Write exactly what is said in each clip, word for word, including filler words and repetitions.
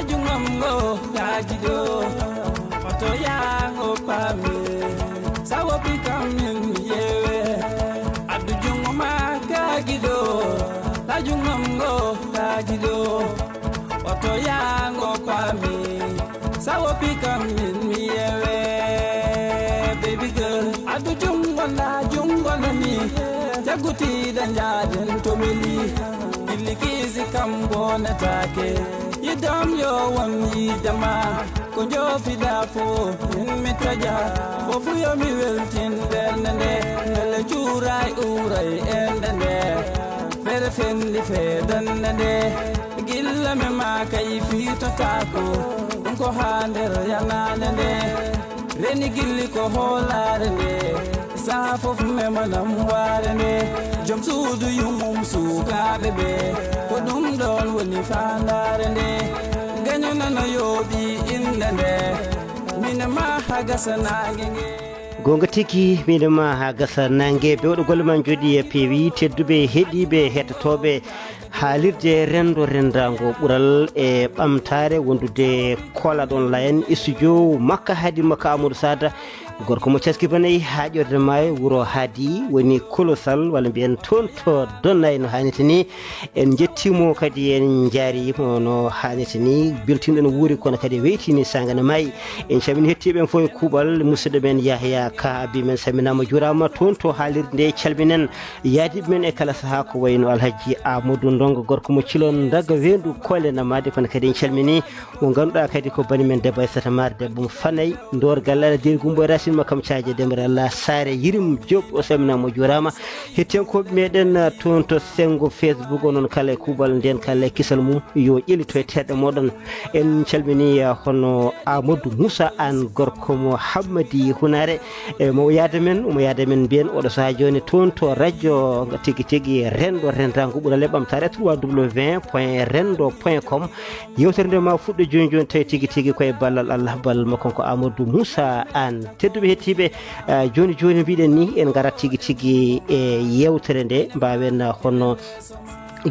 Jungam ngo gaji do, oto yango pami. Sawo pikam min yewe, adu jungo ma gaji do. La jungam ngo gaji do, oto yango pami. Sawo pikam min mi yewe. Baby girl, adu jungo na jungo na mi. Jaguti dan jaden to mili. Ilikisi kam bona take. Yidam yo won yidama. Ko jofida fo min mi taja. Fofu yo mi weltin bernde nde. Nde le juuray uray ende nde. Fere fendi fedande nde. Gilla me ma kay fitotako. Ɗum ko ha nder yanande nde. Reni gilli ko hoolaare nde. Saha fof memanam waare nde. Joom suudu yummum suukaaɓe ɓe. Ko ɗum ɗoon woni faandaare nde. Gaño nano yooɓi innde nde. Min ma ha gasa naange nge. Goonga tigi, min ma ha gasa naange. Bewɗo golle ma jooɗi e peewi. Tedduɓe heɗiiɓe hettotooɓe haalirde renndo renndaango ɓural e ɓamtaare wondude Kolaɗon Layen, studio makka Hadi makka Amadou Sada. Gorko mo caski banay haaƴorde maayo wuro Hadi woni Kolosal, walla mbiyen toon to Donnay no haanirta ni. En njettiimo kadi en njaariimo no haanirta ni. Beltinɗo no wuuri kono kadi weytiini saanga no maayi. En calmini heɗiiɓe ɓen fof e kuuɓal. Musidɗo men Yahya Ka Abi men salminaama juuraama toon to haalirde nde. Calminen yaadiiɓe men e kala sahaa ko wayno Alhaji Amadou Ndongo gorko mo Cilon Ndaga Weendu Koole Namaade, kono kadi en calmini mo ngannduɗaa kadi ko bani men debbo Aissata Maar debbo mo Fanay Ndoor Galle Alaa Deri Gumbo e Racine mo kam caaje Demre Allah Saare Yirim Diop o salminaama o juuraama. Hettiyankooɓe meɗen, uh, toon to senngo Facebook, onon kala e kuuɓal nden kala e kisal mum yo ƴellito e terɗe moɗon. En calmini, uh, hono Amadou Moussa Anne gorko mo Hammadi Hunare. E mo yaada men, omo yaada men mbiyen oɗo sahaa jooni toon to radio tigi tigi renndo renndaango ɓural e ɓamtaare trois W point renndo point com. Yewtere nde ma fuɗɗo jooni jooni tawi tigi tigi koye ballal Allah, ballal makko ko Amadou Moussa Anne. Tedduɓe heɗiiɓe, eh, jooni jooni mbiɗen ni en ngarat tigi tigi e yewtere nde, mbaawen, eh, hono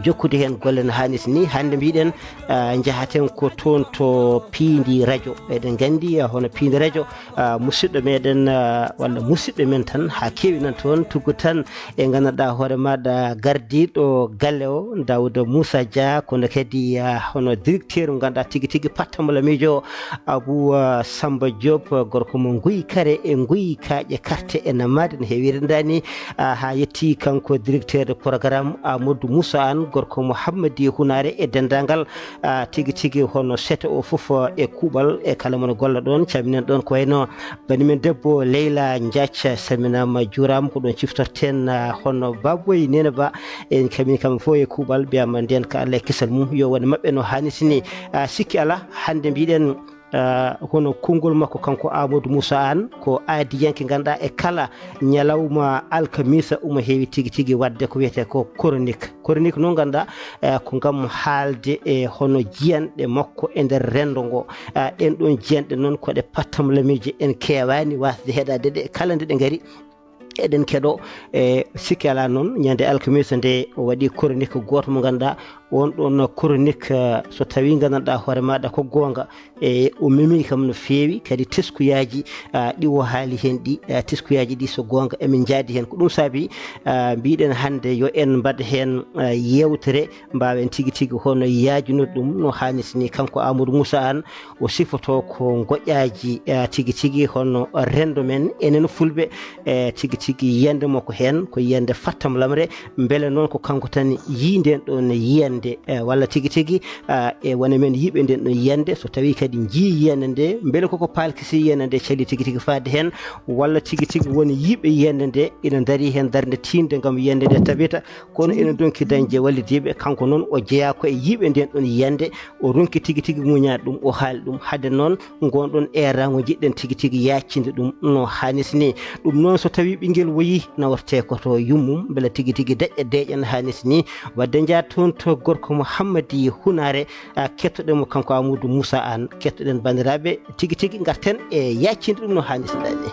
jokkude heen golle no haanirta ni. Hannde mbiɗen, ah, njahaten ko toon to Piindi Radio. Eɗen nganndi, ah, hono Piindi Radio, ah, musidɗo meɗen, ah, walla musidɓe men tan haa keewi nan toon, tuggu tan e nganndanɗaa hoore maaɗa gardiiɗo galle o, Daouda Moussa Dia, kono kadi, ah, hono directeur mo ngannduɗaa tigi tigi pattamala miijo Abou, ah, Samba Diop, ah, gorko mo Nguy Kare e Nguy Kaaƴe Karte e Namaade no heewi rendaani. Ah, haa yetti kanko directeur de programme Amadou Moussa Anne gorko Mouhammadi Hunare e denndaangal, ah, tigi tigi hono seto o fof, ah, e kuuɓal e kala mo no golla ɗoon. Calminen ɗoon ko wayno bani men debbo Leyla Diath, salminaama juuraama, ko ɗoon ciftorten, ah, hono Baboy Nene Ba. En calmini kamɓe fof e kuuɓal, mbiyama ndeen ka Allah e kisal mum yo won e maɓɓe no haanirta ni. Ah, sikki alaa, hannde mbiɗen, ah, hono konngol makko kanko Amadou Moussa Anne ko aadiyanke ngannduɗaa e kala ñalawma alkamisa omo heewi tigi tigi waɗde ko wiyetee ko chronique. Chronique noon ngannduɗaa, eh, ko ngam haalde e hono jiyanɗe makko e nder renndo ngo. Ah, ɗeen ɗoon jiyanɗe noon ko ɗe pattamlamiije, en keewaani waasde heɗaade ɗe kala nde ɗe ngari. Eɗen keɗoo, e sikki alaa noon, ñande alkamisa nde o waɗi chronique gooto mo ngannduɗaa, oon ɗoon chronique, ah, so tawii nganndanɗaa hoore maaɗa ko goonga, e o memi kam no feewi, kadi teskuyaaji, ah, ɗi o haali heen ɗi, ah, teskuyaaji ɗi so goonga emin njaadi heen. Ko ɗum saabi, ah, mbiɗen hannde yo en mbaɗ heen, ah, yeewtere, mbaawen tigi tigi hono yaajunude ɗum no haanirta ni. Kanko Amadou Moussa Anne, o sifotoo ko ngoƴaaji, eh, tigi tigi hono renndo men enen Fulɓe, eh, tigi tigi yiyannde makko heen ko yiyannde fattamlamre. Mbele noon ko kanko tan yii ndeen ɗoon yiyannde, eh, walla tigi tigi, ah, e wona men yiiɓe ndeen ɗoon yiyannde, so tawii kadi njii yiyannde nde, mbele koko paalkisi yiyannde nde cali tigi tigi faade heen, walla tigi tigi won yiiɓe yiyannde nde ina ndarii heen darnde tiiɗnde ngam yiyannde nde tabita, kono ina ndonki dañde wallidiiɓe. Kanko noon o jeyaa ko e yiiɓe ndeen ɗoon yiyannde, o ronki tigi tigi muñaade ɗum, o haali ɗum. Hade noon, ngoon ɗoon eeraango njiɗɗen tigi tigi yaaccinde ɗum no haanirta ni. Ɗum noon, so tawii ɓinngel woyii, nawretee ko to yummum, mbele tigi tigi deƴƴa deeƴa no haanirta ni. Waɗde njaha toon to gorko Mouhammadi Hunare, a, kettoɗen mo kanko Amadou Moussa Anne. Kettoɗen banndiraaɓe, tigi tigi ngarten e yaaccinde ɗum no haanirta ni.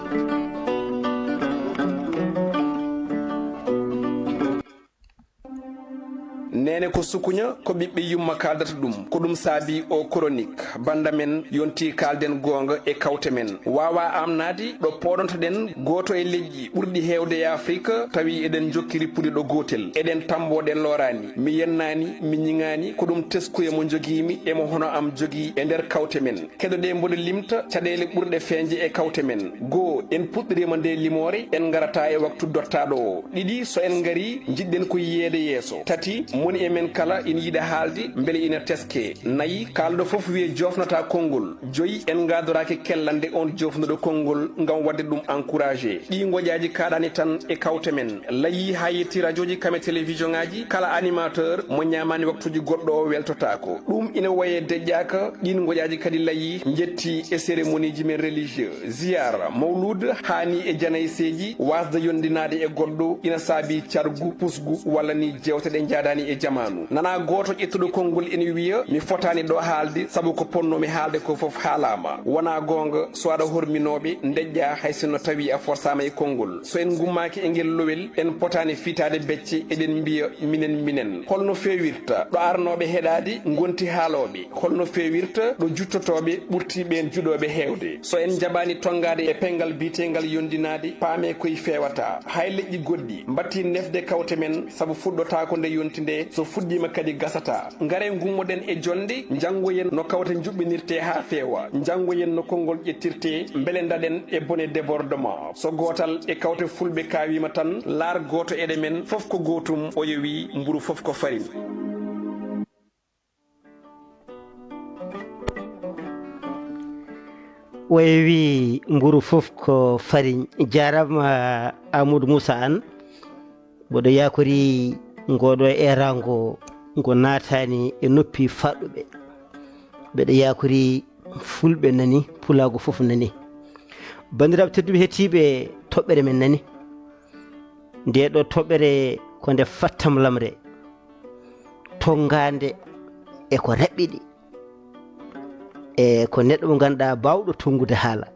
Ene ko sukuña, ko ɓiɓɓe yumma kaaldata ɗum. Ko ɗum saabi o chronique. Bannda men yonti kaalden goonga e kawte men. Waawaa aamnaade ɗo pooɗontoɗen gooto e leƴƴi ɓurɗi heewde e Afrik, tawi eɗen njokkiri puɗi ɗo gootel. Eɗen tammboo ɗe looraani. Mi yennaani, mi ñiŋaani, ko ɗum teskuya mo njogiimi e mo hono am jogii e nder kawte men. Keɗoɗee mboɗo limta caɗeele ɓurɗe feeñde e kawte men. Goo, en puɗɗoriima nde limoore, en ngarataa e waktu dottaaɗo o. Ɗiɗi, so en ngarii, njiɗɗen ko yiyeede yeeso. Tati, moni e men kala ina yiɗa haalde, mbele ina teske. Nayi, kaalɗo fof wiye joofnataa konngol. Joyi, en ngaadoraaki kellande oon joofnuɗo konngol ngam waɗde ɗum encouragé. Ɗii ngoƴaaji kaaɗaani tan e kawte men. Layii haa yetti rajooji kam e télévision ŋaaji, kala animateur mo ñaamaani waktuuji goɗɗo o weltotaako. Ɗum ina wayi e deƴƴaaka, ɗiin ngoƴaaji kadi layii, njetti e cérémoniiji men religieux. Ziyaara, mawluud, haani e janayseeji, waasde yondinaade e goɗɗo, ina saabii cargu, pusgu, walla ni jeewte ɗe njaadaani e jamaanu. Nanaa gooto ƴettuɗo konngol ina wiya, mi fotaani ɗo haalde, sabu ko potnoomi haalde ko fof haalaama. Wonaa goonga, so aɗa horminooɓe, ndeƴƴaa hay sinno tawii a forsaama e konngol. So en ngummaaki e ngel lowel, en potaani fiitaade becce, eɗen mbiya minen minen. Holno feewirta ɗo arnooɓe heɗaade ngonti haalooɓe? Holno feewirta ɗo juttotooɓe ɓurti ɓeen juɗooɓe heewde? So en njaɓaani tonngaade e penngal biyeteengal yondinaade, paamee koy feewataa. Hay leƴƴi goɗɗi mbattii nefde kawte men, sabu fuɗɗotaako nde yonti nde, so fuɗɗiima kadi gasataa. Ngaree ngummoɗen e jonnde, njanngoyen no kawte njuɓɓinirtee haa feewa, njanngoyen no konngol ƴettirtee, mbele ndaɗen e bone débordement. So gootal e kawte fulɓe kaawiima tan, laar gooto eɗe men, fof ko gootum, o yowii, mburu fof ko farine. Oye wii mburu fof ko fariñ. Jaaraama Amadou Moussa Anne. Mboɗo yaakori ngooɗo eeraango ngo naataani e noppi faaɗɗuɓe. Mbeɗo yaakori fulɓe nani, pulaagu fof nani. Banndiraaɓe tedduɓe hettiiɓe toɓɓere men nani. Ndee ɗoo toɓɓere ko nde fattamlamre, tonngaande e ko raɓɓiɗi. E ko neɗɗo mo ngannduɗaa baawɗo tonngude haala.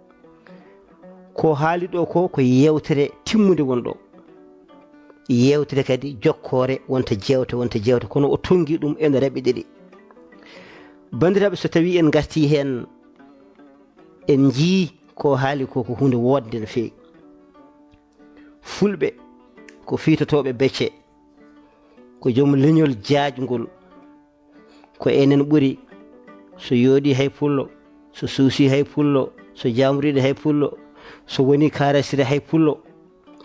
Ko haali ɗo ko ko yewtere timmunde won ɗo. Yewtere kadi jokkoore wonta jewte wonta jewte kono o tongi ɗum ene raɓɓiɗiri. Banndiraaɓe so tawi en garti heen en njii ko haali ko ko hunde wodde no feewi. Fulɓe ko fiitotooɓe becce, ko joom leñol jaajngol. Ko enen ɓuri, so yooɗii hay pullo, so suusii hay pullo, so jaamriiɗo hay pullo, so wonii kaarasire hay pullo.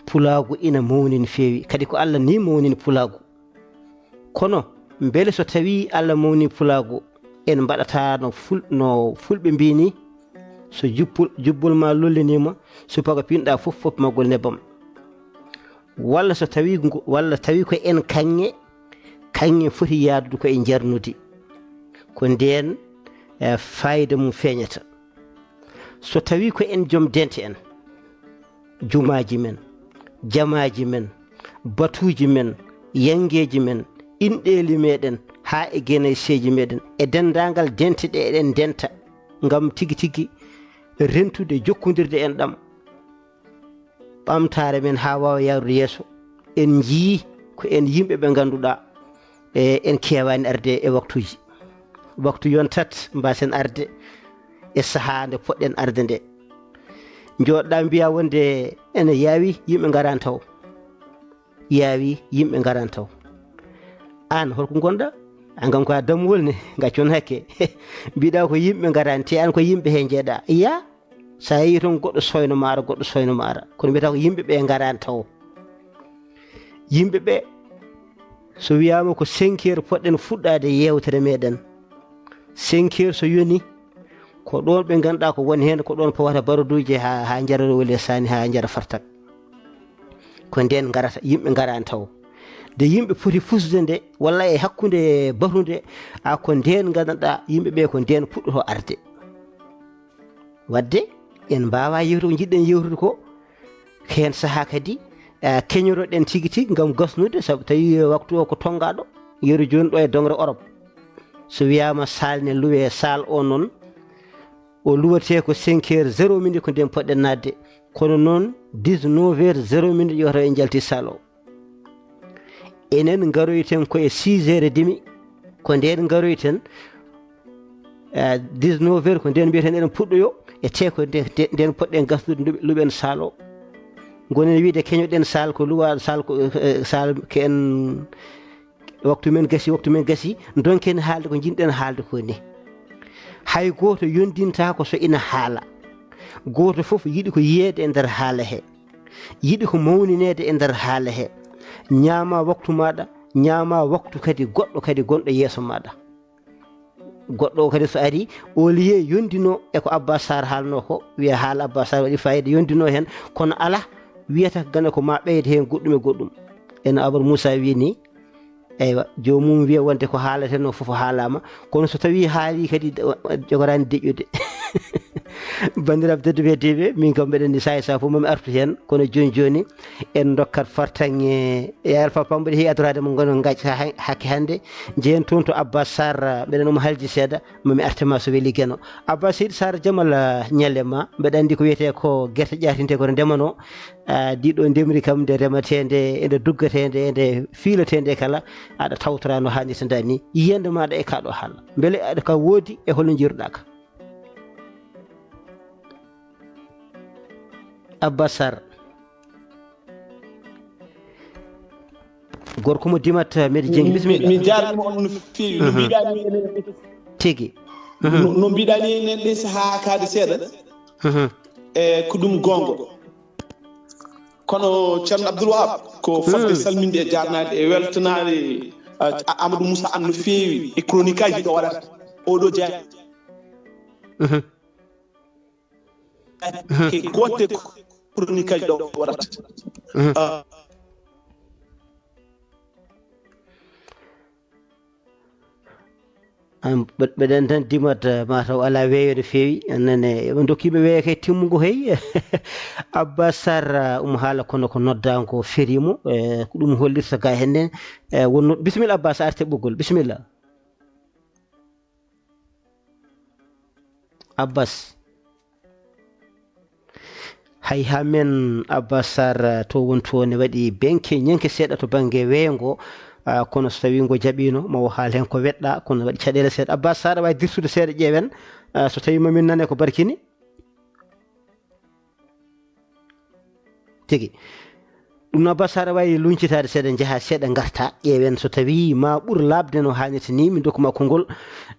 Pulaagu ina mawni no feewi, kadi ko Alla nii mawnini pulaagu. Kono mbele so tawii Alla mawnii pulaagu, en mbaɗataa no ful no fulɓe mbii nii, so jubbol jubbol maa lolliniima, subaka pinɗaa fof fof maggol nebbam. Walla so tawii walla tawii ko en kaŋŋe, kaŋŋe foti yahdude ko e njarnudi. Ko ndeen faayida mum feeñata. So tawii ko en joom dente en, jumaaji men, jamaaji men, batuuji men, yanngeeji men, inɗeeli meeɗen haa e geneseeji meeɗen e denndaangal dente ɗe eɗen ndenta ngam tigi tigi rentude jokkondirde enɗam. Ɓamtaare men haa waawa yahrude yeeso. En njiyii ko en yimɓe ɓe ngannduɗaa e en keewaani arde e waktuuji. Waktu yontat mbaasen arde e sahaa nde poɗɗen arde nde. Njooɗɗaa mbiyaa wonde ene yaawi yimɓe ngaraani taw. Yaawi yimɓe ngaraani taw. Aan holko ngonɗaa? Aan kam ko a dammuwol ne, ngaccu on hakke. Mbiɗaa ko yimɓe ngaraani te aan ko yimɓe hee njeeɗaa. Yaa? So a yii toon goɗɗo soyno maara goɗɗo soyno maara kono mbiyata ko yimɓe ɓe ngaraani taw. Yimɓe ɓe so wiyaama ko cinq heures poɗɗen fuɗɗaade yeewtere meɗen. Cinq heures so yoni ko ɗoon ɓe ngannduɗaa ko woni heen ko ɗoon powata baroduuje haa haa njara rewle saani haa njara fartak. Ko ndeen ngarata yimɓe ngaraani taw. Nde yimɓe poti fusde nde walla e hakkunde batu nde a ko ndeen nganndanɗaa yimɓe ɓe ko ndeen puɗɗoto arde. Waɗde en mbaawaa yewtude ko njiɗɗen yewtude ko. Heen sahaa kadi keñotoɗen tigi tigi ngam gasnude sabu tawi waktu o ko tonngaaɗo. Yeru jooni ɗo e doŋre Orop so wiyaama saal ne luwee saal o noon o luwetee ko cinq heures zéro minute ko ndeen poɗɗen naatde kono noon dix-neuf heures zéro minute yewta en njalti saal o. Enen ngaroyten ko e six heures et demi, ko ndeen ngaroyten, eh, dix-neuf heures, ko ndeen mbiyeten eɗen puɗɗoyo, e te ko nde, nde, ndeen poɗɗen gasdude, luɓ-, luɓen saal o. Ngonen wiide keñoɗen saal ko luwa saal ko, eh, saal ko en, waktu men gasi, waktu men gasi, ndonken haalde ko njiɗɗen haalde ko ni. Hay gooto yondintaako so ina haala. Gooto fof yiɗi ko yiyeede e nder haala he. Yiɗi ko mawnineede e nder haala he. Ñaama waktu maaɗa, ñaama waktu kadi goɗɗo kadi gonɗo yeeso maaɗa. Goɗɗo o kadi so ari, au lieu yondino e ko Abbas Sarr haalno ko, wiya haala Abbas Sarr waɗi fayida, yondino heen, kono alaa, wiyata gana ko ma ɓeyde heen goɗɗum e goɗɗum. Eno Amadou Moussa wiyi ni, eywa, joomum wiya wonde ko haalate no fof haalaama, kono so tawi haali kadi, de-, jogoraani deƴƴude. Banndiraaɓe tedduɓe, heɗiiɓe, min kam mbeɗen ni saay saay fof mami artu heen, kono jooni jooni en ndokkat fartaŋŋe e Alpha Pam, mboɗo heewi adoraade mo ngono ngaj ha-, hakke hannde. Njehen toon to Abbas Sarr, mbeɗen omo halji seeɗa, mami arte ma so weli Geno. Abbas Seydi Sarr, jamal, ah, ñalle ma. Mbeɗa anndi ko wiyetee ko gerte ƴaatinte ko ndemanoo. Ah, ndi ɗo ndemri kam nde rematee nde, e nde duggatee nde, e nde fiilatee nde kala, aɗa tawtora no haanirta nda ni. Yiyannde maaɗa e kaa ɗo haala. Mbele aɗa ka woodi e hol no njiiruɗaa ka? Abbas Sarr. Gorko mo Dimat, eh, Medi Jengi, bisimilla. Mi jaarnima on no feewi. No mbiɗa ni enen, tigi, no, no mbiɗa ni enen ɗe sahaa kaade seeɗa. Mhm. E ko ɗum goonga. Kono Ceerno Abdoul Wahab, ko fotde salminde e jaarnaade e weltanaade, a, a, Amadou Moussa Anne no feewi e chronique aji ɗo waɗata oɗo jaa. Mhm. Ke gotte chronique aji ɗo waɗata. Mhm. Ah. An, ɓe-, ɓeɗen tan Dimat, eh, mataw alaa weeyo no feewi. Nane, ɓe ndokkiima weeyo kay timmugo hey. Abbas Sarr, eh, omo haala kono ko noddaango feriimo, eh, ko ɗum hollirta ga henne. Eh, wonno, bisimilla Abbas, a arti e ɓoggol, bisimilla. Abbas. Hay haa men Abbas Sarr, eh, to won to ne waɗi benke ñenke seeɗa to bannge weeyo ngo, ah, kono so tawii ngo jaɓiino, ma o haal heen ko weɗɗa, kono waɗi caɗeele seeɗa. Abbas Sarr, aɗa waawi dirtude seeɗa, ƴeewen, ah, so tawii ma min nane ko barkini. Tigi. Ɗum noon, Abbas, aɗa waawi luñcitaade seeɗa, njaha seeɗa, ngarta, ƴeewen so tawii ma ɓur laaɓde no haanirta ni, min ndokku ma konngol.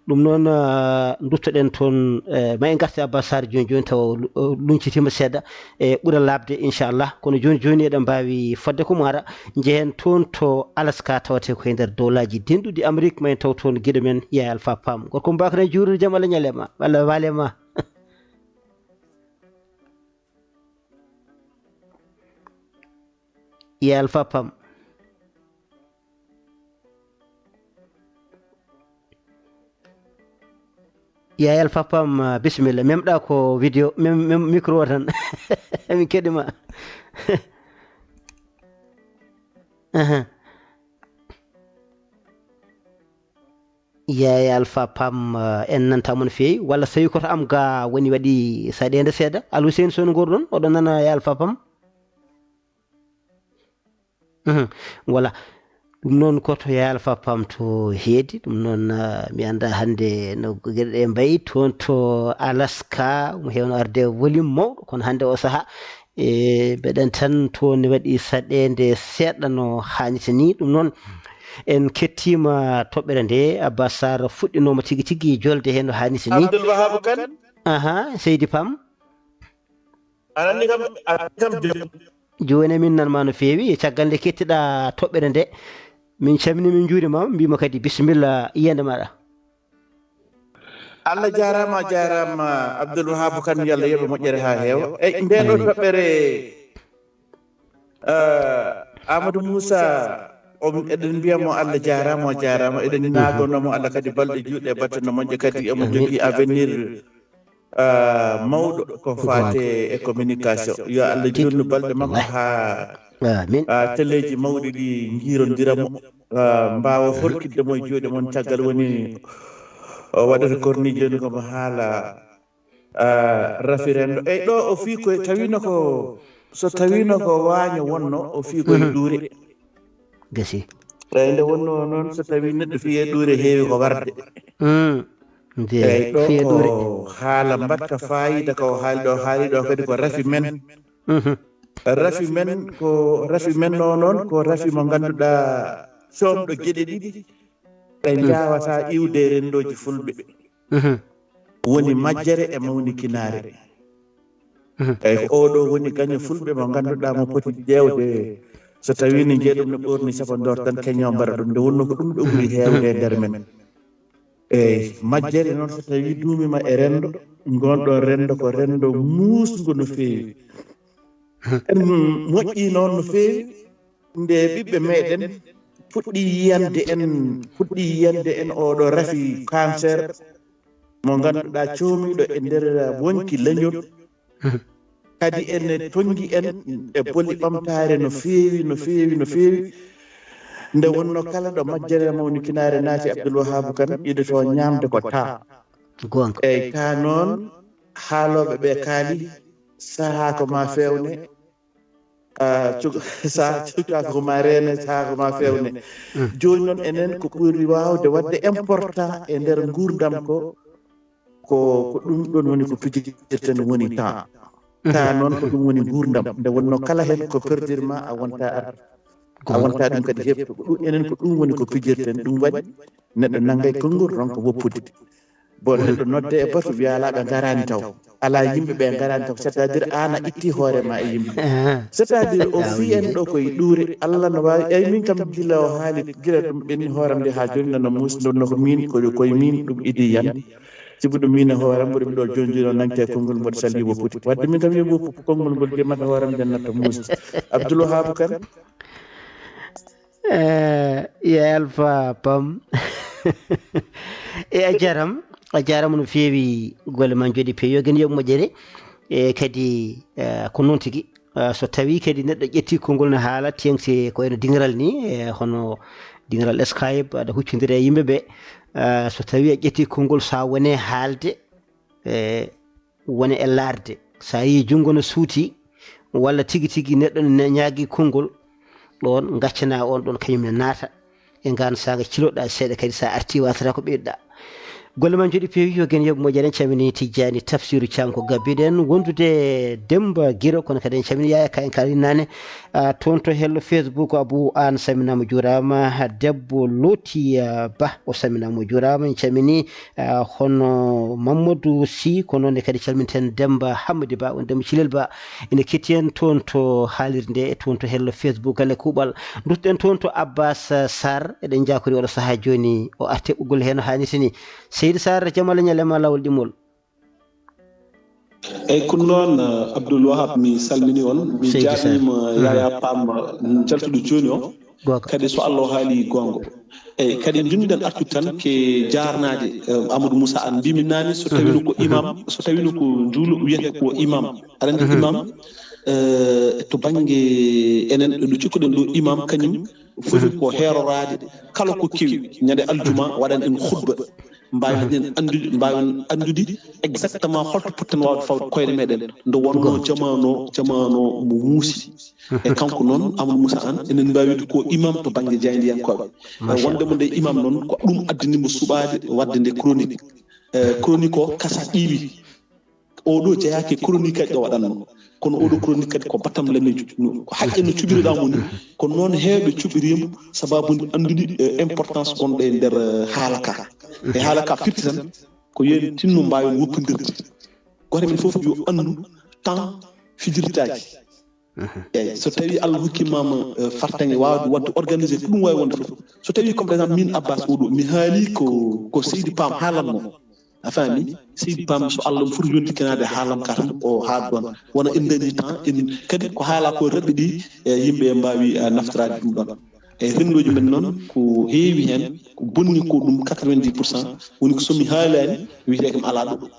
Ɗum noon, ah, nduttoɗen toon, eh, ma en ngartu e Abbas Sarr jooni jooni, tawa lu-, eh, luñcitiima seeɗa, e ɓura laaɓde, inchallah. Kono jooni jooni, eɗen mbaawi fodde ko maara, njehen toon to Alaska, tawetee ko e nder dowlaaji denɗuɗi Amérique, ma en taw toon giɗo men, Yaya Alpha Pam. Gorko Mbakar, en njuuriima, jam Allah ñalle ma, Allah waale ma. Yaya Alpha Pam. Yaya Alpha Pam, ah, bisimilla. Memɗa ko vidéo, mem, mem micro o tan. Min keɗi ma. Ahan. Yaya Alpha Pam, eh, en nanta mo no feewi. Walla so tawi koto am ga woni waɗi saɗeende seeɗa. Alhuseyni Sow, no ngoruɗon? Oɗon nana Yaya Alpha Pam? Mhm. Voilà. Ɗum noon koto Yaya Alpha Pam to heedi. Ɗum noon, eh, mi annda hannde no geɗe ɗe mbayi. Toon to Alaska, mo heewno arde volume mawɗo, kono hannde o saha, e, mbeɗen tan toon ne waɗi saɗeende seeɗa no haanirta ni. Ɗum noon, en kettiima toɓɓere nde, Abbas Sarr fuɗɗinooma tigi tigi jolde heen no haanirta ni. Abdoul Wahab Kane? Aha, seydi Pam. Aɗa anndi kam, aɗa anndi kam jom. Jooni min nan ma no feewi, e caggal nde kettiɗa toɓɓere nde. Min calmini, min njuurima, mbima kadi bisimilla yiyannde maɗa. Allah jaaraama, a jaaraama, Abdoul Wahab Kane, yo Allah yoɓe moƴƴere haa heewa. Eyi, ndee ɗoo toɓɓere, eh, Amadou Moussa, o, eɗen mbiya mo Allah jaaraama, o jaaraama. Eɗen ñaagonoo mo Allah kadi balɗe juutɗe e batte no moƴƴa kadi. Omo jogii avenir, eh, mawɗo ko faati e communication. Yo Allah juutnu balɗe makko haa, ah, telleeji mawɗi ɗi njiirondira mo. Ah, mbaawa horkitde mo e juuɗe mon, caggal woni o waɗata korni jooni ko mo haala, ah, rafirendo. Eyi, ɗo o fii koye, tawino ko, so tawino ko waaño wonno, o fii koye ɗuure. Gasi. Eyi, nde wonnoo noon, so tawii neɗɗo fiyee ɗuure heewi ko warde. Mm. Nde eyi, ɗo fiyee ko ɗuure haala mbaɗka faayiida ka o haali ɗo, haali ɗo kadi ko rafi men. Mhm. Rafi men ko, rafi men o noon ko rafi mo ngannduɗaa coomɗo geɗe ɗiɗi, ɗe Mm. njaawataa iwde e renndooji fulɓe. Mhm. Woni majjere e mawnikinaare. Mhm. Eyi, ko oɗo woni gaño fulɓe mo ngannduɗaa mo poti ƴeewde, so tawii ne njeeɗum ne ɓoorni sabandoor tan keñoo mbara ɗum. Nde wonnoo ko ɗum ɗo ɓuri heewde e nder men. Eyi, majjere noon so tawii duumiima e renndo, ngoon ɗoon renndo ko renndo muusngo no feewi. En moƴƴii noon no feewi, nde ɓiɓɓe meeɗen puɗɗii yiyande en, puɗɗii yiyande en oɗo rafi cancer mo ngannduɗaa coomiiɗo e nder woŋki leñol. Mhm. Kadi ene tonngi en e boli ɓamtaare no feewi, no feewi, no feewi. Nde wonnoo kala ɗo majjere mawnikinaare naati, Abdul Wahaabu Kan, idoto ñaamde ko taa. Goonga. Eyi, taa noon, haalooɓe ɓe kaali, sahaa ko ma feewne, ah, cuk-, sahaa cukkaako ko ma reene, sahaa ko ma feewne. Mm. Jooni noon, enen ko ɓuri waawde waɗde important e nder nguurndam ko, ko, ko ɗum ɗoon woni ko pijirten woni temps. Mhm. Temps noon ko ɗum woni nguurndam. Nde wonnoo kala heen ko perdirma a wonta ar-, a wonta ɗum kadi heɓto. Ko ɗum, enen ko ɗum woni ko pijirten. Ɗum waɗi neɗɗo nanngay konngol ronka woppude. Bon, neɗɗo nodde e batu wiya alaa ɓe ngaraani taw. Alaa yimɓe ɓe ngaraani taw. C'est-à-dire aan a itti hoore ma e yimɓe. Ah. C'est-à-dire o fii en ɗo koye ɗuure. Allah no waawi. Eyi min kam gila o haali, gila ɗum ɓenni hooram nde haa jooni nana muusi ndonno ko min, ko, koye min ɗum idi yande. Sibu ɗum min e hooram mboɗo mi ɗo jonjino nangte konngol mboɗo salli woppude. Wadde min kam yo woppu konngol ngol jemata hooram nden natta muusi. Abdul Wahaabu Kan. Eh, ya Alpha Pam. E a jaram, a jaram no feewi golle ma jooɗi peewi. Yo gen yoɓ moƴƴere. E kadi, eh, ko noon tigi. Eh, so tawi kadi neɗɗo ƴetti konngol no haala, teŋti ko eno dingiral ni, eh, hono dingiral Skype, aɗa huccondira e yimɓe ɓe. Eh, so tawi a ƴetti konngol, sa wone haalde, eh, wone e laarde. Sa yii junngo no suuti, walla tigi tigi neɗɗo ne ñaagi konngol, ɗoon gaccana on ɗoon kañum ne naata. E ngaan saanga ciloɗa seeɗa kadi sa arti wasata ko ɓeyduɗa. Golle ma jooɗi peewi, yo gen yoɓ moƴƴere. En calmini Tijjani Tafsiru Canko Gabbiɗen wondude Demba Giro, kono kadi en calmini Yaya Ka en kalinaane. Ah, toon to hello Facebook, Abou An saminama juurama, debbo Loti, ah, Ba o saminama juurama. En calmini, ah, hono Mamadou Sy, ko noon ne kadi calminten Demba Hammadi Ba, on Demba Cilel Ba. Ina ketti en toon to haalirde nde, e toon to hello Facebook, galle kuuɓal. Duttoɗen toon to Abbas, eh, Sarr, eɗen njaakori oɗo sahaa jooni, o arte ɓoggol heen no haanirta ni. Seydi Sarr, jam Allah ñalema laawol ɗimmol. Eyi, ko noon, eh, Abdoul Wahab, mi salmini on, mi Seydi Sarr. Jaarniima, mhm, Yaya Pam, mm, jaltuɗo jooni o. Goonga. Kadi so Allah haali goonga. Eyi, kadi njiɗ-ɗen artude tan ke jaarnaade, eh, Amadou Moussa Anne. Mbimi naane, so tawino ko, mhm, imam, so tawino ko njuulu, wiyata ko imam. Aɗa anndi, mhm, imam, eh, to bannge enen, ɗo cikkuɗen ɗo, imam kañum foti, mhm, ko heeroraade kala ko kewi. Ñande aljuma, mhm, waɗan en khutba. Mbaawen, mhm, en anndude, mbaawen anndude exactement holto potten waawde fawde koyɗe meɗen. Nde wonnoo, goonga, jamaanu o, jamaanu o mo muusi. Mhm. E kanko noon, Amadou Moussa Anne, enen mbaawi wiide ko imam to bannge jaayndiyankooɓe. Machallah. Wonde mo nde imam noon, ko ɗum addani mo suɓaade waɗde nde chronique. Eh, chronique o kasa ƴiiwi. Oɗo jeyaaki e chronique aji ɗo waɗatnoo. Kono oɗo chronique kadi ko batam lameejo. No, ko haqqe no cuɓiriɗaa mo ni, ko noon heewɓe cuɓiriima sabaabude anndude, eh, importance gonɗo e nder, eh, haala ka. E haala ka firti tan, ko yo en tinno mbaawen woppondirde. Gooto men fof yo anndu temps fijirtaaki. Mhm. Eeyi, so tawii Allah hokkii ma, eh, fartaŋŋe waawde waɗde organisé ko ɗum waawi wonde fof. So tawii, comme par exemple, miin Abbas oɗo, mi haalii ko, ko Seydi Pam haalatnoo. A faami? Seydi Pam, so Allah foti yondikinaade haalam ka tan, o haat ɗoon. Wona en dañii temps, en, kadi ko haalaa ko raɓɓiɗi, e yimɓe mbaawi, eh, naftoraade ɗum ɗoon. E renndooji men noon, ko heewi heen, ko bonni ko ɗum quatre-vingt-dix pour cent, woni ko so mi haalaani, wiyetee kam alaa ɗo.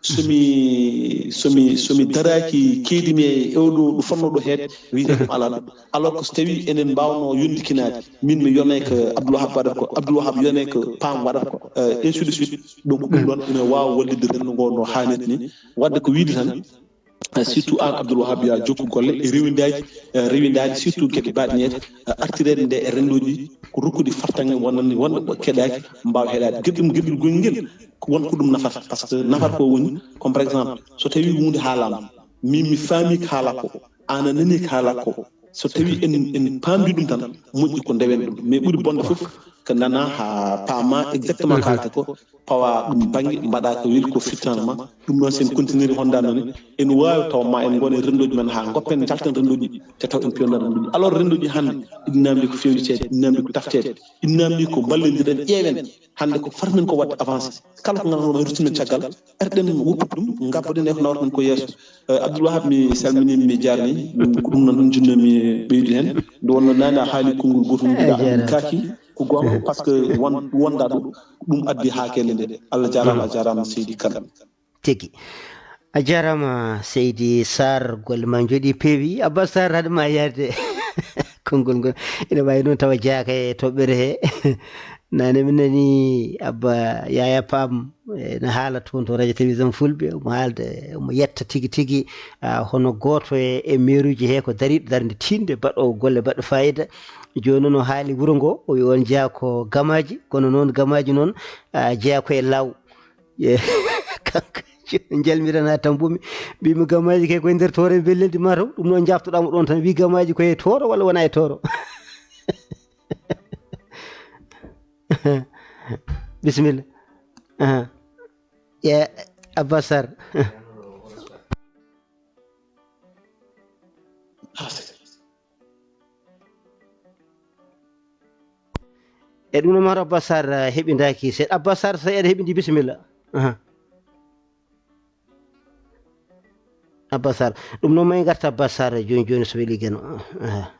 So mi, so mi, so mi daraaki keedi mi e oɗo ɗo fotnoo ɗo heede, wiyetee kam alaa ɗo. Alors que so tawii enen mbaawnoo yondikinaade, min mi yonee ko Abdoul Wahab waɗata ko, Abdoul Wahab yonee ko Pam waɗata ko, eh, ainsi de suite. Donc ɗum ɗoon ina waawa wallitde renndo ngoo no haanirta ni. Waɗde ko wiyde tan, Eh, surtout aan Abdoul Wahab, yo a jokku golle e rewindaaji, eh, rewindaade surtout geɗe baaɗineede, eh, artireede nde e renndooji, ko rokkude fartaŋŋe wonande wonɓe keɗaaki mbaawa heɗaade. Geɗel geɗel gongel ko won ko ɗum nafata, parce que nafata ko woni, comme par exemple, so tawi huunde haalaama, min mi faami ko haala ko, aan a nani ko haala ko, so tawi en en paamdi ɗum tan, moƴƴi ko ndewen ɗum, mais ɓuri bonde fof ko nana haa paama exactement ko haalata ko, pawa ɗum bannge, mbaɗa ko weli ko fittaanama. Ɗum noon, sen continue honda noon, en waawi taw ma en ngone renndooji men haa ngoppen, njalten renndooji, te taw en piyonda renndooji. Alors renndooji hannde ɗi namdi ko fewjiteede, ɗi namdi ko tafteede, ɗi namdi ko mballondiren, ƴeewen hannde ko fat men ko waɗde avancé. Kala ko ngannduɗaa ruttimen caggal, arɗen woppude ɗum, ngabboɗen e ko nawreten ko yeeso. Eh, Abdoul Wahab, mi salmini, mi jarni, ko ɗum noon tan jinnomi ɓeydude heen. Nde wonno naane a haali konngol gootol, mbiɗa anndi kaaki ko goonga, parce que won wonda ɗo ɗum addi haa kene nde. Allah jarama, a jarama seydi Kane. Tigi. A jarama seydi Sarr, golle ma njooɗi peewi. Abba Sarr, haɗa ma yaade konngol ngol, ina wawi noon tawa jeyaaka e toɓɓere he. Nane min nani Abba Yaya Pam, eh, ene haala toon to radio télévision fulɓe, omo haalda, omo yetta tigi tigi, ah, hono gooto e, e meeruuji he ko dariiɗo darnde tiiɗnde, baɗɗo golle baɗɗo fayida. Jooni noon o haali wuro ngo, o wi on jeyaa ko Gamaaji, kono noon Gamaaji noon, ah, jeyaa ko e law. Ye, kanko, njalmiran haa tampumi. Mbimi Gamaaji kay koye nder Tooro e Belleldi ma taw, ɗum noon jaftoɗaamo ɗon tan, wi Gamaaji koye Tooro walla wona e Tooro? Bisimilla. Aha. Ye, Abba Sarr. E ɗum noon, Maodo Abba Sarr, eh, heɓindaaki seeɗa. Abba Sarr, so eɗa heɓindi, bisimilla. Aha. Abba Sarr. Ɗum noon, may ngarta Abba Sarr jooni jooni, so weli Geno. Aha.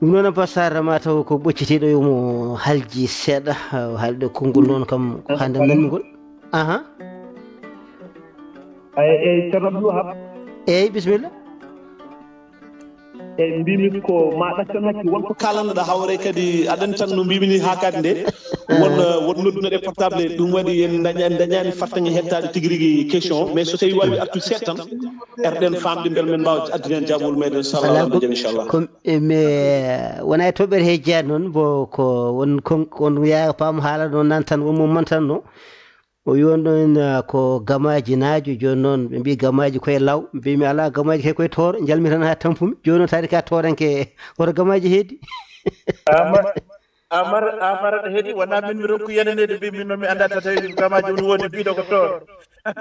Ɗum noon, Abba Sarr, ma taw ko ɓoccitiiɗo, yo mo halji seeɗa, o haalde konngol noon kam, ko hannde nanmi ngol. Aha. Eyi, eyi, Ceerno Abdou Wahab. Eyi, bisimilla. Eyi, mbimi ko ma ɗaccan hakke, won ko kalannoɗa, hawre kadi aɗa anndi tan no mbimi ni haa kadi nde. Won, eh, won noddunoɗe portable, ɗum waɗi en daña-, en dañaani fartaŋŋe hettaade tigi rigi question, mais so tawi waawi artude seeɗa tan, erɗen faamde mbele men mbaawa addude heen jaabawol meɗen, so Allah waɗi jam, inchallah. Ko, e, mi, wona e toɓɓere he jeyaa noon, bo ko won kon, kon yaa paam haala noon nan tan, won mo mantan no. O wi on ɗon, ah, ko Gamaaji naajo, jooni noon ɓe mbi Gamaaji koye law, mbimi alaa, Gamaaji kay koye Tooro, njalmi tan haa tampumi. Jooni noon taari ka Tooranke, hoto Gamaaji heedi. Amar, Amar, Amar aɗa heedi, wona min mi rokku yenaneede, mbi min noon mi annda ta tawi Gamaaji woni woodi biɗo ko Tooro.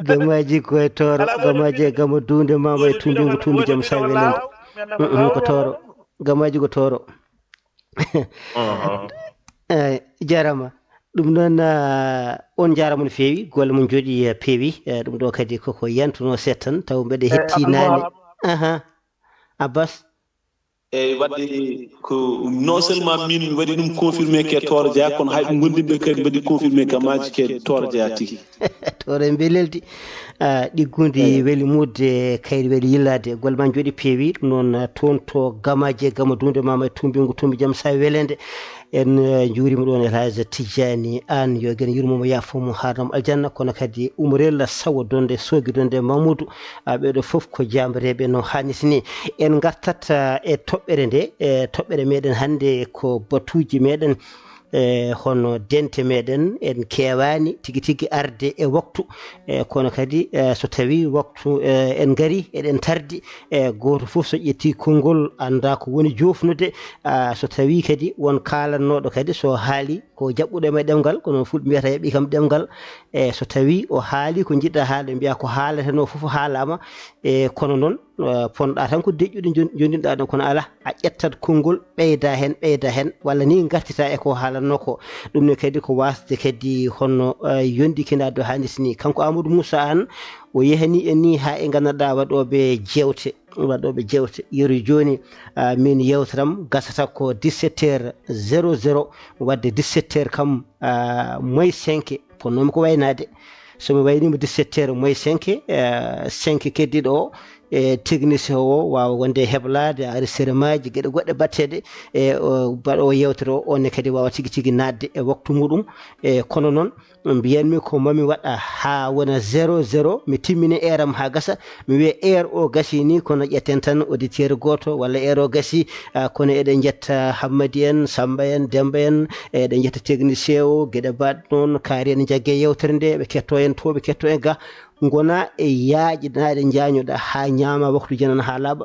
Gamaaji koye Tooro, Gamaaji e Gamo Duunde, Mama e Tumbingu, Tumbi Jam Sawi Welende. Mm, mm, ko Tooro, Gamaaji ko Tooro. Aha. Eh, jarama. Ɗum noon, ah, on jarama no feewi, golle mon jooɗi, eh, peewi. Eh, ɗum ɗo kadi koko yantuno seeɗa tan, taw mbeɗe hetti naane. Aha. Abbas. Eyi, wadde ko non seulement min mi waɗi ɗum confirmé ke Tooro Jeyaa, kono hay ɓe gondinɓe kadi mbaɗi confirmé Gamaaji ke Tooro Jeyaa tigi. Tooro en mbeleldi. Ah, ɗiggundi weli muudde, kayri weli yillaade. Golle ma njooɗi peewi. Ɗum noon, ah, toon to Gamaaji e Gamo Duunde, Mama e Tumbingu, Tumbi Jam Sawi Welende. En, eh, njuurima ɗoon El Hadj Tijani Aan, yo Geno yurmo mo, yaafo mo, haarno mo aljanna. Kono kadi Umrel Sawo Donde, Soogi Donde, Mamoudou, ah, ɓeeɗo fof ko jaambareeɓe no haanirta ni. En ngartat, ah, e toɓɓere nde, e toɓɓere meɗen hannde ko batuuji meɗen, e hono dente meɗen, en keewaani tigi tigi arde e waktu, e kono kadi, e so tawi waktu, e en ngari, eɗen tardi, e gooto fof so ƴetti konngol annda ko woni joofnude, a, so tawi kadi won kaalannooɗo kadi so haali ko jaɓɓuɗo e ma ɗemngal, kono fulɓe mbiyata heɓi kam ɗemngal, e so tawi o haali ko njiɗɗa haalde, mbiya ko haalatenoo fof haalaama, e kono noon, eh, ponɗa tan ko deƴƴude jon-, jondinɗa ɗon, kono alaa, a ƴettat konngol, ɓeyda heen, ɓeyda heen, walla ni ngartita e ko haalanno ko. Ɗum ne kadi ko wasde kadi honno, eh, yondikinade ɗo hannirta ni. Kanko Amadou Moussa Anne, o yehani en ni haa e nganndanɗaa waɗooɓe jeewte, waɗooɓe jeewte. Yeru jooni, ah, min yewteram gasata ko dix-sept heures zéro zéro, waɗde dix-sept heures kam, ah, moins cinq, fotnoomi ko waynaade. So mi waynima dix-sept heures moins cinq, eh, cinq keddiiɗo o, e technicien o waawa wonde e heblaade, enregistrement ji, geɗe goɗɗe batteeɗe, e o baɗoowo yeewtere o, on ne kadi waawa tigi tigi naatde e waktu muɗum. E kono noon, mbiyanmi ko mami waɗa haa wona zéro zéro, mi timmini heure am haa gasa, mi wiya heure o gasi ni, kono ƴetten tan auditeur gooto walla heure o gasi, ah, kono eɗen njetta Hammadi en, Samba en, Demba en, eɗen njetta technicien o, geɗe baɗɗe noon, kaari en jagge yeewtere nde, ɓe ketto en to, ɓe ketto en ga, ngona e yaaƴe naɗe njaañoɗa haa ñaama waktu jenan haa laaɓa.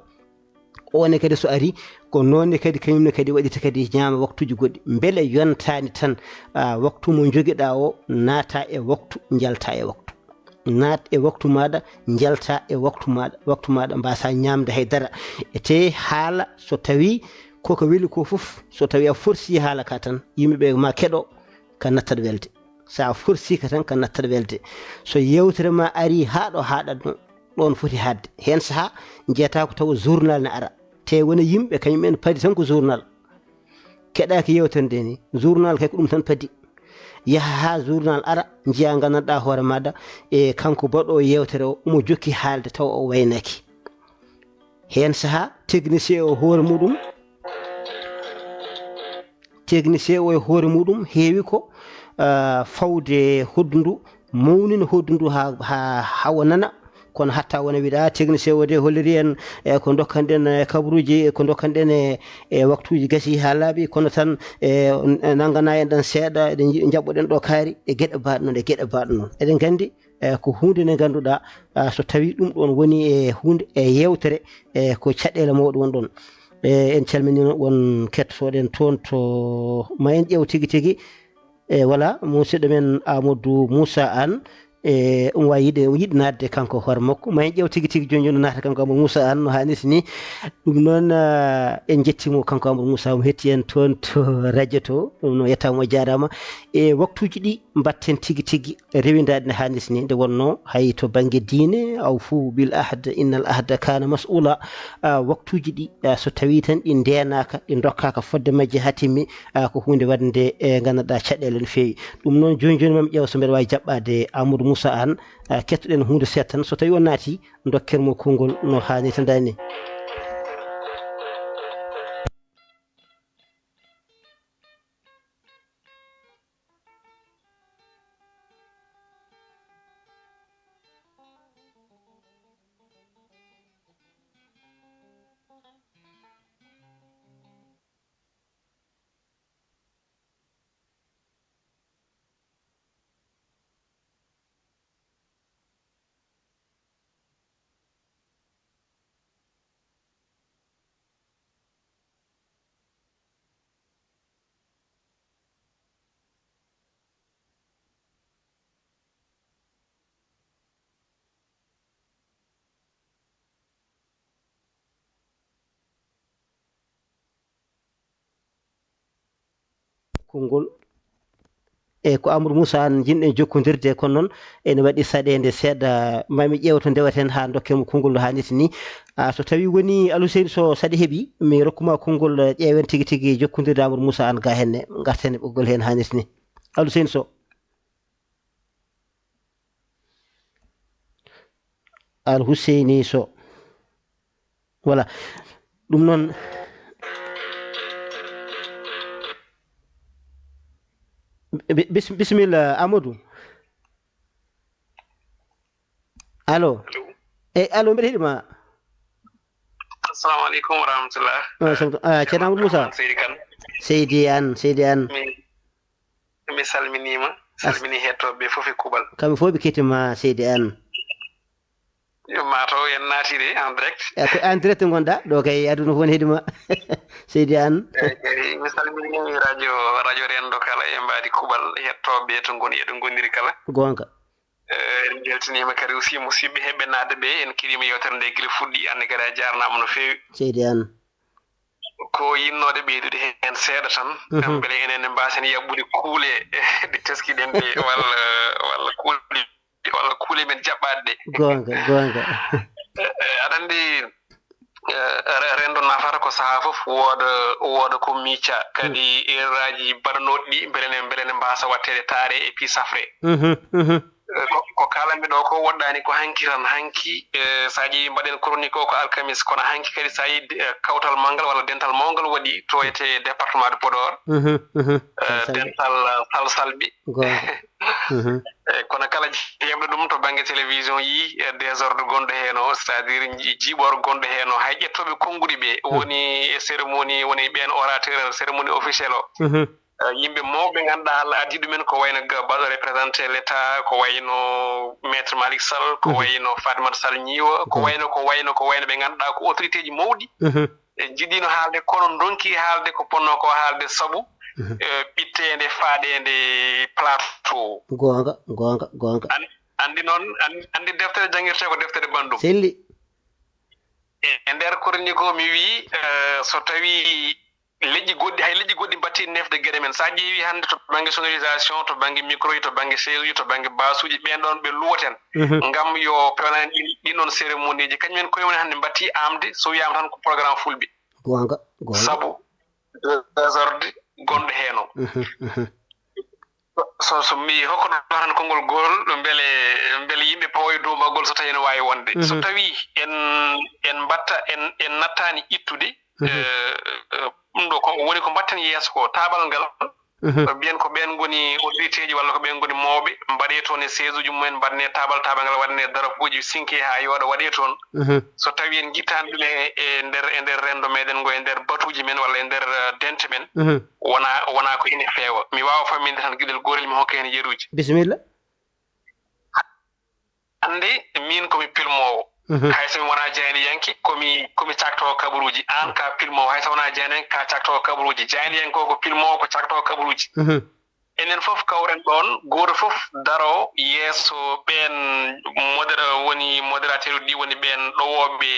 O ne kadi so ari, ko noon ne kadi kañum ne kadi waɗirta kadi ñaama waktuuji goɗɗi. Mbele yontaani tan, ah, waktu mo njogiɗaa o naata e waktu, njalta e waktu. Naat e waktu maaɗa, njalta e waktu maaɗa, waktu maaɗa mbaasa ñaamde hay dara. E te haala so tawii koko weli ko fof, so tawii a forsi haala ka tan, yimɓe ɓe ma keɗo ka nattat welde. So a forsi ka tan ka nattat welde. So yeewtere ma ari haa ɗo haaɗatno, ɗoon foti haaɗde. Heen sahaa njeyataa ko tawa journal ne ara. Te wona yimɓe kañum en padi tan ko journal. Keɗaaki yeewtere nde ni, journal kay ko ɗum tan padi. Yaha haa journal ara, njiya nganndanɗaa hoore maaɗa, e kanko baɗoowo yeewtere o, omo jokki haalde tawa o waynaaki. Heen sahaa technicien o hoore muɗum, technicien o e hoore muɗum heewi ko, ah, fawde hoɗdu ndu, mawnina hoɗdu ndu haa, haa, haa o nana, kono hatta wona wiɗa technicien o de holliri en, e ko dokkanɗen e kabaruuji, e ko dokkanɗen e, e waktuuji gasi haa laaɓi, kono tan e nanngana en ɗan seeɗa, eɗen nji-, njaɓɓoɗen ɗo kaari, e geɗe baaɗe noon, e geɗe baaɗe noon. Eɗen nganndi, e ko huunde nde ngannduɗaa, ah, so tawii ɗum ɗoon woni e huunde, e yeewtere, e ko caɗeele mawɗe won ɗoon. E en calminiima won kettotooɗen toon to, ma en ƴeew tigi tigi. E voilà, musidɗo men Amadou Moussa Anne, e omo waawi yiɗde, o yiɗi naatde kanko hoore makko. Ma en ƴeew tigi tigi jooni jooni o naata kanko Amadou Moussa Anne no haanirta ni. Ɗum noon, ah, en njettii mo kanko Amadou Moussa, omo hetti en toon to radio to. Ɗum noon yettaama, o jaaraama. E waktuuji ɗi mbaɗten tigi tigi rewindaade no haanirta ni, nde wonnoo hay to bannge diine, "Awfu bil ahd, innal ahda kaana mas'uula." Ah, waktuuji ɗi, ah, so tawii tan ɗi ndeenaaka, ɗi ndokkaaka fodde majje haa timmi, ah, ko huunde waɗnde e nganndanɗaa caɗeele no feewi. Ɗum noon, jooni jooni, mami ƴeew so mbeɗa waawi jaɓɓaade Amadou Moussa Anne, ah, kettoɗen huunde seeɗa tan. So tawii o naati, ndokken mo konngol no haanirta ni. Konngol. E ko Amadou Moussa Anne njiɗ-ɗen jokkondirde, kono noon ene waɗi saɗeende seeɗa. Ma mi ƴeew to ndewaten haa ndokken mo konngol no haanirta ni. Ah, so tawii woni Alhuseyni Sow, saɗi heɓi, mi rokkuma konngol, eh, ƴeewen tigi tigi jokkondirde Amadou Moussa Anne ga henne, ngarten e ɓoggol heen haanirta ni. Alhuseyni Sow. Alhuseyni Sow. Voilà. Ɗum noon, bi-, bis-, bisimilla, Amadou. Allo. Allo. Eyi, allo, mbeɗa heɗi ma. Assalamu aleykum wa rahmatullah. Wa aleykum salam. Ah, Ceerno Amadou Moussa. Seydi Kane. Seydi Anne, Seydi Anne. Mi, mi salminiima. As- Salmini hettooɓe ɓe fof e kuuɓal. Kamɓe fof ɓe kettima, Seydi Anne. Yo, ma taw en naati de en direct. Eh, ko en direct ngonɗa ɗo kay, aduna fof ne heɗima. Seydi Anne. Eyi, eyi, mi salmini radio, radio Renndo kala e mbaadi kuuɓal hettooɓe to ngoni, eɗo ngoniri kala. Goonga. Eh, en mbeltiniima kadi aussi musidɓe heɓɓe naatde ɓe, en keɗiima yeewtere nde gila fuɗɗi, aan ne kadi a jaarnaama no feewi. Seydi Anne. Ko yinnooɗe ɓeydude heen seeɗa tan, mhm, kam mbele enen ne mbaasen yaɓɓude kuule ɗe teskiɗen ɗe, walla, walla kuule, walla kuule men jaɓɓaaɗe ɗe. Goonga, goonga. Eh, eh, aɗa anndi, eh, re-, renndo nafata ko sahaa fof wooda, wooda ko miica, kadi, mm, erreur aji baɗanooɗi ɗi, mbele ne, mbele ne mbaasa waɗteede taare et puis safre. Mhm, mhm. Eh, ko, ko kaalanmi ɗo ko woɗɗaani ko hanki tan, hanki, eh, so a ƴeewi mbaɗen chronique o ko alkamis, kono hanki kadi so a yi, eh, kawtal mawngal walla dental mawngal waɗi to ete département de Podor, Mhm, mhm. eh, Salsalɓe. dental, eh, Salsalɓe. Goonga. Mhm. Eh, kono kala jeemɗo ɗum to bannge télévision yi, eh, désordre gonɗo heen o, c'est-à-dire ji-, jiiɓoor gonɗo heen o, hay ƴettooɓe konnguɗi ɓe, Mhm. woni e cérémonie, woni ɓeen orateur, cérémonie officielle o. Mhm. Eh, yimɓe mawɓe ngannduɗaa Allah addi ɗumen ko wayno ga-, baɗɗo représenté l'État, ko wayno Maître Malick Sall, ko Mhm. wayno Fatimata Sall Ñiiwa, ko Mhm. wayno, ko wayno, ko wayno ɓe ngannduɗaa ko autorité ji mawɗi. Mhm. Ɓe njiɗino haalde, kono ndonki haalde ko ponno ko haalde sabu, Mhm. eh, ɓitteende faaɗeende plateau. Goonga, goonga, goonga. An-, anndi noon, an-, anndi deftere janngirtee ko deftere banndum. Selli. E, e nder chronique o mi wii, eh, so tawii leƴƴi goɗɗi, hay leƴƴi goɗɗi mbattii nefde geɗe men. So a ƴeewii hannde to bannge sonorisation, to bannge micro ji, to bannge chaise uji, to bannge baasuuji, ɓeen ɗoon ɓe luwoten. Mhm. Ngam yo pewnane ɗin, ɗin ɗoon cérémonie ji. Kañum en koye mum hannde mbattii aamde, so wiyaama tan ko programme fulɓe. Goonga, goonga. Sabu désordre gonɗo heen o. Mhm, mhm. So, so mi hokkoto tan konngol gol, mbele, mbele yimɓe pawa e duumagol so tawii ene waawi wonde. So Mhm. tawii en, en mbatta, en, en nattaani ittude, Mhm. eh, eh, ɗum ɗo ko woni ko mbatten yeeso ko, taabal ngal, Mhm. mbiyen ko ɓeen ngoni autorité ji walla ko ɓeen ngoni mawɓe, mbaɗee toon e chaise uji mumen, mbaɗnee taabal, taabal ngal waɗnee darapooji, sinkee haa yooɗa, waɗee toon. Mhm. So tawii en njittaani ɗum e, e nder, e nder renndo meɗen ngo, e nder batuuji men walla e nder, eh, dente men, Mhm. wona, wona ko ene feewa. Mi waawa famminde tan geɗel gootel, mi hokka heen yeruuji. Bisimilla. Hannde miin ko mi pilmoowo. Mhm. Hay so mi wonaa jaayndiyanke, ko mi, ko mi caaktoowo kabaruuji. Aan ka pilmoowo, hay so wonaa jaayndiyanke, ka caaktoowo kabaruuji. Jaayndiyanke o ko pilmoowo, ko caaktoowo kabaruuji. Mhm. Enen fof kawren ɗoon, gooto fof daro yeeso ɓeen modéra-, woni modérateur uji ɗi, woni ɓeen ɗowooɓe,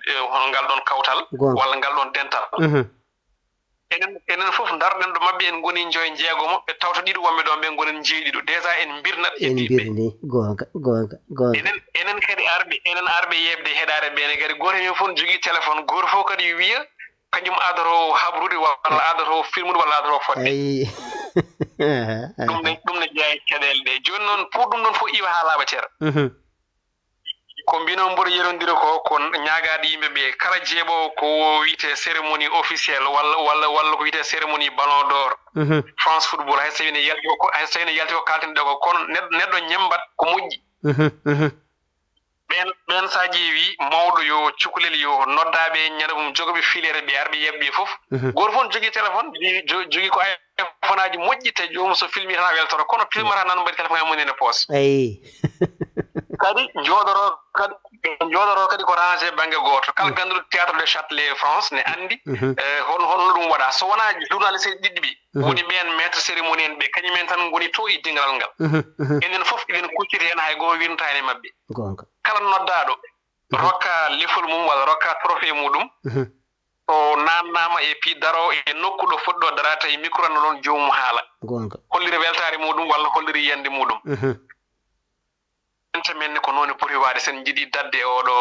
eh, hono ngal ɗoon kawtal Goonga. walla ngal ɗoon dental. Mhm. Enen, enen fof ndarɗen ɗo maɓɓe, en ngoni joyi njeegomo, ɓe tawta ɗiɗo wonɓe ɗoon ɓe ngonen jeeɗiɗo. Déjà en mbirnat En heɓiiɓe. mbirni, goonga, goonga, goonga. Enen, enen kadi arɓe, enen arɓe yeeɓde heɗaare ɓe ne kadi, gooto e men fof ne jogii téléphone, gooto fof kadi wiya kañum adoro habrude walla adoro filmude walla adoro fodde. Ayi. Ɗum ne, ɗum ne jeyaa e caɗeele ɗe. Jooni noon, pour ɗum noon fof iwa haa laaɓa cer. Mhm. Ko mbino mboɗo yerondira ko, ko ñaagaade yimɓe ɓe, kala jeeɓoowo ko wiyetee cérémonie officielle walla, walla, walla ko wiyetee cérémonie Ballon d'Or, Mhm. France Football, hay so tawii ne yalti ko, hay so tawii ne yalti ko kaalten ɗo ko, kono neɗɗo, neɗɗo ñemmbat ko moƴƴi. Mhm, mhm. Ɓeen, ɓeen so a ƴeewii, mawɗo yo cukalel yo noddaaɓe ñande mum, jogooɓe fileere ɓe, arɓe yeeɓɓe fof. Mhm. Gooto fof ne jogii téléphone, jogii, jo-, jogii ko iPhone aji moƴƴi, te joomum so filmii tan a weltoto. Kono pilmata nan mbaɗi téléphone e mum ene poos. Eyi. Kadi njooɗoro, kadi njooɗoro kadi ko rangé bannge gooto. Kala Mhm. gannduɗo théâtre de Châtelet France ne anndi, Mhm. eh, hol-, holno ɗum waɗa. So wonaa journaliste ɗiɗi ɓe, Mhm. woni ɓeen maître cérémonie en ɓe, kañum en tan ngoni to e dingalal ngal. Mhm, mhm. Enen fof eɗen kucciti heen, hay gooto wirnata heen e maɓɓe. Goonga. Kala noddaaɗo Mhm. rokka lefol mum walla rokka trophée muɗum, Mhm. so naannaama e pii daro e nokku ɗo foti ɗo dara, tawi micro no ɗoon joomum haala. Goonga. Hollira weltaare muɗum walla hollira yiyannde muɗum. Mhm. Ente men ne ko noon poti waade sen njiɗi daɗde e oɗo,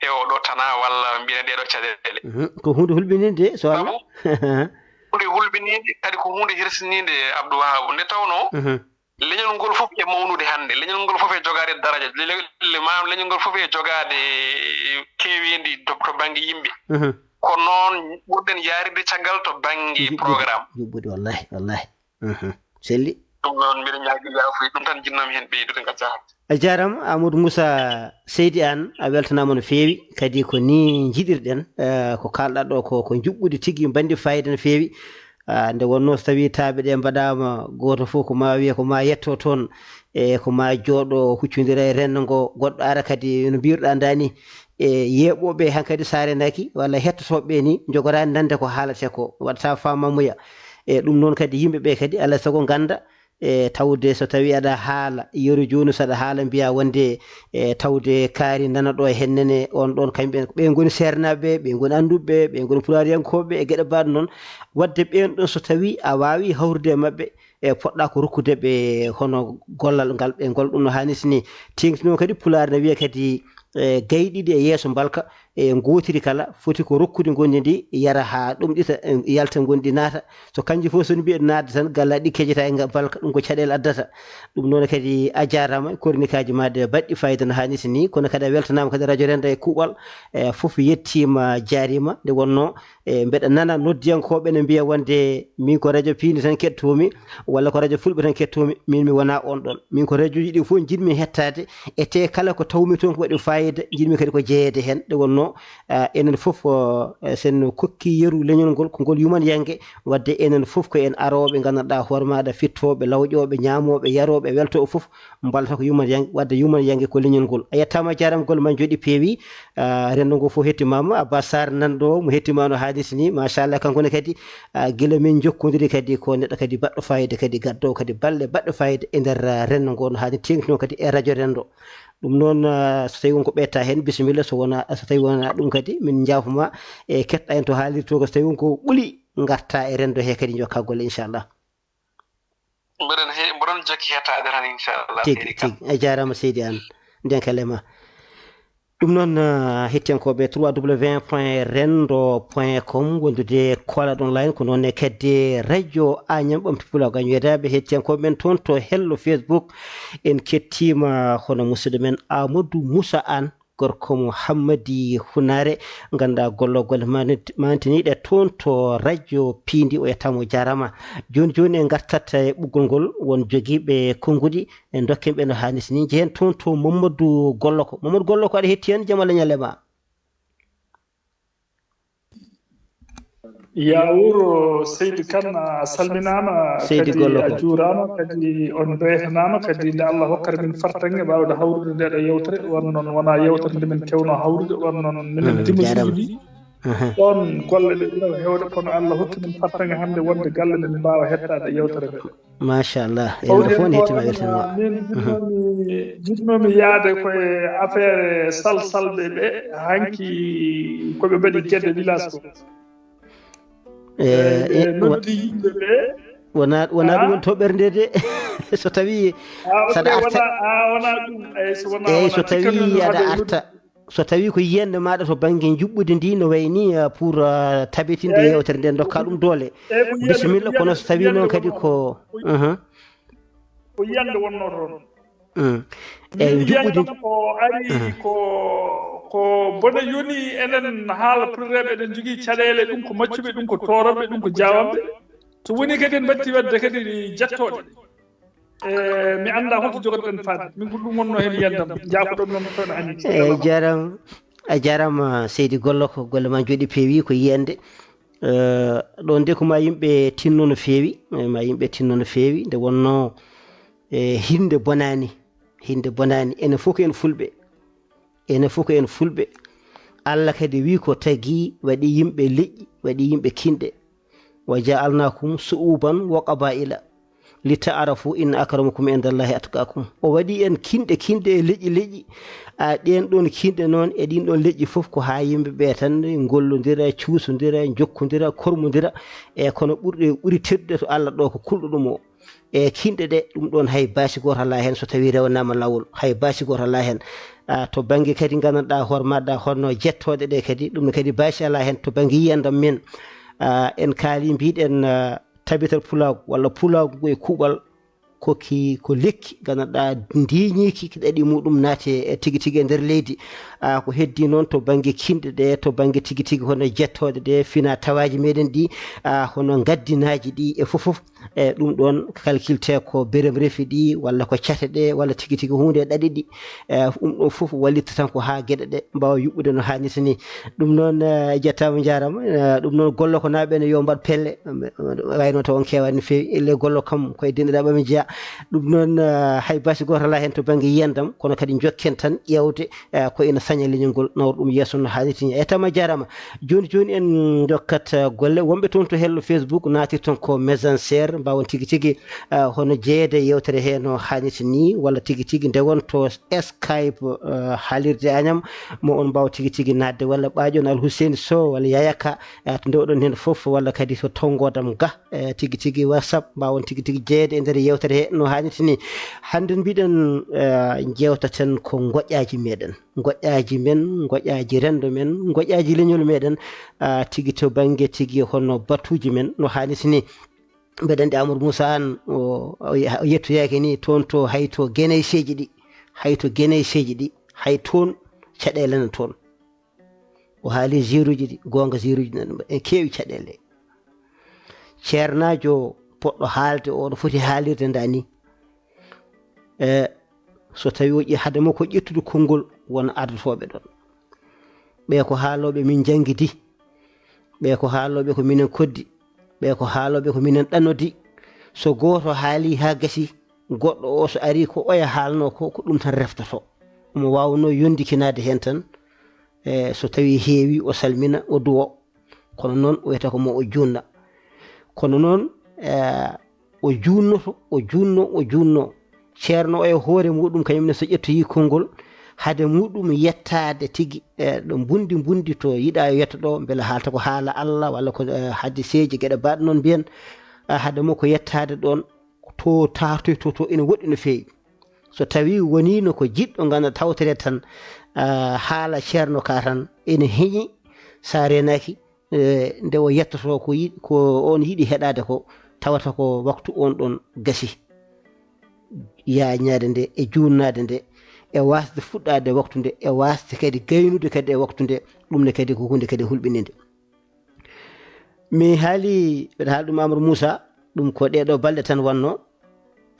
e oɗo tana walla mbiyen ɗeɗo caɗeele. Mhm. Ko huunde hulɓininde, so Allah. Sabu huunde hulɓininde, kadi ko huunde hirsininde, Abdou Wahab. Nde tawnoo Mhm. leñol ngol fof e mawnude hannde, leñol ngol fof e jogaade daraja, le-, le-, le-, maanaam leñol ngol fof e jogaade keeweendi to, to bannge yimɓe. Mhm. Ko noon ɓurɗen yaarde caggal to bannge Juɓɓude, programme. juɓɓude, wallahi, wallahi. Mhm. Selli. Ɗum noon mbiɗa ñaagii yaafuya, ɗum tan njiɗnoomi heen ɓeydude, ngacca hannde. A jaaraama, Amadou Moussa Seydi Anne, a weltanaama no feewi, kadi ko nii njiɗirɗen, eh, ko kaalɗaa ɗo ko, ko njuɓɓudi tigi, mbanndi faayiida no feewi. Ah, nde wonnoo so tawii taaɓe ɗe mbaɗaama, gooto fof ko maa wiya ko maa yetto toon, e ko maa jooɗo huccondira e renndo ngo, goɗɗo ara kadi no mbiiruɗaa ndaa nii, e yeeɓooɓe hankadi so a rendaaki walla hettotooɓe ɓe nii njogoraani nande ko haalatee ko, waɗata faamamuya. E ɗum noon kadi yimɓe ɓe kadi alaa e sago ngannda, e tawde so tawii aɗa haala yeru jooni, so aɗa haala mbiyaa wonde e tawde kaari nana ɗo hennene on ɗon, kamɓe ɓe ngoni seernaaɓe, ɓe ngoni annduɓe, ɓe ngoni pulaariyankooɓe e geɗe mbaɗ noon. Waɗde ɓeen ɗon so tawii a waawii hawrude e maɓɓe, e poɗɗa ko rokkude ɓe hono gollal ngal ɓe ngol ɗum no haanirta ni. Teeŋtinoo kadi pulaar ne wiya kadi e gayɗi ɗi e yeeso mbalka, e ngootiri kala foti ko rokkude ngonɗi ndi yara haa ɗomɗita, e yalta ngonɗi naata. So kanji fof so mbiyen naatde tan, gallaaɗi ɗi kejata e nga-, mbalka, ɗum ko caɗeele addata. Ɗum noon kadi a jaaraama, kornikaaji ma ɗi baɗɗi fayida no haanirta ni, kono kadi a weltanaama kadi Radio Renndo e kuuɓal, e fof yettiima, jaariima. Nde wonnoo, e mbeɗa nana noddiyankooɓe ne mbiya wonde min ko radio piindi tan keɗtoomi, walla ko radio fulɓe tan keɗtoomi, min mi wonaa oon ɗoon. Min ko radioji ɗi fof njiɗmi hettaade, e te kala ko tawmi toon ko waɗi fayida, njiɗmi kadi ko jeyeede heen. Nde wonnoo, ah, enen fof, oh, eh, sen kokki yeru leñol ngol, ko ngol yumanyange, wadde enen fof ko en arooɓe, nganndanɗaa hoore maaɗa, fittooɓe, lawƴooɓe, ñaamooɓe, yarooɓe, weltooɓe fof, mballata ko yumanyange, wadde yumanyange ko leñol ngol. A yettaama, a jaaraama, golle ma njooɗi peewi. Ah, renndo ngo fof hettimaama. Abbas Sarr nan ɗo, mo hettimaano haalis ni, machallah, kanko ne kadi, ah, gila min njokkondiri kadi, ko neɗɗo kadi baɗɗo fayida kadi, gaddowo kadi balle baɗɗo fayida e nder, ah, renndo ngo, no haani teeŋtino kadi e radio renndo. Ɗum noon, ah, so tawi won ko ɓeyta heen, bisimilla, so wona, so tawi wona ɗum kadi, min njaafuma e keɗɗa en to haalirto ko, so tawi won ko ɓuli, ngarta e renndo he kadi, njokka golle, inchallah. Mboɗon he-, mboɗon jokki hettaade tan, inchallah, tigi, seydi Kam. Tigi. A jaaraama, seydi Aan. Ndenka lema. Ɗum noon, ah, hettiyankooɓe trois W point renndo point com, wondude Koolaɗo Online, ko noon ne kadi Radio Agnam Ɓamti Pulaagu Agnam Weedaaɓe. Hettiyankooɓe men toon to hello Facebook, en kettiima hono musidɗo men Amadou Moussa Aan, gorko mo Hammadi Hunaare, ngannduɗaa golloo golle mant-, mantiniiɗe toon to radio piindi, o yettaama, o jaaraama. Jooni jooni en ngartat e ɓoggol ngol, won jogiiɓe konnguɗi, en ndokken ɓe no haanirta ni. Njehen toon to Mamadou Golloko. Mamadou Golloko, aɗa hetti en, jam Allah ñalle ma. Yaa wuuro, seydi Kan, a salminaama, seydi kadi Golloko, a juuraama, kadi on mbeytanaama, kadi nde Allah hokkata min fartaŋŋe mbaawde hawrude nde ɗo yewtere, won noon wonaa yewtere nde min kewnoo hawrude, won noon minen, mm, dimanche, jaaraama, uji ɗi, aha, ɗoon golle ɗe ɓura heewde, kono Allah hokki min fartaŋŋe hannde wonde galle nde min mbaawa hettaade yewtere nde. Machallah. Eyi, o fof ne hettima weltanma. Min, mhm, jiɗnoomi, jiɗnoomi yaade koye affaire salsalɓe ɓe, hanki ko ɓe mbaɗi Gedde village ko. Eh, eh, eh, eh, wa-, noddi yimɓe ɓe. Wona, wona, ah, ɗum woni toɓɓere nde de. So tawi, ah, ok, saɗa arta. Wona, ah, wona ɗum. Eyi, so wona, eyi, wona, so tawi aɗa arta. So tawi ko yiyannde maaɗa to bannge njuɓɓudi ndi, no wayi ni, ah, pour, ah, tabitinde, eyi, yewtere nde, dokka ɗum doole. Eyi, ko yiyannde, bisimilla, ko yiyannde, kono so tawi yiyannde noon kadi wonno, ko, ko, mhm, ko yiyannde wonno toon. Mm. Eyi, min njuɓɓudi. Yiyannde ko ari, mm, ko, ko bone yoni enen haala pour rewɓe, eɗen njogii caɗeele, ɗum ko maccuɓe, ɗum ko tooroɓe, ɗum ko jaawanɓe. So woni kadi en mbatti waɗde kadi jettooɗe. E, mi anndaa holto jogotoɗen faade. Min ko ɗum wonnoo heen yiyannde am. Njaafoɗon noon toon Agnam. Eyi, jaaraama. A jaaraama, seydi Golloko, golle ma njooɗi peewi ko yiyannde. Eh, ɗoon de ko ma yimɓe tinno no feewi, eh, ma yimɓe tinno no feewi. Nde wonnoo, eh, hinnde bonaani, hinnde bonaani. Enen fof ko en fulɓe. Enen fof ko en fulɓe. Allah kadi wi ko tagi waɗi yimɓe leƴƴi, waɗi yimɓe kinɗe. "Wa ja'alnakum su'uban wa qaba'ila li ta'arafu inna akramakum indallahi atqakum." O waɗi en kinɗe, kinɗe e leƴƴi, leƴƴi. A, ɗeen ɗoon kinɗe noon e ɗiin ɗoon leƴƴi fof ko haa yimɓe ɓe tan ngollondira, cuusondira, njokkondira, kormondira. E kono ɓurɗo, ɓuri teddude to Allah ɗo ko kulɗo ɗum o. E kinɗe ɗe, ɗum ɗoon hay baasi gooto alaa heen so tawii rewnaama laawol, hay baasi gooto alaa heen. A, to bannge kadi nganndanɗaa hoore maaɗa hono jettooɗe ɗe kadi, ɗum ne kadi baasi alaa heen to bannge yiyannde men. A, en kaali mbiɗen, a, tabital pulaagu walla pulaagu ngu e kuuɓal ko ki, ko lekki nganndanɗaa ndiiñiiki ɗaɗi muɗum naati e tigi tigi e nder leydi. A, ko heddii noon to bannge kinɗe ɗe, to bannge tigi tigi hono jettooɗe ɗe, fina tawaaji meɗen ɗi, a, hono ngaddinaaji ɗi e fof fof. E ɗum ɗoon calculte ko berem refi ɗi, walla ko cate ɗe, walla tigi tigi huunde e ɗaɗi ɗi. E ɗum ɗo fof wallitta tan ko haa geɗe ɗe mbaawa yuɓɓude no haanirta ni. Ɗum noon, e, jettaama, njaaraama. E, ɗum noon Golloko naaɓe ne yo mbaɗ pelle, wayno taw on keewaani no feewi. Elle Golloko kam koye denɗiraaɓe amen jeyaa. Ɗum noon, e, hay baasi gooto alaa heen to bannge yiyannde am, kono kadi njokken tan ƴeewde, e, ko ina saña leñol ngol nawra ɗum yeeso no haanirta ni. E tama jaaraama. Jooni jooni en ndokkat, eh, golle. Wonɓe toon to hello Facebook naatirton ko Messenger, mbaawon tigi tigi, eh, hono jeyeede e yewtere he no haanirta ni, walla tigi tigi ndewon to Skype, eh, haalirde Agnam, mo on mbaawa tigi tigi naatde, walla ɓaaƴon Alhuseyni Sow, walla Yaya Ka, eh, to ndewɗon heen fof, walla kadi to tonngoodam ga, eh, tigi tigi WhatsApp, mbaawon tigi tigi jeyeede e nder yewtere E no haanirta ni, hannde mbiɗen, eh, njeewtaten ko ngoƴaaji meɗen, ngoƴaaji men, ngoƴaaji renndo men, ngoƴaaji leñol meɗen, ah, tigi to bannge tigi hono batuuji men, no haanirta ni. Mbeɗa anndi Amadou Moussa Anne, o, o ye-, o yettoyaaki ni toon to hay to Guénéseeji ɗi, hay to Guénéseeji ɗi, hay toon caɗeele nana toon. O haali ziiruuji ɗi, goonga ziiruuji nana, en keewi caɗeele. Ceernaajo poɗɗo haalde o no foti haalirde ndaa ni. E, so tawi o ƴe-, hade makko ƴettude konngol, won ardotooɓe ɗoon. Ɓe ko haalooɓe min njanngidi, ɓe ko haalooɓe ko minen koddi, ɓe ko haalooɓe ko minen ɗannodi. So gooto haali haa gasi, goɗɗo o so ari ko oya haalnoo ko, ko ɗum tan reftoto. Omo waawnoo yondikinaade heen tan, e, so tawi heewi o salmina, o duwo. Kono noon o wiyata ko mo o juunna. Kono noon, e, o juunnoto, o juunno, o juunno. Ceerno o e hoore muɗum kañum ne so ƴettoyi konngol, hade muɗum yettaade tigi, e, ɗo mbundi mbundi to yiɗa yetto ɗo, mbela haalta ko haala Allah walla ko, e, hadiseeji geɗe baɗe noon mbiyen, e, hade mo ko yettaade ɗoon to taartoyto to ina woɗɗi no feewi. So tawi woniino ko jiɗɗo ngannduɗaa tawtore tan, ah, haala ceerno ka tan ene heñi, sa reenaaki, eh, nde o yettoto ko yi-, ko on yiɗi heɗaade ko, tawata ko waktu on ɗon gasi. Yaañaade nde e juunnaade nde e waasde fuɗɗaade waktu nde e waasde kadi gaynude kadi e waktu nde, ɗum ne kadi ko huunde kadi hulɓininde. Mi haali, mbeɗa haala ɗum Amadou Moussa, ɗum ko ɗeɗo balɗe tan wonno,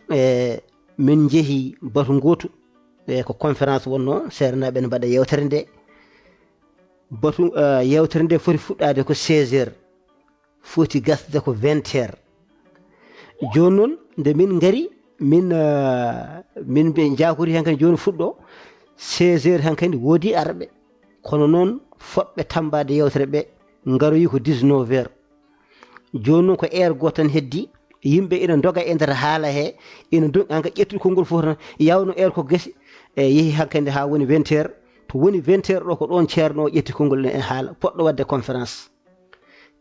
e min njehi batu ngootu, e ko conférence wonno, seerenaaɓe ne mbaɗa yewtere nde. Batu, e, yewtere nde foti fuɗɗaade ko seize heures, foti gasde ko vingt heures. Jooni noon, nde min ngari, min, e, min ɓe njaakori heen kadi jooni fuɗɗo, seize heures heen kadi woodi arɓe. Kono noon, fotɓe tammbaade yewtere ɓe ngaroyi ko dix-neuf heures. Jooni noon ko heure gooto tan heddi, yimɓe ina ndoga e nder haala he, ina ndo-, hanka ƴettude konngol fof tan, yawno heure ko gasi, e yehi hankadi haa woni vingt heures. To woni vingt heures ɗo, ko ɗoon ceerno o ƴetti konngol ene haala, poɗɗo waɗde conférence.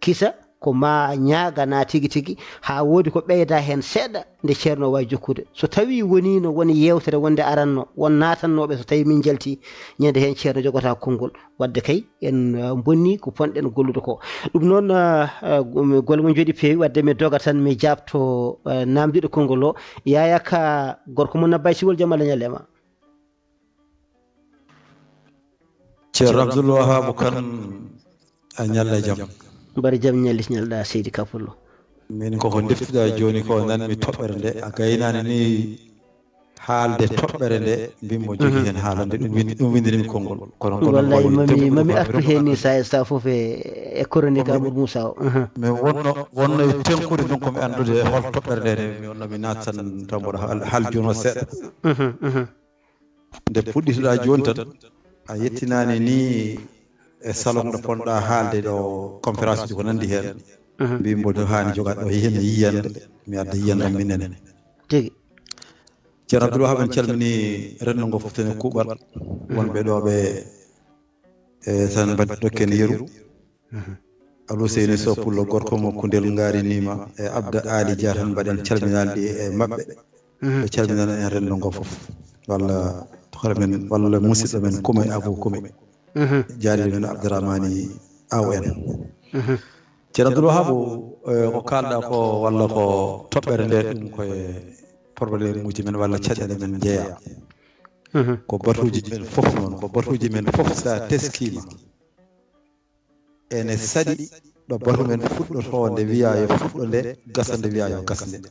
Kisa ko ma ñaagana tigi tigi, haa woodi ko ɓeyda heen seeɗa, nde ceerno waawi jokkude. So tawi woniino won yewtere wonde aranno, won naatannooɓe, so tawi min njalti, ñande heen ceerno jogata konngol. Wadde kay, en, uh, mbonni ko ponɗen gollude ko. Ɗum noon, uh, uh, golle mum jooɗi peewi, wadde mi doga tan mi jaabto, uh, naamndiiɗo konngol o. Yaya Ka, gorko mon Nabbay Siwol, jam Allah ñalle ma. Ceerno Abdoul Wahab Kane, a ñalla jam. Mbar jam ñalli, ñalɗa seydi Ka Pullo. Min koko ndeftuɗa jooni ko, nanmi toɓɓere nde, a gaynaani ni haalde toɓɓere nde, mbimmo jogii heen haalande, ɗum win-, ɗum winndinimi konngol. Kono, kono wallaahi, mami, mami artu heen ni sa, sa fof e, e chronique Amadou Moussa o. Min wonno, wonno e tenkude ɗum ko mi anndude hol toɓɓere nde, mi wonno mi naatan tan mboɗo haal, haal jooni o seeɗa. Nde puɗɗitoɗa jooni tan, a yettinaani ni e salon ɗo ponɗa haalde ɗo, conférence uji ko nanndi heen. Mbimmo ɗo haani jogaade ɗo, heen yiyannde, mi adda yiyannde am minen. Tigi. Ceerno Abdoul Wahab, en calmini renndo ngo fof, tene kuuɓal, wonɓe ɗo ɓe, e, tan mbaɗ dokken yeru. Alou Seyni Sow Pullo, gorko mo Kundel, ngarinima, e Abda Ali Dia tan, mbaɗen calminalɗi e maɓɓe. Ɓe calminana en renndo ngo fof. Walla hoore men, walla musidɗo men Kumay, Abou Kumay. Jaariɗo men Abdourahmani Aw en. Ceerno Abdoul Wahab, e, ko kaalɗa ko, walla ko toɓɓere nde, ɗum koye problème uji men walla caɗeele men jeeya. Ko batuuji men fof noon, ko batuuji men fof sa teskima. Ene saɗi ɗo batu men fuɗɗotoo nde wiya yo fuɗɗo nde, gasa nde wiya yo gas nde.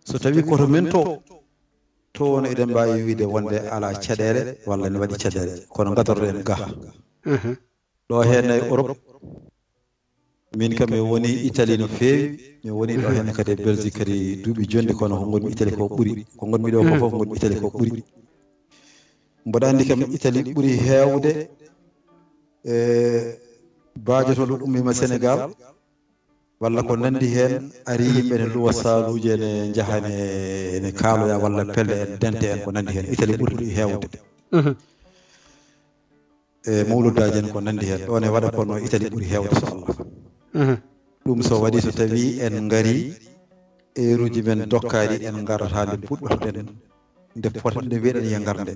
So tawi ko to men to, to won eɗen mbaawi wiide wonde alaa caɗeele walla ene waɗi caɗeele, kono ngadorɗen ga. Ɗo heen e Europe, min kam mi woni Italie no feewi, mi woni ɗo heen kadi e Belgique kadi duuɓi jonɗi, kono ko ngonmi Italie ko ɓuri, ko ngonmi ɗo ko fof ngonmi Italie ko ɓuri. Mboɗo anndi kam Italie ɓuri heewde e baajotooɗo ummiima Sénégal, walla ko nanndi heen, ari yimɓe ne luwa saaluuji, ene njaha ene, ene kaaloya, walla pelle en dente en, ko nanndi heen. Italie ɓuri ɗum heewde. E mawludaaji en ko nanndi heen. Ɗoon e waɗa kono Italie ɓuri heewde, so Allah. Ɗum so waɗi, so tawi en ngari, eeruuji men dokkaaɗi en ngarata nde puɗɗotoɗen, nde poten nde mbiyeɗen yo ngarde.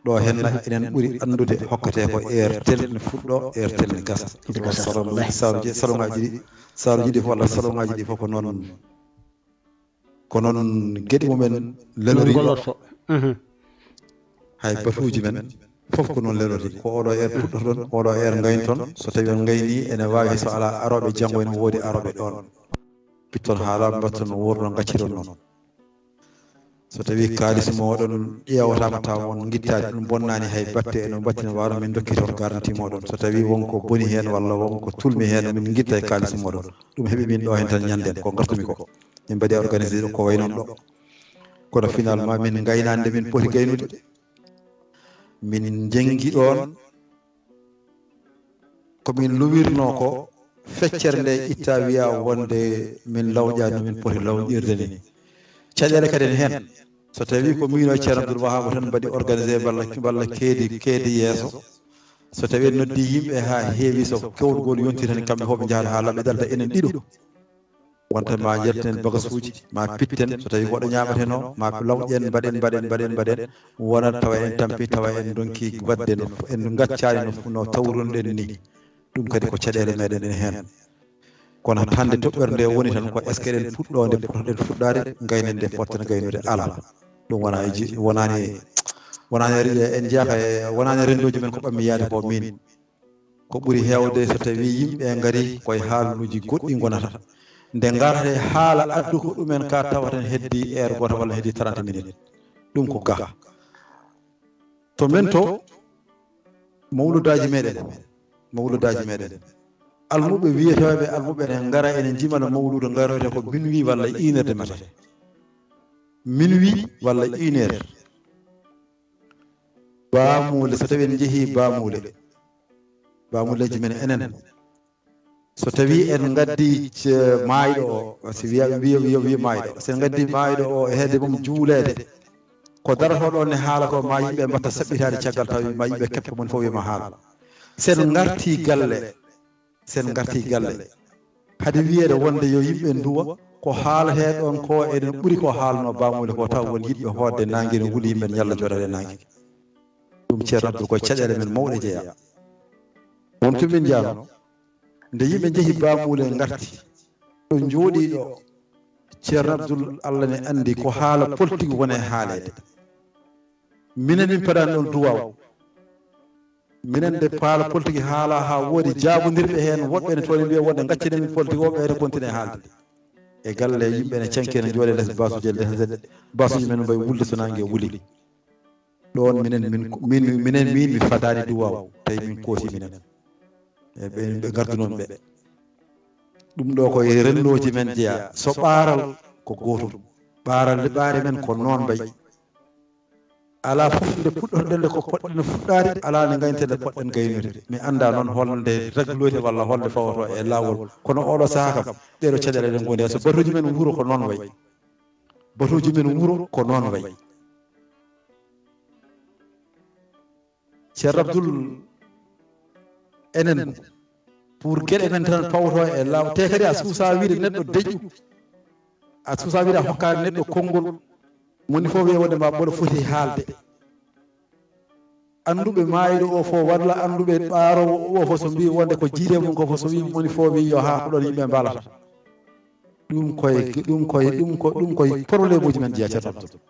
Ɗo henna enen ɓuri anndude hokkatee ko heure tel ne fuɗɗo, heure tel ne gasa. Salon- salonji ɗi, salon ngaji ɗi fof walla salon ngaji ɗi fof ko noon, ko noon geɗe mumen lelori. Hay batuuji men fof ko noon lelori. Ko oɗo heure puɗɗotoɗon, oɗo heure ngaynton. So tawi on ngayni, ene wawi so ala aroɓe janngo, ene woodi aroɓe ɗon. Pitton haala, mbatton wurno, ngacciron noon. So tawi kaalis moɗon ƴeewataama taw on ngittaade ɗum, bonnaani hay batte, eno mbattina waalo, min dokki toon garanti moɗon. So tawi wonko boni heen walla wonko tulmi heen, min ngitta e kaalis moɗon. Ɗum heɓi min ɗo heen tan ñanden ko ngartumi ko. Min mbaɗi organisé ɗo ko way noon ɗo. Kono finalement min ngaynaande min poti gaynude. Min njengi ɗoon. Ko min luwirnoo ko feccere nde itta wiya wonde min lawƴaani no min poti lawƴirde ni. Caɗeele kadi ne heen. So tawi ko miino e Ceerno Abdoul Wahab tan mbaɗi organisé walla, walla keedi, keedi yeeso. So tawi en noddi yimɓe haa heewi, so kewgol yonti tan kamɓe fof ɓe njahata haa laɓɓe ɗalta enen ɗiɗo. Wonta ma njelten bagasuuji, ma pitten, so tawi goɗɗo ñaamateno, ma lawƴen, mbaɗen, mbaɗen, mbaɗen, mbaɗen, wonat tawa en tampi, tawa en donki waɗde no, en ngaccaani no, no tawrunoɗen ni. Ɗum kadi ko caɗeele meɗen en heen. Kono hannde toɓɓere nde woni tan ko est-ce que eɗen puɗɗoo nde potoɗen fuɗɗaade, ngaynen nde potten gaynude? Alaa. Ɗum wona e ji-, wonaani, wonaani e, en jeyaka e, wonaani e renndooji men ko ɓammi yaade ko min. Ko ɓuri heewde so tawi yimɓe ngari koye haaluuji goɗɗi ngonata. Nde ngarate haala addu ko ɗumen ka tawata ne heddi heure gooto walla heddi trente minutes. Ɗum ko ga. To men to, mawludaaji meɗen, mawludaaji meɗen. Almuɓɓe wiyetooɓe almuɓɓe ne ngara ene njimana mawluudu, ngaroyta ko minuit walla une heure de matin. Minuit walla une heure. Baamuule, so tawi en njehii baamuule, baamuuleeji men enen, so tawi en ngaddi ce-, maayɗo o, si wiya, wiya, wiya, wiya maayɗo, so en ngaddi maayɗo o e hedde mum juuleede, ko darotoo ɗoon ne haala ko, ma yimɓe mbatta saɓɓitaade caggal, tawi ma yimɓe keɓta, moni fof wiya ma haala. So en ngartii galle, so en ngartii galle, hade wiyeede wonde yo yimɓe nduwa, ko haaletee ɗoon ko ene ɓuri ko haalnoo baamuule ko, taw won yiɗɓe hootde naange ne wuli yimɓe ne ñalla jooɗaade e naange. Ɗum Ceerno Abdul ko e caɗeele men mawɗe jeyaa. Won to min njahnoo, nde yimɓe njehi baamuule ngarti, ɗo njooɗii ɗo, Ceerno Abdul Allah ne anndi ko haala politique woni e haaleede. Minen min padaani ɗoon duwaaw. Minen nde paala politique haala haa woodi jaabondirɓe heen, woɗɓe ne toon mbiya wonde ngaccinen min politique o, ɓeyde continue haalde. E galle yimɓe ne canki, ne njooɗe les basuji, les basuji men mbayi wulde so naange wuli. Ɗoon minen, min, min, minen, min mi fadaani duwaaw, tawi min koosi minen. E ɓe, ɓe ngardunoon ɓe. Ɗum ɗo ko e renndooji men jeyaa. So ɓaaral ko gootum. Ɓaaral liɓaare men ko noon mbayi. Alaa fof nde puɗɗotoɗen nde ko poɗɗen fuɗɗaade, alaa nde ngaynten nde poɗɗen gaynude. Mi anndaa noon holnde ragloyte walla holnde fawotoo e laawol. Kono oɗo sahaa kam, ɗeɗo caɗeele ɗen ngoni. So batuuji men wuro ko noon wayi. Batuuji men wuro ko noon wayi. Ceerno Abdul, enen, pour geɗe men tan pawto e laaw, te kadi a suusa wiide neɗɗo deƴƴu, a suusa wiide a hokkaani neɗɗo konngol, moni fof wiya wonde ma mboɗo foti haalde. Annduɓe maayɗo o fof, walla annduɓe ɓaaroowo o fof, so mbii wonde ko jiide mum ko fof, so wii moni fof wii yo haa ko ɗoon yimɓe mbaalata. Ɗum koye, ɗum koye, ɗum ko, ɗum koye problème uji men jeyaa, Ceerno Abdul.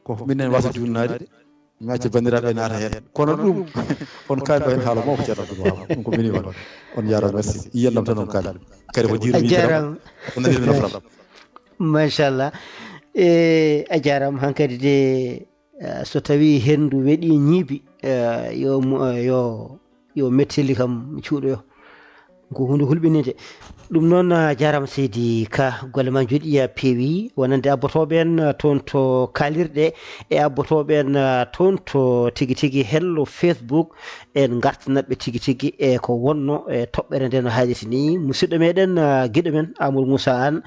Ko minen wasa junnaade, mi acca banndiraaɓe naata heen. Kono ɗum, on kaali ko heen haala mawko, Ceerno Abdul Wahab. Ɗum ko mini won. On njaaraama, merci. Yiyannam tan on kaali. Kadi ko jiiru. A jaaraama. On nani min afram. Machallah. E, a jaaraama hankadi de, eh, so tawii henndu weɗii ñiibi, eh, yo mu-, eh, yo, yo metteli kam cuuɗoyo. Ko huunde hulɓininde. Ɗum noon, a jaaraama seydi Ka, golle ma njoɗi, a peewi, wonande abbotooɓe en, ah, toon to kaalirɗe, e abbotooɓe en, ah, toon to tigi tigi hello Facebook, en ngartanat ɓe tigi tigi e ko wonno e toɓɓere nde no haalirta ni. Musidɗo meɗen, ah, giɗo men Amadou Moussa Anne,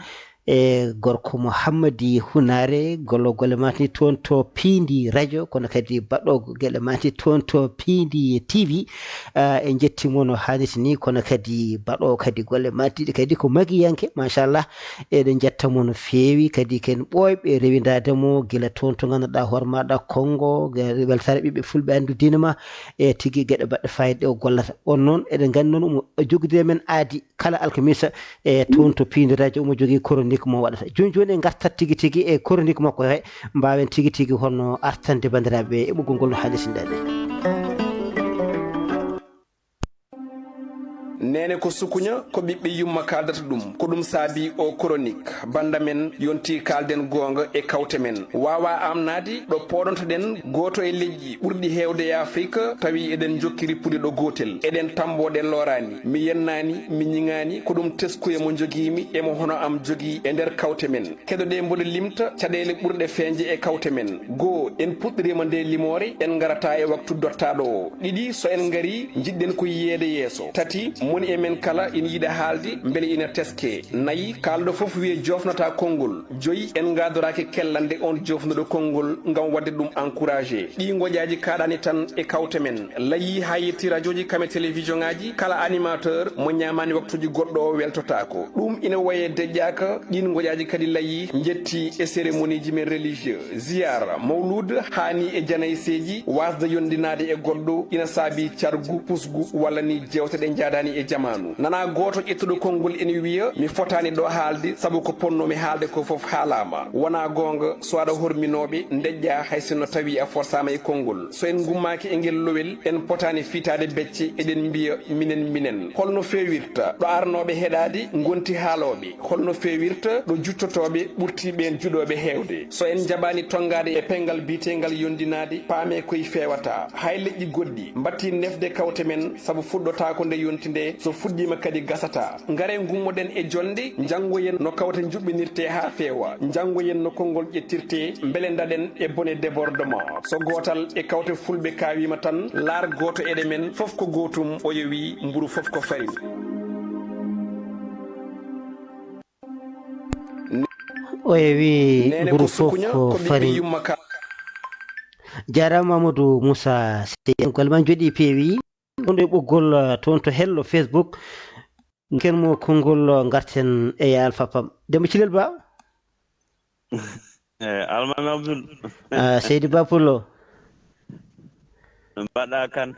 e gorko mo Hammadi Hunaare, gollo golle maati toon to Piindi Radio, kono kadi baɗɗo geɗe maati toon to Piindi T V. Ah, en njetti mo no haanirta ni, kono kadi baɗɗo kadi golle maati ɗi kadi ko magiyanke, machallah. Eɗen njetta mo no feewi, kadi ken ɓooyɓe rewindaade mo gila toon to ngannduɗaa hoore maaɗa Konngo, ge-, weltaare ɓiɓɓe fulɓe anndu diine ma, e tigi geɗe baɗɗe fayida ɗe o gollata. On noon, eɗen nganndi noon omo jogdiri men aadi kala alkamisa, e toon to Piindi Radio omo jogii chronique mo waɗata. Jooni jooni en ngartat tigi tigi e chronique makko he, mbaawen tigi tigi holno artande banndiraaɓe e ɓoggol ngol no haanirta ni. Neene ko sukuña, ko ɓiɓɓe yumma kaaldata ɗum. Ko ɗum saabi o chronique. Bannda men yonti kaalden goonga e kawte men. Waawaa aamnaade ɗo pooɗontoɗen gooto e leƴƴi ɓurɗi heewde e Afrik, tawi eɗen njokki rippude ɗo gootel. Eɗen tammboo ɗe looraani. Mi yennaani, mi ñiŋaani, ko ɗum teskuya mo njogiimi e mo hono am jogii e nder kawte men. Keɗoɗee mboɗo limta caɗeele ɓurɗe feeñde e kawte men. Goo, en puɗɗiriima nde limoore, en ngarataa e waktu dottaaɗo o. Ɗiɗi, so en ngarii, njiɗɗen ko yiyeede yeeso. Tati, moni e men kala ina yiɗa haalde, mbele ina teskee. Nayi, kaalɗo fof wiya joofnataa konngol. Joyi, en ngaadoraaki kellande oon joofnuɗo konngol ngam waɗde ɗum encouragé. Ɗii ngoƴaaji kaaɗaani tan e kawte men. Layii haa yetti rajooji kam e télévision ŋaaji, kala animateur mo ñaamaani waktuuji goɗɗo o weltotaako. Ɗum ina wayi e deƴƴaaka, ɗiin ngoƴaaji kadi layii, njetti e cérémoniiji men religieux. Ziyaara, mawluud, haani e janayseeji, waasde yondinaade e goɗɗo, ina saabii cargu, pusgu, walla ni jeewte ɗe njaadaani e jamaanu. Nanaa gooto ƴettuɗo konngol ina wiya, mi fotaani ɗo haalde, sabu ko potnoomi haalde ko fof haalaama. Wonaa goonga, so aɗa horminooɓe, ndeƴƴaa hay sinno tawii a forsaama e konngol. So en ngummaaki e ngel lowel, en potaani fiitaade becce, eɗen mbiya minen, minen. Holno feewirta ɗo arnooɓe heɗaade ngonti haalooɓe? Holno feewirta ɗo juttotooɓe ɓurti ɓeen juɗooɓe heewde? So en njaɓaani tonngaade e peŋngal biyeteengal yondinaade, paamee koy feewataa. Hay leƴƴi goɗɗi mbattii nefde kawte men, sabu fuɗɗotaako nde yonti nde, so fuɗɗiima kadi gasataa. Ngaree ngummoɗen e jonnde, njanngoyen no kawte njuɓɓinirtee haa feewa. Njanngoyen no konngol ƴettirtee, mbele ndaɗen e bone débordement. So gootal e kawte fulɓe kaawiima tan, laar gooto eɗe men, fof ko gootum, oya wii, mburu fof ko farine. Oya wii, mburu fof ko farine. Jaaraama Amadou Moussa Sey, golle ma njooɗii peewi. Ɗum ɗo e ɓoggol, uh, toon to hello Facebook. Ken mo konngol, uh, ngarten e Alpha Pam. Demba Cilel Ba? Eh, Almaami Abdul. Ah, Seydi Ba Pullo. No mbaɗɗaa kan?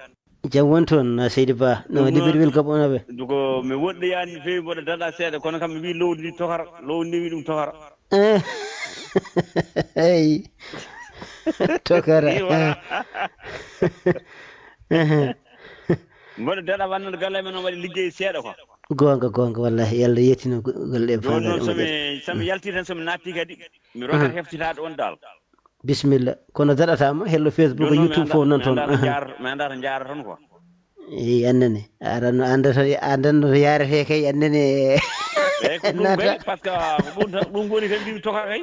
Jam woni toon, uh, Seydi Ba. No ɗum debirwel gaɓonooɓe? Ko mi woɗɗoyaani feewi, mboɗo daɗa seeɗa, kono kam mi wii lowdi ndi tokara, lowdi ndi wii ɗum tokara. Eh. Hey. Tokara. Ii, voilà. Ehe. Mboɗo daɗa wannde galle men o waɗi liggey seeɗa ko. Goonga, goonga, wallahi, Yalla yettino go-, golle ɗe. Jooni noon, so mi, so mi yalti tan, so mi naatti kadi, mi rokat heftitaade on dal. Bisimilla. Kono daɗataama, hello Facebook, YouTube fof nan toon. Mi anndaa to njaar-, mi anndaa to njaarata toon ko. Eyi, annene. Aɗa no annda to, annda no to yaarete kay, annene. Eyi, ko ɗum kay, parce que ko ɗum tan, ɗum woni kay mbiimi toka kay.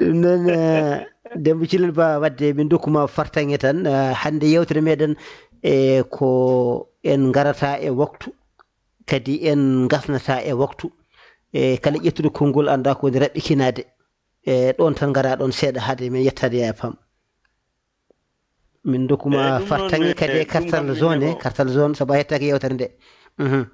Ɗum noon, eh, Demba Cilel Ba, wadde min ndokkuma fartaŋŋe tan, eh, hannde yewtere meɗen, eh, ko en ngarata e waktu, kadi en ngasnata e waktu. E kala ƴettuɗo konngol annda ko woni raɓɓikinaade. E ɗoon tan ngara ɗoon seeɗa hade men yettaade Yaaya Pam. Min ndokkuma fartaŋŋe kadi e kartal zone, kartal zone, sabu a yettaaki yewtere nde. Mhm.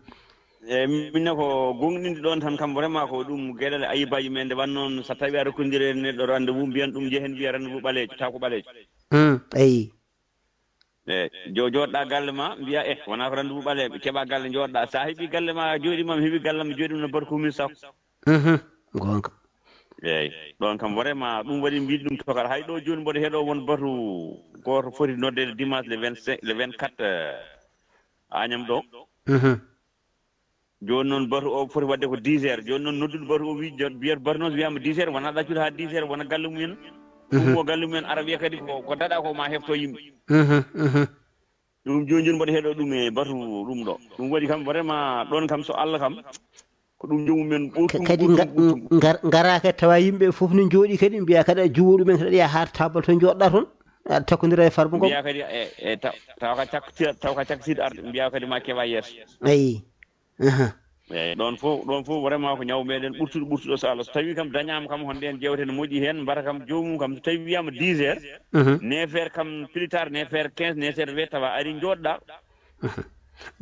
Eyi, min ne ko goongɗinde ɗoon tan kam, vraiment ko ɗum geɗal ayibaaji men nde wannoo noon, so tawii a rokkondire neɗɗo rendez-vous, mbiyan ɗum njehen, mbiya rendez-vous ɓaleejo, taw ko ɓaleejo. Hmm, eyi. Eyi, jo-, jooɗɗaa galle ma, mbiya, eh, wonaa ko rendez-vous ɓaleeɓe, keɓaa galle, njooɗɗaa. So a heɓii galle ma, a jooɗii ma, mi heɓii galle am, mi jooɗii ma, barko min saw. Mhm, goonga. Eyi, ɗoon kam vraiment, ɗum waɗi mbiɗi ɗum tokar. Hay ɗo jooni mboɗo heɗoo won batu gooto foti noddeede dimanche le vingt-cinq, le vingt-quatre, eh, Agnam ɗo. Mhm. Jooni noon batu o foti waɗde ko dix heures. Jooni noon nodduɗo batu o wi-, jo-, mbiyata batu noon so wiyaama dix heures, wona ɗaccude haa dix heures, wona galle mumen. Mhm. Ɗum o galle mumen ara wiya kadi ko, ko daɗa ko ma hefto yimɓe. Mhm, mhm. Ɗum jooni jooni mboɗo heɗoo ɗum e batu ɗum ɗo. Ɗum waɗi kam vraiment ɗoon kam so Allah kam, ko ɗum joomum men ɓurtum, kadi ɓurtum, nga-, ɓurtum. Ngar-, ngara kadi tawa yimɓe fof ne njooɗii kadi mbiya kadi a juwo ɗumen kadi aɗa yaha haa to tabal to njooɗɗa toon. Aɗa takkondira e farba ngom. Mbiya kadi e, e taw, taw ka cak-, taw ka cakkitii arde, mbiya kadi ma keɓa yeeso. Ayi. Aha. Eeyi, ɗoon fof, ɗoon fof vraiment ko ñaw meɗen ɓurtuɗo, ɓurtuɗo so Allah. So tawii kam dañaama kam, honde en jeewte no moƴƴi heen, mbara kam joomum kam, so tawii wiyaama dix heures, Mhm. neuf heures kam, plus tard neuf heures quinze, neuf heures vingt, tawa ari njooɗɗa. Mhm.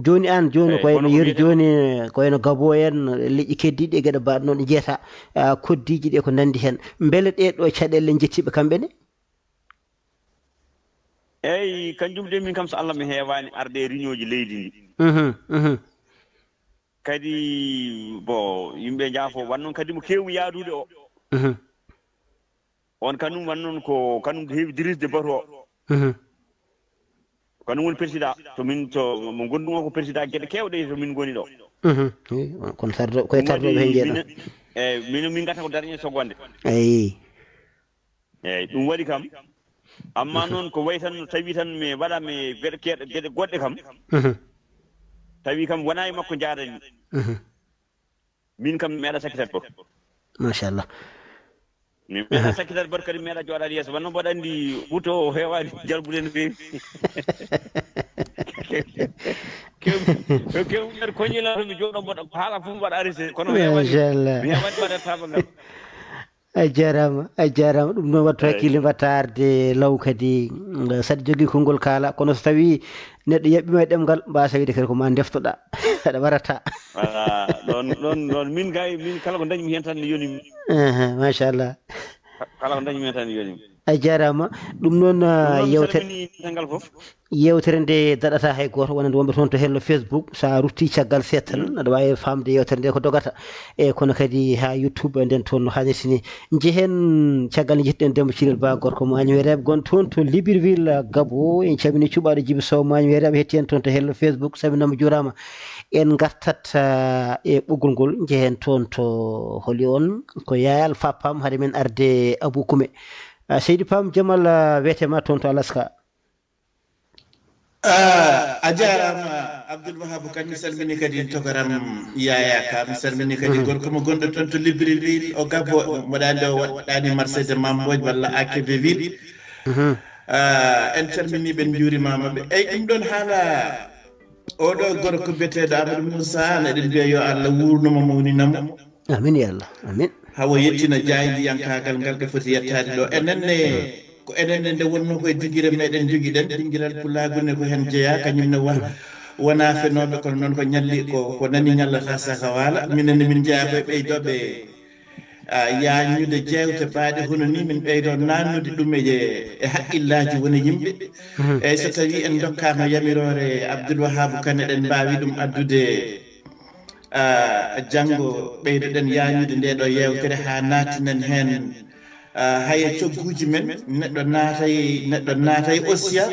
Jooni aan, jooni Eeyi, ko wayno kono ko yeru wiyetee jooni, ko wayno Gabon en, leƴƴi keddiiɗi e geɗe mbaɗ noon, njiyata, ah, koddiiji ɗi ko nanndi heen. Mbele ɗee ɗoo caɗeele njettiiɓe kamɓe ne? Eeyi, kanjum de min kam so Allah mi heewaani arde e riñooji leydi ndi. Mhm, mhm. Kadi, bon, yimɓe njaafo, wan noon kadi mo keewmi yaadude o. Mhm. On kanum wan noon ko kanum heewi dirisde bato o. Mhm. Kanum woni président. To min, to mo ngonɗum o ko président geɗe keewɗe to min ngoni ɗo. Mhm. Eeyi, kono tardo, koye Ɗum tardoɓe waɗi heen jeeɗa. Minen, eeyi, minen min ngata ko dernier seconde. Eeyi. Eeyi, ɗum waɗi kam. Amma Mhm. noon ko wayi tan, no tawi tan mi waɗa mi geɗe keeɗe, geɗe goɗɗe kam. Mhm. Tawi kam wonaa e makko njaadani. Mhm. Min kam mi meeɗa sakkitat goto. Machallah. Mi meeɗa Mhm. sakkitat goto kadi mi meeɗa jooɗaade yeeso. Wonno mboɗo anndi wuto o heewaani jalbude no feewi. Kew, kew, kew, kew, koñi la mi jooɗo mboɗo haala fof mboɗo arrêté. Kono mi heewaani, Machallah. Mi heewaani mbaɗa taba ngal. A jaaraama, a jaaraama. Ɗum noon wattu Eeyi. hakkille mbatta arde law kadi, mm, saɗa jogii konngol kaala. Kono so tawii neɗɗo yaɓɓiima e ɗemngal, mbaasa wiide kadi ko ma ndeftoɗaa. Aɗa warata. Voilà, ɗoon, ɗoon, ɗoon, min kay, min kala ko ndañmi heen tan ne yonimi. Ehe, machallah. Ka-, kala ko ndañmi heen tan ne yonimi. A jaaraama. Ɗum noon, Ɗum ah, noon mi yewtere salminii dental ngal fof. Yewtere nde daɗata hay gooto, wonande wonɓe toon to hello Facebook. So a ruttii caggal seeɗa tan, Mm. aɗa waawi faamde yewtere nde ko dogata. E kono kadi haa YouTube nden toon no haanirta ni. Njehen caggal nde njettuɗen Demba Cirel Ba, gorko mo Agnam Weereɓe, gon toon to Libreville, Gabon. En calminii cuɓaaɗo Jibi Sow mo Agnam Weereɓe, hetti en toon to hello Facebook. Salminaama, juuraama. En ngartat, ah, e ɓoggol ngol, njehen toon to holi on, ko Yaya Alpha Pam, hade men arde Abou Koumé. Ah, Seydi Pam, Jamal, ah, wiyetee ma toon to Alaska. Ah, a jaaraama, Abdoul Wahab Kane, mi salminii kadi tokaram Yaya Ka, mi salminii kadi Mhm. gorko mo gonɗo toon to Libreville, o Gabon, mboɗo anndi o waɗɗaani Marseille de Mambooj walla Akebeville. Mhm. Ah, en calminii ɓe, en njuurimaama ɓe. Eyi, ɗum ɗoon haala oɗo gorko biyeteeɗo Amadou Moussa, no eɗen mbiya yo Allah wuurnu mo, mawninamo. Amin ya Allah, amin. Hawo yettina jaayndiyankaagal ngal ɓe foti yettaade ɗo. Enen ne, ko enen ne nde wonnoo koye dinngire meɗen njogiɗen, dingiral pulaagu ne ko heen jeyaa, kañum ne wa-, wonaa fenooɓe, kono noon ko ñalli, ko, ko nani ñallata saka waala. Minen ne min njeyaa koye ɓeydooɓe, ah, yaañude jeewte baaɗe hono ni, min ɓeydoo naannude ɗum e, e haqqillaaji woni yimɓe. Mhm. Eyi, so tawii en ndokkaama yamiroore Abdoul Wahab Kane, eɗen mbaawi ɗum addude, ah, janngo ɓeydoɗen yaañude nde ɗo yeewtere haa naatinen heen, ah, haya cogguuji men, neɗɗo naatay, neɗɗo naatay Osiya,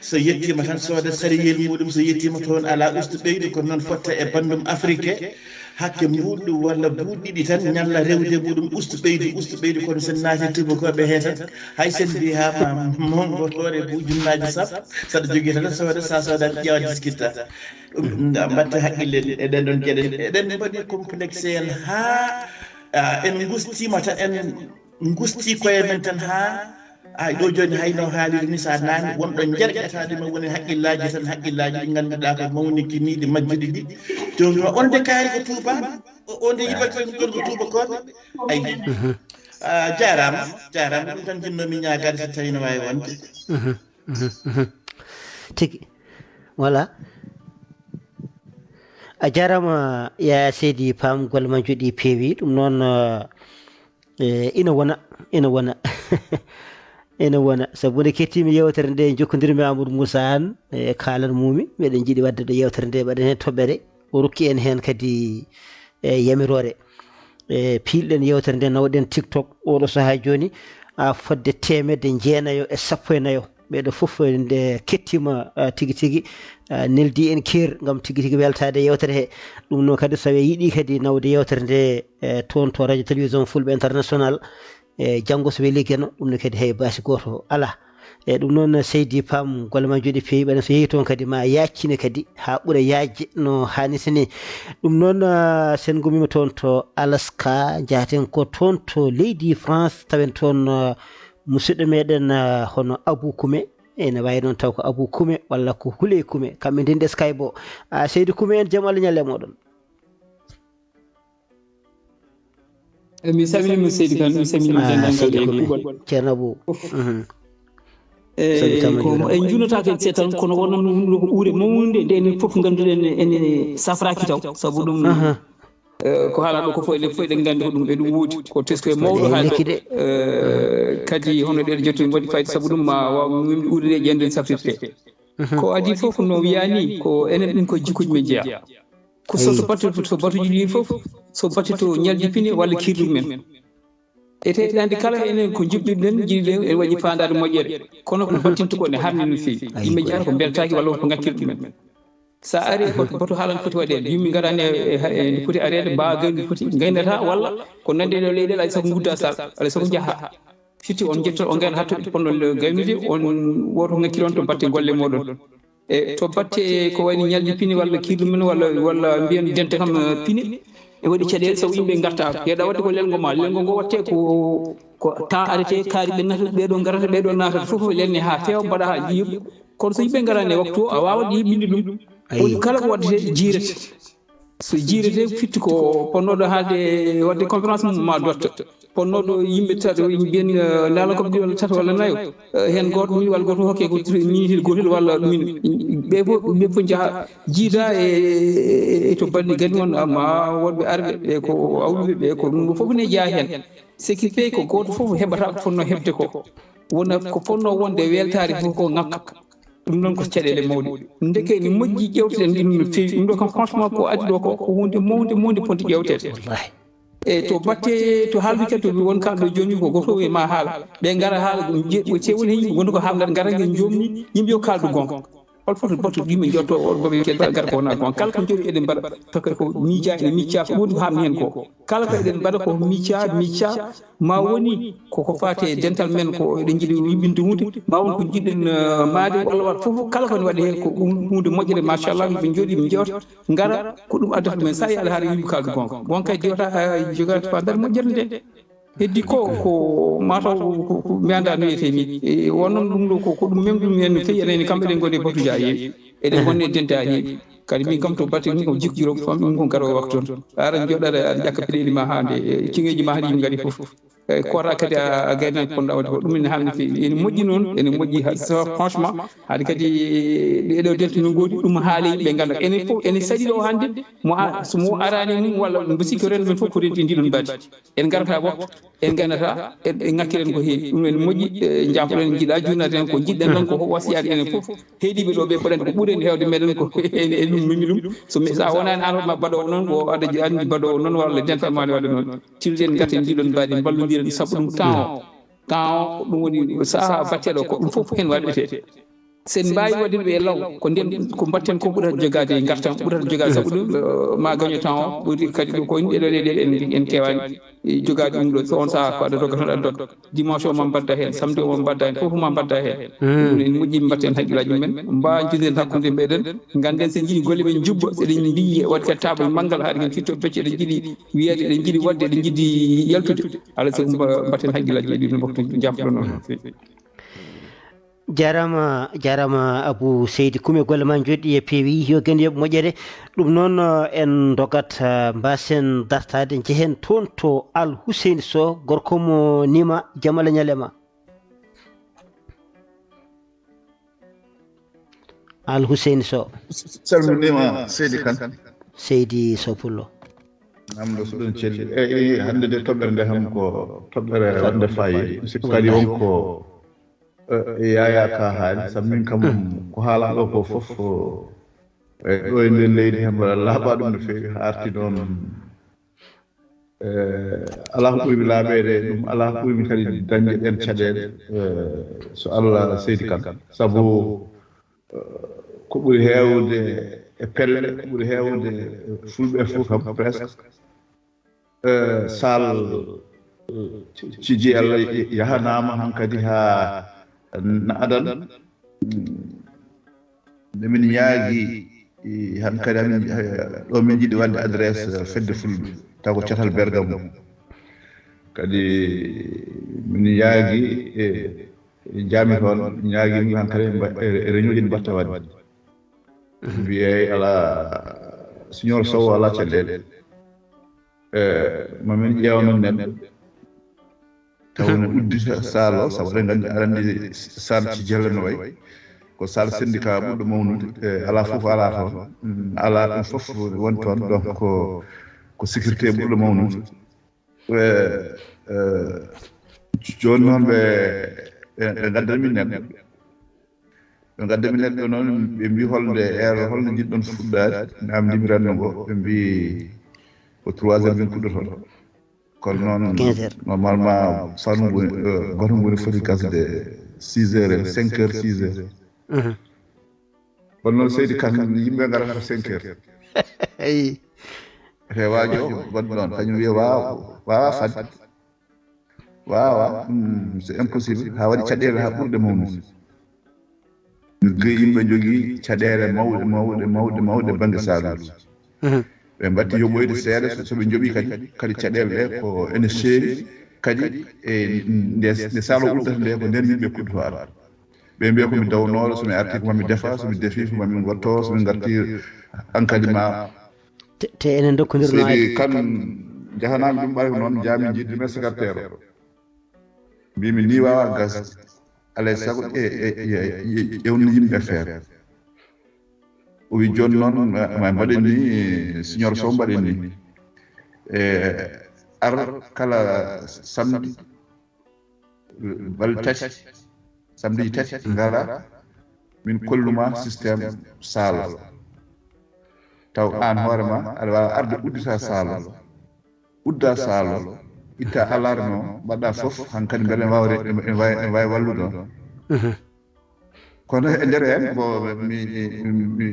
so yettiima tan sooda sariyel muɗum, so yettiima toon alaa ustu ɓeydu, kono noon fotta e banndum Afrique, hakke mbuuɗu walla buuɗi ɗiɗi tan ñalla rewde muɗum, ustu ɓeydu, ustu ɓeydu, kono sen naati tubakooɓe hee tan, hay sen mbiyaama mongo toore buujunnaaji sappo, saɗa jogii tan sooda, sa soodaani ƴeewa diskitta. Ɗum mbatte haqqille e ɗen ɗon geɗe. Eɗen mbaɗi complexé en haa, ah, en ngustiima tan, en ngusti koye men tan haa, ay, ɗo jooni hayno haaliri ni, sa naani wonɗo jerƴataade ma woni haqqillaaji tan, haqqillaaji ɗi ngannduɗaa ko mawnikiniiɗi majjuɗi ɗi. Jooni ma on de kaari ko Touba, o, on de yiɓa koye ɗon ko Touba kooɓe. Ay. Mhm. Ah, jaaraama, jaaraama. Ɗum tan jinnoomi ñaagaade so tawii no waawi wonde. Mhm. Mhm, mhm. Tigi. Voilà. A jaaraama, Yaya Seydi Pam, golle ma njoɗi peewi. Ɗum noon, eh, eh, ina wona, ina wona. Ina wona. Sabu nde kettiimi yewtere nde, jokkondirmi Amadou Moussa Anne, e kaalan mumi. Meɗen njiɗi waɗde ɗo yewtere nde, mbaɗen heen toɓɓere. O rokki en heen kadi, eh, yamiroore. E piilɗen yewtere nde, nawɗen TikTok. Oɗo sahaa jooni, a fodde teemedde jeenayo e sappo e nayo. Ɓeeɗo fof nde kettiima, ah, tigi tigi, ah, neldi en keer ngam tigi tigi weltaade e yewtere he. Ɗum noon kadi, so ɓe yiɗi kadi nawde yewtere nde, eh, toon to Radio Télévision Fulɓe International, e janngo so weli Geno, ɗum ne kadi hay baasi gooto alaa. E ɗum noon, Seydi Pam, golle ma njoɗi peewi, ɓayno so yehi toon kadi ma yaaccine kadi haa ɓura yaajde no haanirta ni. Ɗum noon, ah, sen ngumiima toon to Alaska, njahaten ko toon to leydi France, tawen toon, ah, musidɗo meɗen, ah, hono Abou Koumé, ene waawi noon taw ko Abou Koumé walla ko Houley Koumé, kamɓe ndenndi Skype o. Ah, Seydi Koumé en, jam Allah ñalle e moɗon. Eh, mi salminiima Seydi Kane, mi salminiima denndaangal e kuuɓal. Ceerno Abou. Fof. Mhm. Sabi tamma ko juuram. En njunataa kadi seeɗa tan, kono wonno ɗum ɗo ko ure mawnde nde, enen fof ngannduɗen ene safraaki taw, sabu ɗum, eh, ko haalaa ɗo ko fof, enen fof eɗen nganndi ko ɗum, e ɗum woodi. Ko tesko e mawɗo haalde. Eh, kadi hono ɗeɗo jottini waɗi fayda, sabu ɗum ma waaw min ure ɗe ƴeewde safrirte. Ko adii fof no wiyaa ni, ko enen ɗum ko jikkuuji men jeyaa. Ko so, so batte, so batuuji ɗi fof, so batte to ñalɗi pine walla kirɗi men. E tawde hannde kala enen ko njiɗɗen, njiɗɗen, ene waɗi faandaare moƴƴere. Kono ko battinta ko ne harmi no feewi. Yimɓe njiyata ko mbeltaaki walla ko ngakkirɗe men. So a ari, bato, bato haalande foti waɗeede. Yimɓe ngarani e, e, e, nde foti areede, mbaa gaynu foti ngaynata walla ko nanndi e ɗo leyɗeele, alaa e sago ngudda sal, alaa e sago njaha. Firti on njetto, on ngayna hatto ponno gaynude, on woto ngakkir on to batte golle mooɗon. E to batte ko wayni ñalɗi pine walla kirɗi men walla, walla mbiyen dente kam, eh, pine. E waɗi caɗeele sabu yimɓe ngarta. Yeeɗa waɗde ko lelngo ma. Lelngo ngo waɗte ko, ko temps arrêté, kaari ɓe naata, ɓeɗo ngarata, ɓeɗo naata, fof fof lelne ha feewa, mbaɗa ha yiiɓ. Kono so yimɓe ngarani e waktu o, a wawa yiiɓinde ɗum. Woni kala ko waɗde jiirete. So jiirete, fitti ko ponnoɗo haalde, waɗde conférence mum ma dotto. Ponnoɗo yimɓe tato, mbiyen, eh, laalankoɓe ɗiɗi walla tato walla nayo. Eh, heen gooto ɗum walla gooto hokke ko miniti gootel walla ɗum. Ɓe fof, ɓe fof njaha jiida e, e, e to balɗe gani mon, amma wonɓe arɓe ɓe ko awluɓe ɓe ko ɗum fof ne jeyaa heen. Ce qui fait ko gooto fof heɓata ko fotnoo heɓde ko. Wona ko fotnoo wonde weltaare fof ko ŋakka. Ɗum noon ko caɗeele mawɗe. Ndeke ene moƴƴi ƴeewten ɗum no feewi. Ɗum ɗo kam franchement ko adii ɗo ko, ko huunde mawnde, mawnde fotde ƴeewteede. Wallahi. E to batte, to haaldu cattuɓe won kaalɗo jooni ko gooto e ma haala. Ɓe ngara haala ɗum je-, ko cewol he yimɓe wonta ko haalnata ngara ngeen joomni yimɓe yo kaaldu goonga. Hol foto bato yimɓe njotto on babe kel gara ko wona goonga. Kala ko jooɗi eɗen mbaɗa to kadi ko miija ene micca ko woni ko haamni heen ko. Kala ko eɗen mbaɗa ko micca, micca, ma woni ko, ko faati e dental men ko eɗen njiɗi yuɓɓinde hunde, ma won ko njiɗɗen, eh, maade walla waɗ fof, kala ko ne waɗi heen ko ɗum huunde moƴƴere, machallah, yimɓe njooɗi, ɓe njewta, ngara, ko ɗum addata ɗumen. So a yii alhaali yimɓe kaaldu goonga. Goonga kay diwata, eh, jogaade faandaare moƴƴere nde. Heddi ko, ko mataw ko, ko mi anndaa no wiyetee ni. E, wonnon ɗum ɗo ko, ko ɗum même ɗum en no feewi, enen kamɓe eɗen ngoni e batuuji haa heewi. Eɗen ngoni e dente haa heewi. Kadi min kam to batte min kam jikku juróom fam ɗum ko garoowo waktu on. Aɗa jooɗa aɗa ƴakka peɗeeli ma haa nde, e, ciŋeeji ma haa ɗi ngari fof. E, koota kadi a, a gaynaaki ponɗa waɗde ko ɗum ene haani feewi. Ene moƴƴi noon, ene moƴƴi ha, so franchement, haade kadi ɗeɗo dente no ngoodi, ɗum haali ɓe ngannda. Enen fof, enen saɗi ɗo hannde, mo a, so mo araani mum walla mbo sikki rendo men fof ko renti ndiɗon mbaadi. En ngarata waktu, en nganata, en, en ŋakkiren ko heewi. Ɗum en moƴƴi, e, jaafoɗen, en njiɗa juunaten ko njiɗɗen tan ko wasiyaade enen fof. Heediiɓe ɗo ɓe mbaɗen ko ɓuri en heewde meɗen ko en, en ɗum memi ɗum. So mi, sa wonaani an ma baɗoowo noon, ko aɗa ji-, anndi baɗoowo noon walla dental ma ne waɗa noon. Tilden ngaten ndiɗon mbaadi, mballondiren sabu ɗum temps o. Temps o, ko ɗum woni saha batteɗo, ko ɗum fof heen waɗetee. Sen mbaawi waɗirɓe e law, ko nden, ko mbatten ko ɓurata jogaade e ngartam, ɓurata jogaade sabu ɗum, eh, ma gaño temps o, ɓuri kadi ɗo ko en ɗeɗo leyɗeele en, en keewaani, eh, jogaade ɗum ɗo. So on saha ko aɗa dogga tan aɗa dogga. Dimanche o ma mbadda heen, samedi o ma mbadda heen, fof ma mbadda heen. Ɗum en moƴƴi mbatten hakkillaaji men, mbaa njinden hakkunde meɗen, ngannden so en njiɗi golle men njubba, so eɗen mbiyi waɗi ka table manngal, haɗa en fitto becce, eɗen njiɗi wiyeede, eɗen njiɗi waɗde, eɗen njiɗi yaltude. Alaa so mba-, mbatten hakkillaaji e ɗiɗo waktu, jaafoɗon on. Jarama, jarama Abou Seydi Koume, golle ma jooɗi e peewi, yo gandi yoɓ moƴƴere. Ɗum noon, eh, en dogat, eh, mbasen dartade, jehen toon to Al Hussein Sow, gorko mo Nima, jam Allah ñalema. Al Hussein Sow. Salminima Seydi Kane. Seydi Sow Pullo. Namdo so ɗon celli. E, e, hannde de toɓɓere nde kam ko toɓɓere wonde faayi. Sikku kadi won ko Eh, Yaya Ka haali, sabu min kam ko haalaa ɗo ko fof, eh, ɗo e nder leydi hemba laaɓa ɗum no feewi, haa arti noon. Eh, alaa ko ɓurmi laaɓeede e ɗum, alaa ko ɓurmi kadi dañde ɗeen caɗeele, eh, so Allah seydi kan. Sabu, eh, ko ɓuri heewde e pelle, ko ɓuri heewde e fulɓe fof kam presque. Eh, Sal, eh, ci, ci Jiyalla yahanaama hankadi haa Naadan. Mm, nde min ñaagi, eh, hankadi amin, eh, ɗo min njiɗi waɗde adresse, eh, fedde fulɓe, taw ko catal Bergamo. Kadi min ñaagi, eh, jaami toon, ñaagi min hankadi mba-, eh, réunion ji mbatta waɗde. Mbiyey alaa, Signor Sow alaa caɗeele. E, mamin ƴeewa min neɗɗo taw ne uddita saal o, sabu eɗen nganndi aɗa anndi saal ci jelle no wayi. Ko saal syndicat ɓurɗo mawnude, e, alaa fof alaa toon. Mm, alaa ɗum fof woni toon, donc ko, ko sécurité ɓurɗo mawnude. E, e, jooni noon ɓe, ɓe, ɓe ngaddani min neɗɗo. Ɓe ngaddani min neɗɗo noon, ɓe mbii holnde heure, holno njiɗɗon fuɗɗaade? Mi am ndimiranno ngo, ɓe mbii ko trois heures min kuɗɗoton. Kono noon, quinze heures. Normalement, fannu ngu, e, batu ngu ne foti gasde six heures, cinq heures, six heures. Mhm. Kono noon, Seydi Kan, yimɓe ngarata ko cinq heures. Eyi. Te waajo waɗi noon, kañum wiya waawa, waawa fadde. Waawa, hmm, c'est impossible. Haa waɗi caɗeele haa ɓurɗe mawnude. Yimɓe njogii caɗeele mawɗe, mawɗe, mawɗe, mawɗe bannge saaluuji. Mhm. Ɓe mbatti yoɓoyde seeɗa, so, so ɓe njoɓii kadi, kadi caɗeele ɗe ko ene seeri. Kadi e nde, nde saalo uddata nde, ko nden yimɓe kuɗɗoto ara. Ɓe mbiya ko mi dawnooɗo, so mi artii ko mami defa, so mi defii ko mami ngotto, so min ngartii hankadi ma. Te, te enen ndokkondirno Seydi Kan, jahanaami ɗum ɓay ko noon, njaami njiɗmi secrétaire o. Mbimi ni waawa gas. Alay sago ƴe-, ƴe-, ƴe-, ƴe-, ƴewni yimɓe feere. O wi jooni noon, ma, ma mbaɗen ni, Signor Sow mbaɗen ni. E, ar kala samedi, bal tati, samedi tati, ngara, min kolluma système saalo. Taw aan hoore ma, aɗa waawa arde uddita saalo. Udda saalo, itta alarme o, mbaɗa fof, hankadi mbele en waawa re-, en, en waawi, en waawi wallude on. Mhm. Kono e nder heen, bon, mi, mi, mi,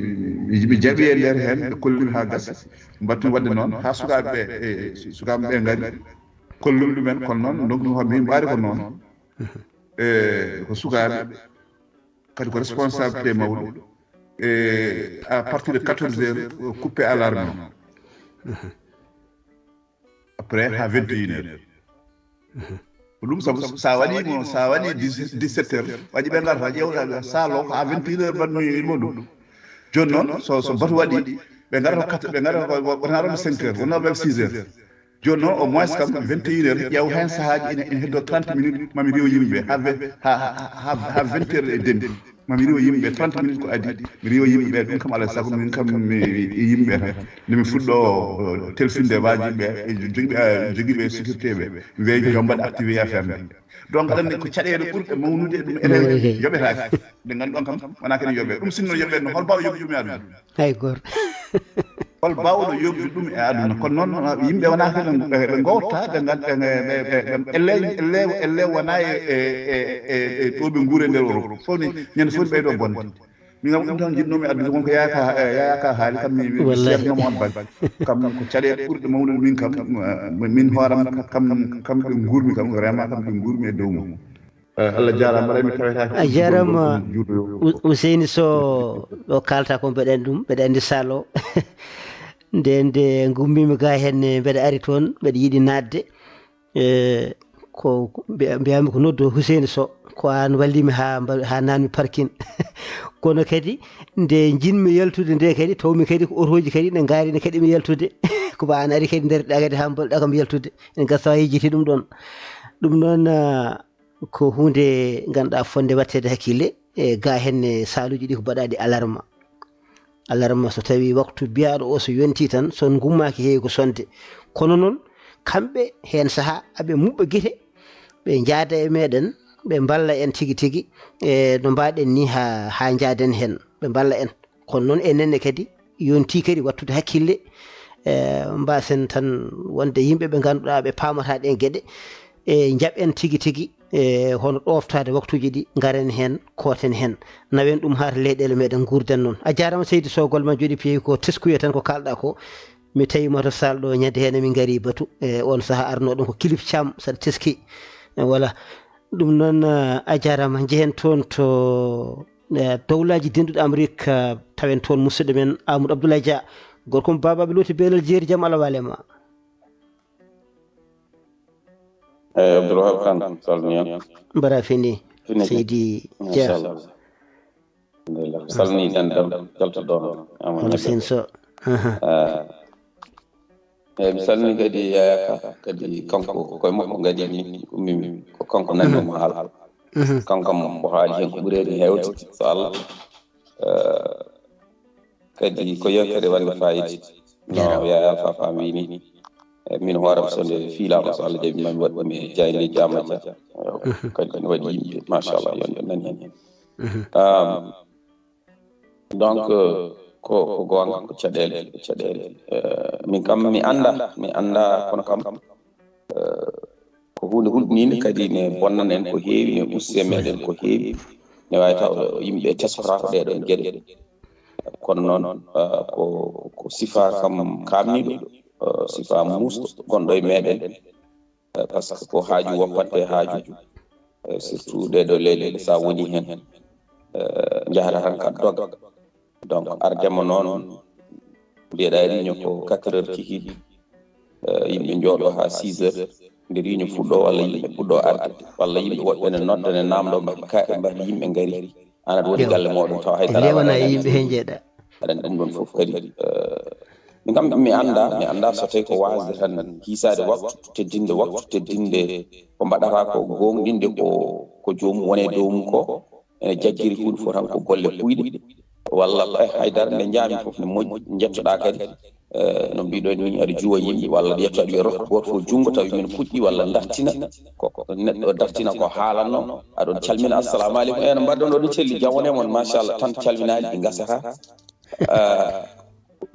mi, mi jaɓi e nder heen, ɓe kollimi haa gasa. Mbattu waɗde noon, haa sukaaɓe ɓe, e, su-, sukaaɓe ɓe ngari, kollumi ɗumen, kono noon, ndokmi hoore min mbaari ko noon. Mhm. E, ko sukaaɓe, kadi ko responsabilité mawɗo. E, à partir de quatorze heures, coupé alarme o. Mhm. Après, haa vingt et une heures. Ko ɗum sabu, so a waɗii mo, so a waɗii dix, dix-sept heures, waɗi ɓe ngarta, ƴeewta, ɓe saalo ko haa vingt et une heures mbaɗmi mo ɗum. Jooni noon, so, so batu waɗi, ɓe ngarata quatre, ɓe ngarata ko, wonaa ɗon cinq heures, wonaa ɗon six heures. Jooni noon, au moins kam, vingt et une heures, ƴeew heen sahaaji ene, ene heddoo trente minutes, mami riiwa yimɓe, haa ve-, haa, haa, haa, haa vingt heures et demi. Mami riiwa yimɓe trente minutes ko adii, mi riiwa yimɓe ɓe, ɗum kam alaa e sago min kam mi, mi, yimɓe tan. Nde mi fuɗɗoo, eh, telfinde waaji ɓe, e jogiiɓe, eh, jogiiɓe sécurité ɓe, mi wiya yo mbaɗ activé affaire nde. Donc, aɗa anndi ko caɗeele ɓurɗe mawnude e ɗum, enen yoɓetaake. Nde ngannduɗon kam, wonaa kene yoɓe. Ɗum sinno yoɓe no, hol baawo yoɓi ɗum e aduna? Hay gooto. Hol baawɗo yoɓde ɗum e aduna? Kono noon, yimɓe wonaa kene, ɓe, ɓe ngowta, ɓe ngan-, ɓe, ɓe, ɓe, ɓe, elle, elle, elle wonaa e, e, e, e, e ɗo ɓe nguuri e nder Europe. Fof ni, ñande fof ni ɓeydo bonde. Min kam ɗum tan njiɗnoomi addude, won ko yaaka, yaaka haali kam, mi, mi, mi seednoo mo on bal. Kam ko caɗeele ɓurɗe mawnude min kam, min hooram kam, kam ɓe nguurmi kam, vraiment kam ɓe nguurmi e dow mum. Eh, Allah jaaraama, mbaɗa mi tawetaake. A jaaraama, Hu-, Huseyni Sow, ɗo kaalta ko mbeɗa anndi ɗum, mbeɗa anndi saalo. Nde, nde ngummiimi ga heen, mbeɗa ari toon, mbeɗa yiɗi naatde. Eh, ko, ko mbiya-, mbiyami ko noddu Huseyni Sow, ko aan wallimi haa mba-, haa naatmi parking. Kono kadi, nde njiɗmi yaltude nde kadi, tawmi kadi ko otooji kadi ne ngaari ne kadi mi yaltude. Ko ba aan ari kadi nder ɗa kadi haa mbaɗɗa kam yaltude. En gasa yejjiti ɗum ɗoon. Ɗum noon, ah, ko huunde ngannduɗaa fotnde waɗteede hakkille, e ga heen e saaluuji ɗi ko mbaɗaaɗi alarma. Alarma so tawii waktu biyaaɗo o so yontii tan, so on ngummaaki heewi ko sonde. Kono noon, kamɓe heen sahaa aɓe muɓɓa gite, ɓe njaada e meɗen, ɓe mballa en tigi tigi, e no mbaɗen ni haa, haa njaaden heen, ɓe mballa en. Kono noon enen ne kadi yontii kadi wattude hakkille, e, mbasen tan wonde yimɓe ɓe ngannduɗaa ɓe paamata ɗeen geɗe, e, njaɓen tigi tigi, e, hono ɗooftaade waktuuji ɗi, ngaren heen, kooten heen, nawen ɗum haa to leyɗeele meɗen nguurden noon. A jaaraama seydi Sow, golle ma njooɗii peewi, ko teskuya tan ko kaalɗaa ko. Mi tawiima to saal ɗo ñande heen, min ngarii batu, e, on sahaa arnooɗo ko Kilif Caam, saɗa teski. E, voilà. Ɗum noon, eh, a jaaraama. Njehen toon to, eh, dowlaaji denduɗi Amerik, eh, tawen toon musidɗo men Amadou Abdoulaye Dia. Gorko mo Baaba Ɓe Looti Beelal Jeeri, jam Allah waale ma. Eeyi, Abdoul Wahab Kane, salmini on. Mbaɗa fini, fini, Seydi Dia. Machallah. Alhamdulillah. Salmini dental jaltuɗo ɗon. Amadou Hono Diallo. Sen Sow. Aha. Eh, Eyi, mi salmini kadi Yaya Ka, kadi kanko koye makko ngadi ni, ummimi ko kanko nanmi mo haala. Kanko kam o haali heen ko ɓuri heen heewde, so Allah. Eh, kadi ko yewtere wande fayida. No Yaya Alpha Fam wii ni. Eh, min hooram so nde fiilaama, so Allah jaɓi, mami waɗ ɗum e jaaynde Jaama Dia. Eh, kadi ne waɗi yimɓe, machallah, yonɓe nani heen. Um, donc, eh, ko, ko goonga, ko caɗeele, ko caɗeele. Eh, min kam mi annda, mi annda, kono kam, eh, ko huunde hulɓiniinde, kadi ne bonnana en ko heewi, ne usti e meɗen ko heewi. Ne waawi taw yimɓe teskotaako ɗee ɗoon geɗe. Kono noon, eh, ko, ko sifa kam kaamniiɗo, eh, sifa muusɗo gonɗo e meɗen. Eh, par ce que ko haaju woppante haaju, eh, surtout ɗee ɗoo leyɗe, so a woni heen, eh, njahata tan ka doga. Donc, ardema noon, mbiyeɗaa réunion ko quatre heures kikiiɗe, eh, yimɓe njooɗo haa six heures, nde réunion fuɗɗo, walla yimɓe puɗɗo arde, walla yimɓe woɓɓe ne nodda, ne naamndo, mbaɗi ka-, mbaɗi yimɓe ngari, an aɗa woni galle mooɗon, tawa hay dara lewana e yimɓe he njeeɗa. Aɗa anndi ɗum ɗoon fof kadi, eh, min kam mi annda, mi annda so tawi ko waasde tan hiisaade waktu, teddinde waktu, teddinde ko mbaɗata ko, gooŋɗinde ko, ko joomum woni e dow mum ko, ene jaggiri huunde fof tan ko golle puyɗe, walla, eh, haydara nde njaami fof ne moƴƴi, njettoɗaa kadi, eh, no mbiɗon ni, aɗa juwa yimɓe, walla aɗa yetto aɗa wiya rokka gooto fof junngo, tawi min puɗɗi, walla dartina, ko, ko neɗɗo dartina ko haalanno, aɗon calmina, "Assalamu aleykum, eno mbaɗɗon oɗon celli, jam woni e mon?" Machallah, tan calminaali ɗi ngasata. Eh,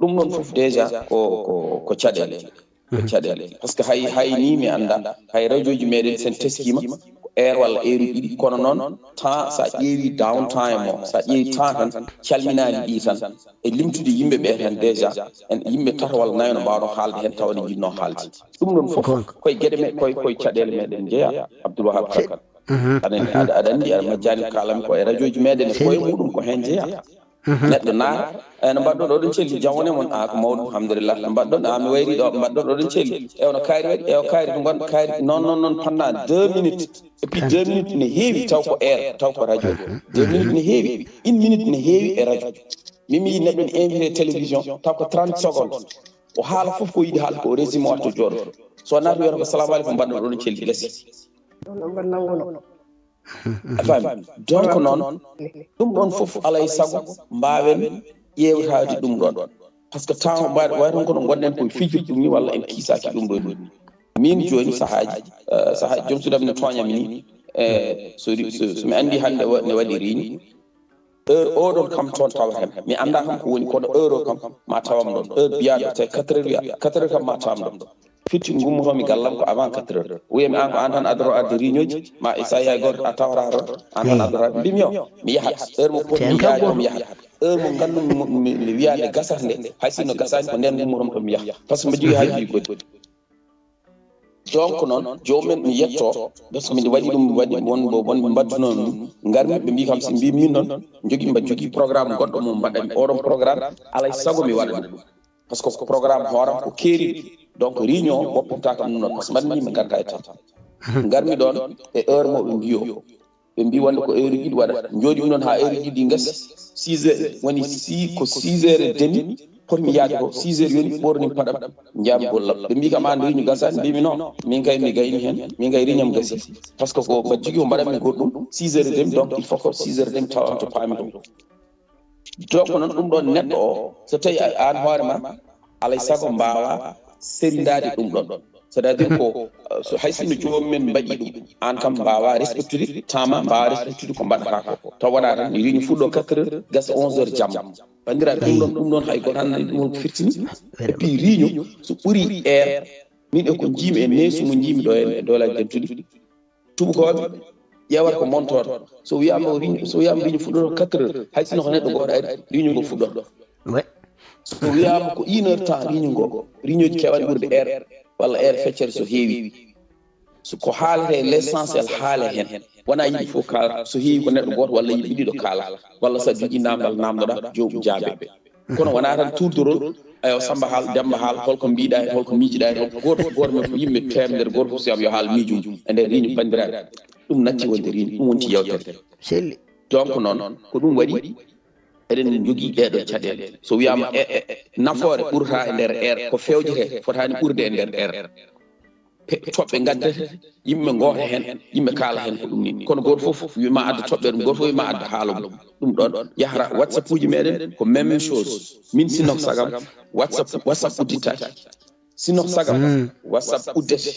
ɗum ɗoon fof déjà ko, ko, ko caɗeele. Ko caɗeele. Par ce que hay, hay ni mi annda, hay rajooji meɗen sen teskiima, ko heure walla heure ɗiɗi, kono noon temps, so a ƴeewi downtime o, so a ƴeewi temps tan, calminaali ɗi tan, e limtude yimɓe ɓe tan déjà, en yimɓe tato walla nayo no mbaawno haalde heen tawa ne njiɗno haalde. Ɗum ɗoon fof koye geɗe me, koye, koye caɗeele meɗen njeya, Abdoul Wahab Kane. Aɗa, aɗa, aɗa anndi, aɗa majjani kaalam ko e rajooji meɗen e koye muɗum ko heen jeya. Neɗɗo naata, "Eh, no mbaɗɗon oɗon celli, jam woni e mon?" "Ah, ko mawɗum, alhamdulillah." "No mbaɗɗon?" "Ah, mi wayri ɗo." "Mbaɗɗon oɗon celli?" "Ewa, no kaari waɗi?" "Ewa, kaari ɗum ngon, kaari." Non, non, non, pendant deux minutes. Et puis deux minutes ne heewi, taw ko air, taw ko radio. Deux minutes ne heewi, une minute ne heewi e radio. Min mi yiɗi neɗɗo ne invité télévision, taw ko trente secondes. O haala fof ko yiɗi haalde ko, o résumé watta jooɗo. So naati wiyata ko, "Salamu aleykum, mbaɗɗon oɗon celli?" Gasi. A faami? Donc noon, ɗum ɗoon fof alaa e sago mbaawen ƴeewtaade ɗum ɗoon. Par ce que temps mbaɗ-, way tan kono ngonɗen koye fijirde ɗum ni, walla en kiisaaki ɗum ɗoon ni. Min jooni sahaaji, eh, sahaaji joom suudu am ne tooña mi ni, eh, so ri-, so, so mi anndi hannde wa-, ne waɗi riini, heure o ɗon kam toon tawata mi. Mi anndaa kam ko woni, kono heure o kam ma tawam ɗoon. Heure biyaaɗo tawi quatre heures wiya, quatre heures kam ma tawam ɗoon. Firti gummotoomi gallam ko avant quatre heures. O wiya mi, "Aan ko aan tan adoro arde réunion ji, ma e sa yahay gooto a tawata toon, aan tan adoro arde." Mbimi yo, mi yahat. Heure mo potmi yaade o mi yahat. Heure mo nganndu-, mo, mi, mi wiyaade gasat nde, hay sinno gasaani ko ndeen gummotomi toon mi yaha. Par ce que mbo jogii haajuuji goɗɗi. Donc noon, joomum en mi yetto, parce que min waɗi ɗum, waɗi won, won, won mbaɗduno ɗum. Ngarmi, ɓe mbi kam, si mbi min noon, jogii, mbaɗ jogii programme goɗɗo mo mbaɗɗen, oɗon programme, alaa e sago mi waɗa ɗum. Par ce que ko programme hooram ko keeriɗo. Donc réunion woppirta kam ɗum noon, par ce que mbaɗmi mi garda e tan. Ngarmi ɗoon e heure mo ɓe mbiyo. Ɓe mbi wonde ko heure ɗiɗi waɗata. Njooɗi ɗum noon haa heure ɗiɗi gasi. Six heures woni si ko six heures et demi. Potmi yaade ko six heures yoni, ɓorni paɗam, njaami gollal. Ɓe mbi kam an réunion gasani, mbimi non. Min kay mi gayni heen. Min kay réunion am gasi. Par ce que ko mbaɗ jogii ko mbaɗanmi goɗɗum. Six heures et demi, donc il faut que six heures et demi tawa on to paami ɗum. Donc noon ɗum ɗoon neɗɗo o, so tawi a, aan hoore ma, alaa e sago mbaawa serindaade ɗum ɗoon. C'est-à-dire ko, euh, so hay sinno joomum en mbaɗi ɗum, aan kam mbaawa respectude temps ma, mbaawa respectude ko mbaɗata ko. Taw wonaa tan, réunion fuɗɗo quatre heures, gasa onze heures jamma. Banndiraaɓe, ɗum ɗoon, ɗum ɗoon hay gooto anndaa ɗum holko firtini. Et puis réunion, so ɓuri heure, min e ko njiimi e neesu mo njiimi ɗo e, e doolaaji dentuɗi, tuubakooɓe ƴeewata ko montoore. So wiyaama o réunion, so wiyaama réunion fuɗɗoto quatre heures, hay sinno ko neɗɗo gooto ari, réunion ngo fuɗɗoto. Ouais. So wiyaama ko une heure temps réunion ngo, réunion ji keewaani ɓurde heure, walla heure feccere so heewi. So ko haalete l'essentiel haale heen, wonaa yimɓe fof kaala, so heewi ko neɗɗo gooto walla yimɓe ɗiɗo kaala, walla so a jogii naamndal naamndoɗaa joom jaabe. Kono wonaa tan tuurdorol, ayo Samba haal, Demba haal, holko mbiɗa heen, holko miijiɗa heen, holko gooto fof, gooto men fof yimɓe teemedere, gooto fof si am yo haal miijum e nder réunion banndiraaɓe. Ɗum natti wonde réunion, ɗum wonti yewtere. Selli. Donc noon, ko ɗum waɗi, Eɗen njogii ɗeeɗoo caɗeele. So wiyaama e, e, e, nafoore ɓurata e nder air, ko fewjete fotaani ɓurde e nder air. Pe-, toɓɓe ngaddete, yimɓe ngoota heen, yimɓe kaala heen ko ɗum nii. Kono gooto fof wiima adda toɓɓere mum, gooto fof wiima adda haala mum. Ɗum ɗoon yahra WhatsApp uji meɗen ko même chose. Min sinno ko sagam, WhatsApp, WhatsApp uddittaake. Sinno ko sagam, WhatsApp uddete.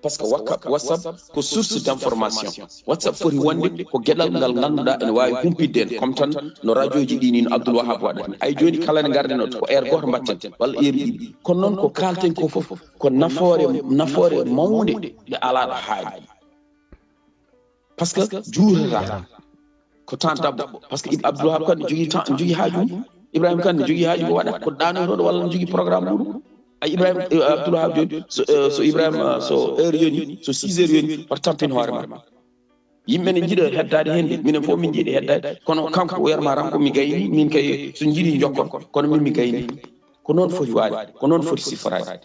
Par ce que wakka-, WhatsApp ko source d'information. WhatsApp foti wonde ko geɗal ngal ngannduɗaa ene waawi humpitde en, comme tan no radio ji ɗi ni, no Abdoul Wahab waɗata ni. Ay jooni kala ne ngarden o ko heure gooto mbatten, walla heure ɗiɗi. Kono noon ko kaalten ko fof, ko nafoore, nafoore mawnde nde alaa ɗo haaɗi. Par ce que juurata ko temps dabbo. Par ce que Abdoul Wahab Kane ne jogii temps, ne jogii haaju mum. Ibrahima Kane ne jogii haaju mum waɗa ko ɗaanoytooɗo walla ne jogii programme muɗum. A Ibrahima, eh, Abdoul Wahab jooni, so, eh, so Ibrahima, so heure yoni, so six heures yoni, wata tampin hoore ma. Yimɓe ne njiɗa heddaade heen de, minen fof min njiɗi heddaade, kono kanko o wiyata ma tan ko mi gayni, min kay so njiɗi jokkon, kono min mi gayni. Ko noon foti waade, ko noon foti siftoraade.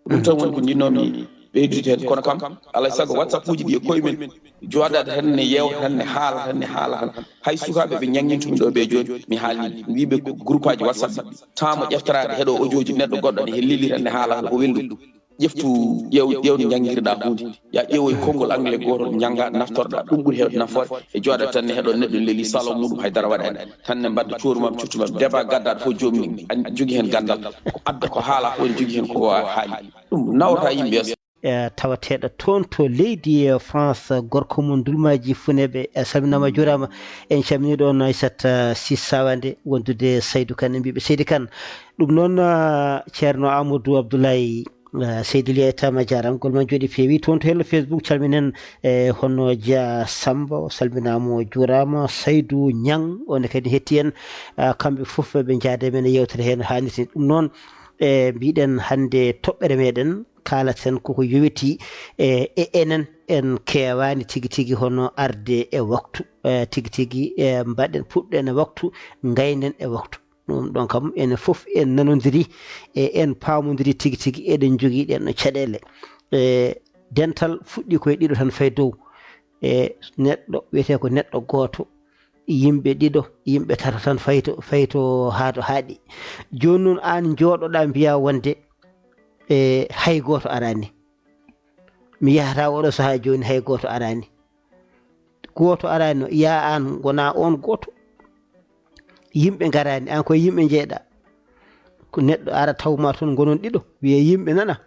Ɗum tan woni ko njiɗnoomi ɓeydude heen. Kono kam, alaa e sago, WhatsApp uji ɗi e koye men, jooɗaade tan ne yeewta tan ne haala tan ne haala tan. Hay sukaaɓe ɓe ñaŋŋintumi ɗo ɓe jooni, mi haalni, mi wiiɓe ko groupe aji WhatsApp, taamo ƴeftoraade heɗo audio ji neɗɗo goɗɗo ne he leli tan ne haala ko welɗum. Ƴeftu, ƴeew, ƴeew no njanngirɗaa huunde. Ya ƴeewoy konngol anglais gootol njannga, naftorɗaa. Ɗum ɓuri heewde nafoore e jooɗa tan ne heɗo neɗɗo leli salon muɗum hay dara waɗaani. Tan ne mbadda cooru mam, cuttu mam, débat gaddaɗo fof joomum ne an-, jogii heen ganndal. Ko adda ko haala fof ne jogii heen ko haali. Ɗum nawata yimɓe yeeso. E tawateeɗo toon to leydi, e France, gorko mum Dulmaaji Funeeɓe. E salminaama, juuraama. En calminii ɗoon Aissata Sy Sawande, wondude Saydou Kane, en mbiiɓe Seydi Kane. Ɗum noon, ah, Ceerno Amadou Abdoulaye, ah, Seydi Liya Tama, jaaraama, gol ma jooɗi peewi. Toon to hello Facebook, calminen, e hono Dia Samba, o salminaama, o juuraama, Saydou Niang, on kadi hetti en. Ah, kamɓe fof ɓe njaade men e yeewtere heen haanirte. Ɗum noon, e mbiɗen hannde toɓɓere meɗen, kaalaten koko yowitii e, e enen, en keewaani tigi tigi hono arde e waktu, e tigi tigi, e mbaɗen, puɗɗen e waktu, ngaynen e waktu. Ɗum ɗon kam, enen fof en nanondiri, e en paamondiri tigi tigi, eɗen njogii ɗen no caɗeele. E dental fuɗɗi koye ɗiɗo tan fayi dow. E neɗɗo wiyetee ko neɗɗo gooto, yimɓe ɗiɗo, yimɓe tato tan fayi to, fayi to haa to haaɗi. Jooni noon aan njooɗoɗaa mbiyaa wonde, e hay gooto araani. Mi yahata oɗo sahaa jooni hay gooto araani. Gooto araani no, yaa aan ngonaa oon gooto. Yimɓe ngaraani, aan koye yimɓe njeeɗaa. Ko neɗɗo ara taw ma toon ngonon ɗiɗo, wiya yimɓe nana.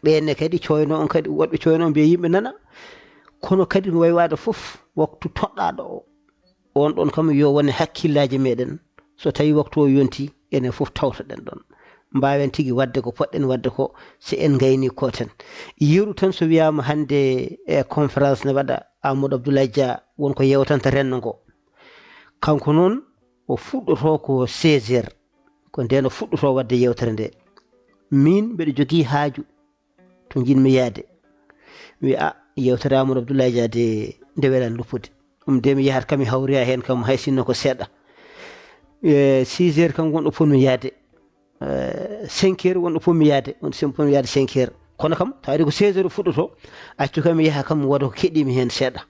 Ɓeen ne kadi cooyno on kadi, woɗɓe cooyno on mbiya yimɓe nana. Kono kadi no wayi waade fof waktu toɗɗaaɗo o. On ɗon kam yo wone hakkillaaji meɗen. So tawi waktu o yonti, enen fof tawtoɗen ɗon. Mbaawen tigi waɗde ko poɗɗen waɗde ko, so en ngayni kooten. Yeru tan so wiyaama hannde e conférence ne waɗa, Amadou Abdoulaye Dia won ko yewtanta renndo ngo. Kanko noon o fuɗɗoto ko seize heures. Ko ndeen o fuɗɗoto waɗde yewtere nde. Miin mbeɗa jogii haaju to njiɗmi yahde. Mi wiya, "A, yewtere Amadou Abdoulaye Dia de, nde welan luppude. Ɗum de mi yahat kam mi hawroya heen kam hay sinno ko seeɗa." E six heures kam wonɗo potmi yahde. E cinq heures wonɗo potmi yahde. Wonɗo potmi yahde cinq heures. Kono kam, tawde ko seize heures fuɗɗoto, accu kam mi yaha kam mi waɗa ko keɗimi heen seeɗa.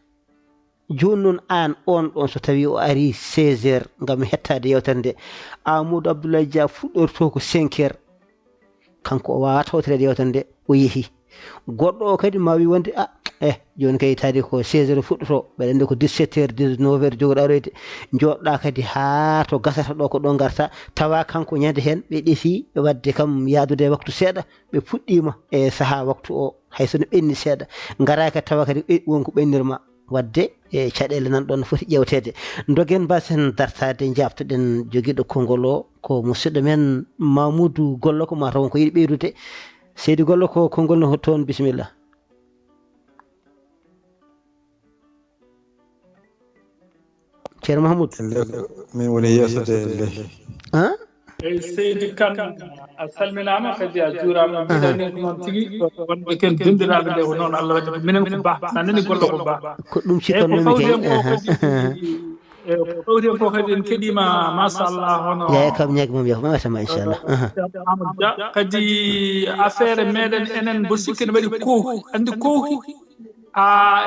Jooni noon aan oon ɗoon so tawii o arii seize heures ngam heɗtaade yewtere nde, Amadou Abdoulaye Dia fuɗɗortoo ko cinq heures. Kanko o waawaa tawtoreede yewtere nde, o yehii. Goɗɗo o kadi ma wii wonde, "A, eh, jooni kay tawi ko seize heures fuɗɗotoo, mbeɗa anndi ko dix-sept heures, dix-neuf heures jogori aroyde." Njooɗoɗaa kadi haa to gasata ɗo, ko ɗo ngarta, tawa kanko ñande heen ɓe ɗefi waɗde kam yahdude e waktu seeɗa, ɓe puɗɗiima e sahaa waktu o, hay so no ɓenni seeɗa. Ngaraa kadi tawa kadi, e, won ko ɓennirma. Waɗde e caɗeele nan ɗoon no foti ƴeewteede. Ndogen mbasen dartaade, njaaftoɗen jogiiɗo konngol o, ko musidɗo men Mamoudou Gollo, ko mataw won ko yiɗi ɓeydude. Seydi Gollo, ko konngol no toon, bisimilla. Ceerno Mahamoudou. Min woni yeeso de, de. Han? Eyi, Seydi Kane, a salminaama, kadi a juuraama. Mbiɗa anndi ko noon tigi, wonɓe ken dendiraaɓe nde, ko noon Allah waɗi. Minen ko Ba, so a nani golle ko Ba. Ko ɗum cikkannomi kay. Eyi, ko fawti hen ko kadi, en keɗiima, machallah, hono Yaya Kam ñaagi mum, yahu, machallah, inchallah. Amadou Dia, kadi affaire meɗen enen, mbo sikki ne waɗi koohi. Anndi koohi, a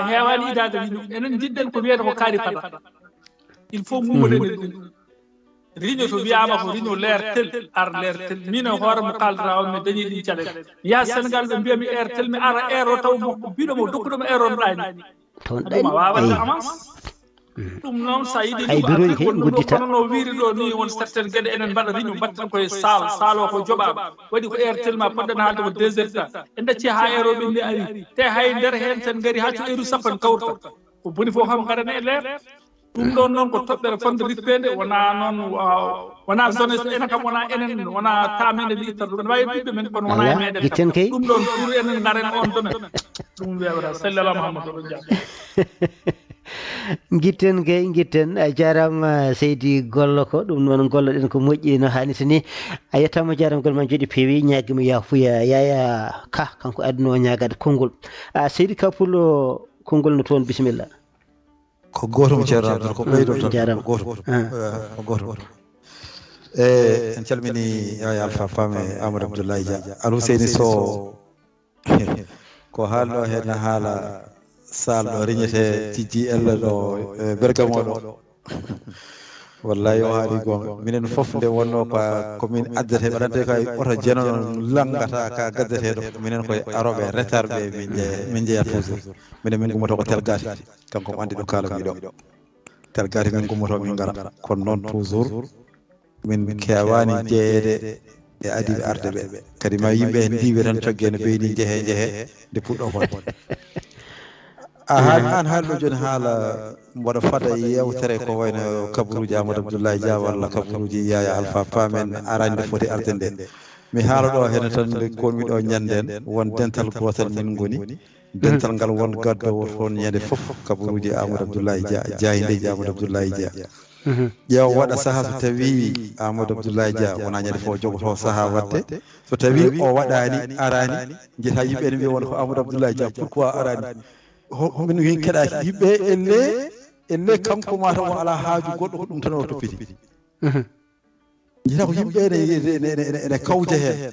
heewaani idaade, enen njiɗɗen ko wiyete ko kaari fata. Il faut mummoɗen e ɗum. Riño to wiyaama ko riño leertel, ar leertel. Min e hoore mo kaaldataa on, mi dañii ɗin caɗeele. Mi yaha Senegal, ɓe mbiya mi eertel, mi ara eero taw mo biɗo mo dokkuɗo mo eero on ɗaani. Toon ɗum a waawata avance. Ɗum noon, so a yiɗi ay ɗum, bureau Afrique ke wonno ɗo, guddita. Kono no wiiri ɗo ni, won certaines geɗe enen mbaɗa riño, mbatten koye saal, saal o ko joɓaama. Waɗi ko eertel ma, poɗɗen haalde ko deux heures temps. En ɗacci haa eero ɓenni ari. Te hay nder heen sen ngari haa cuɗeeru sappo en kawrata. Ko boni fof kam ngarane e leer. Ɗum ɗon noon ko toɓɓere fonde ritteende, wonaa noon, wa-, wonaa jeunesse, enen kam wonaa enen, wonaa taamende nde ittata ɗum. Ene waawi ɓiɓɓe men, kono wonaa e meɗen kam. Gitten kay. Ɗum ɗon pour enen ngaren on domaine. Ɗum weewata. Salli ala Muhammad, oɗon jaaraama. Gitten kay, gitten. A jaaraama, Seydi Gollo, ko ɗum noon golloɗen ko moƴƴi no haanirta ni. A yettaama, jaaraama, golle ma njooɗi peewi, ñaagima yaafuya. Yaya Ka, kanko adduno o ñaagaade konngol. A, Seydi Ka Pullo, konngol no toon, bisimilla. Ko gootum, Ceerno Abdul, ko ɓeydo tan, jaaraama. Ko gootum. Ah. Eh, ko gootum. Eh, en calmini Yaya Alpha Pam e Amadou Abdoulaye Dia. Al Huseyni Sow, ko haalɗo heen haala saal ɗo riñete tijji ella ɗo, eh, Bergamo ɗo. Wallahi, o haali goonga. Minen fof nde wonno ko, ko min addete, waɗante kay oto jeno langata ka gaddeteɗo. Minen koye aroɓe retard ɓe min jeeya, min jeeya toujours. Minen min gummoto ko Telgate. Kanko mo andi ɗo kaalami ɗo. Telgate min gummoto min ngara. Kono noon toujours min keewaani jeyeede e adiiɓe arde ɓe. Kadi ma yimɓe heen ndiiwe tan cogge no beyi ni, njehe, njehe, nde puɗɗo fodde. A haali, aan haalɗo jooni haala mboɗo fada e yeewtere ko wayno kabaruuji Amadou Abdoulaye Dia walla kabaruuji Yaya Alpha Pam en araani nde foti arde nde. Mi haala ɗo heen tan nde komi ɗo ñanden, won dental gootal min ngoni. Dental ngal won gaddowo toon ñande fof kabaruuji Amadou Abdoulaye Dia, jaayndeeji Amadou Abdoulaye Dia. Mhm. Ƴeewa waɗa saha so tawi Amadou Abdoulaye Dia wona ñande fof jogoto saha waɗde. So tawi o waɗaani, araani, jeta yimɓe ene mbiya won ko Amadou Abdoulaye Dia, pourquoi araani? Ho-, min, min keɗaaki. Yimɓe elle, elle kanko mataw o ala haaju goɗɗo, ko ɗum tan o toppiti. Mhm. Jeta ko yimɓe ene, ene, ene, ene, ene kawje heen.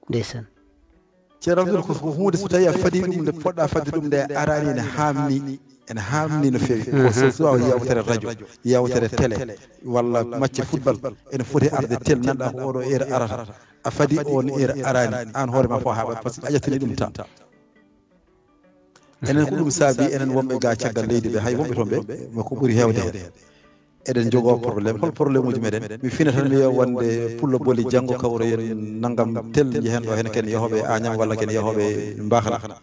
Ndeysaan. Ceerno Abdul, ko, ko huunde so tawi a fadi ɗum nde poɗɗa fadde ɗum nde araani, ene haamni, ene haamni no feewi. Ko so, mhm, so a yewtere radio, yewtere télé, walla match football, ene foti arde tel, nanɗa ko oɗo heure arata. A fadi on heure araani, aan hoore ma fof haaɓat, par ce que a ƴettani ɗum temps. Enen ko ɗum saabi, enen wonɓe ga caggal leydi ɓe, hay wonɓe toon ɓe, ɓe ko ɓuri heewde heen. Eɗen njogoo problème. Hol problème uji meɗen? Mi fina tan mi wiya wonde Pullo Boli janngo kawroyen nanngam tel njehen ɗo heen ken yahooɓe Añam walla ken yahooɓe Mbaxal.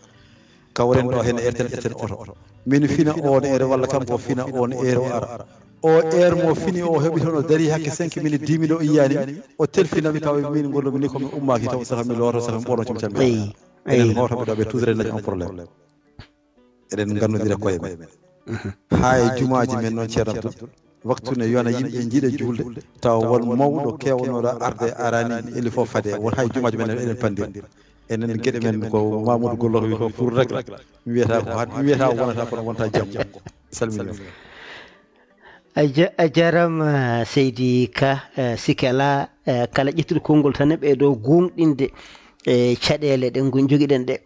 Kawren ɗo heen erten ƴetten oto. Min fina on ere walla kanko fina on ere o ara. O ere mo fini o heɓi toon o dari hakke cinq minutes, dix minutes o yiyaani. O telfinami taw min ngollomi ni ko mi ummaaki taw saka mi looto saka mi ɓorno cumcam mi. Eyi. Enen hootooɓe ɗo ɓe toujours en dañi on problème. Eɗen ngannondira koye men. Mhm. Haa e jumaaji men noon, Ceerno Abdou, waktu ne yona yimɓe njiɗa juulde, tawa won mawɗo keewnooɗo arde araani eli fof fade, won hay jumaaji men eɗen panndira. Enen geɗe men ko Mamadou Gollo wi ko pour rek, mi wiyata ko hat, mi wiyata ko wonata kono wonta janngo. Salmini. A ja-, a jaaraama, Seydi Ka. Eh, sikke alaa, eh, kala ƴettuɗo konngol tan e ɓee ɗo goongɗinde, eh, caɗeele ɗe ngon-, njogiɗen ɗe.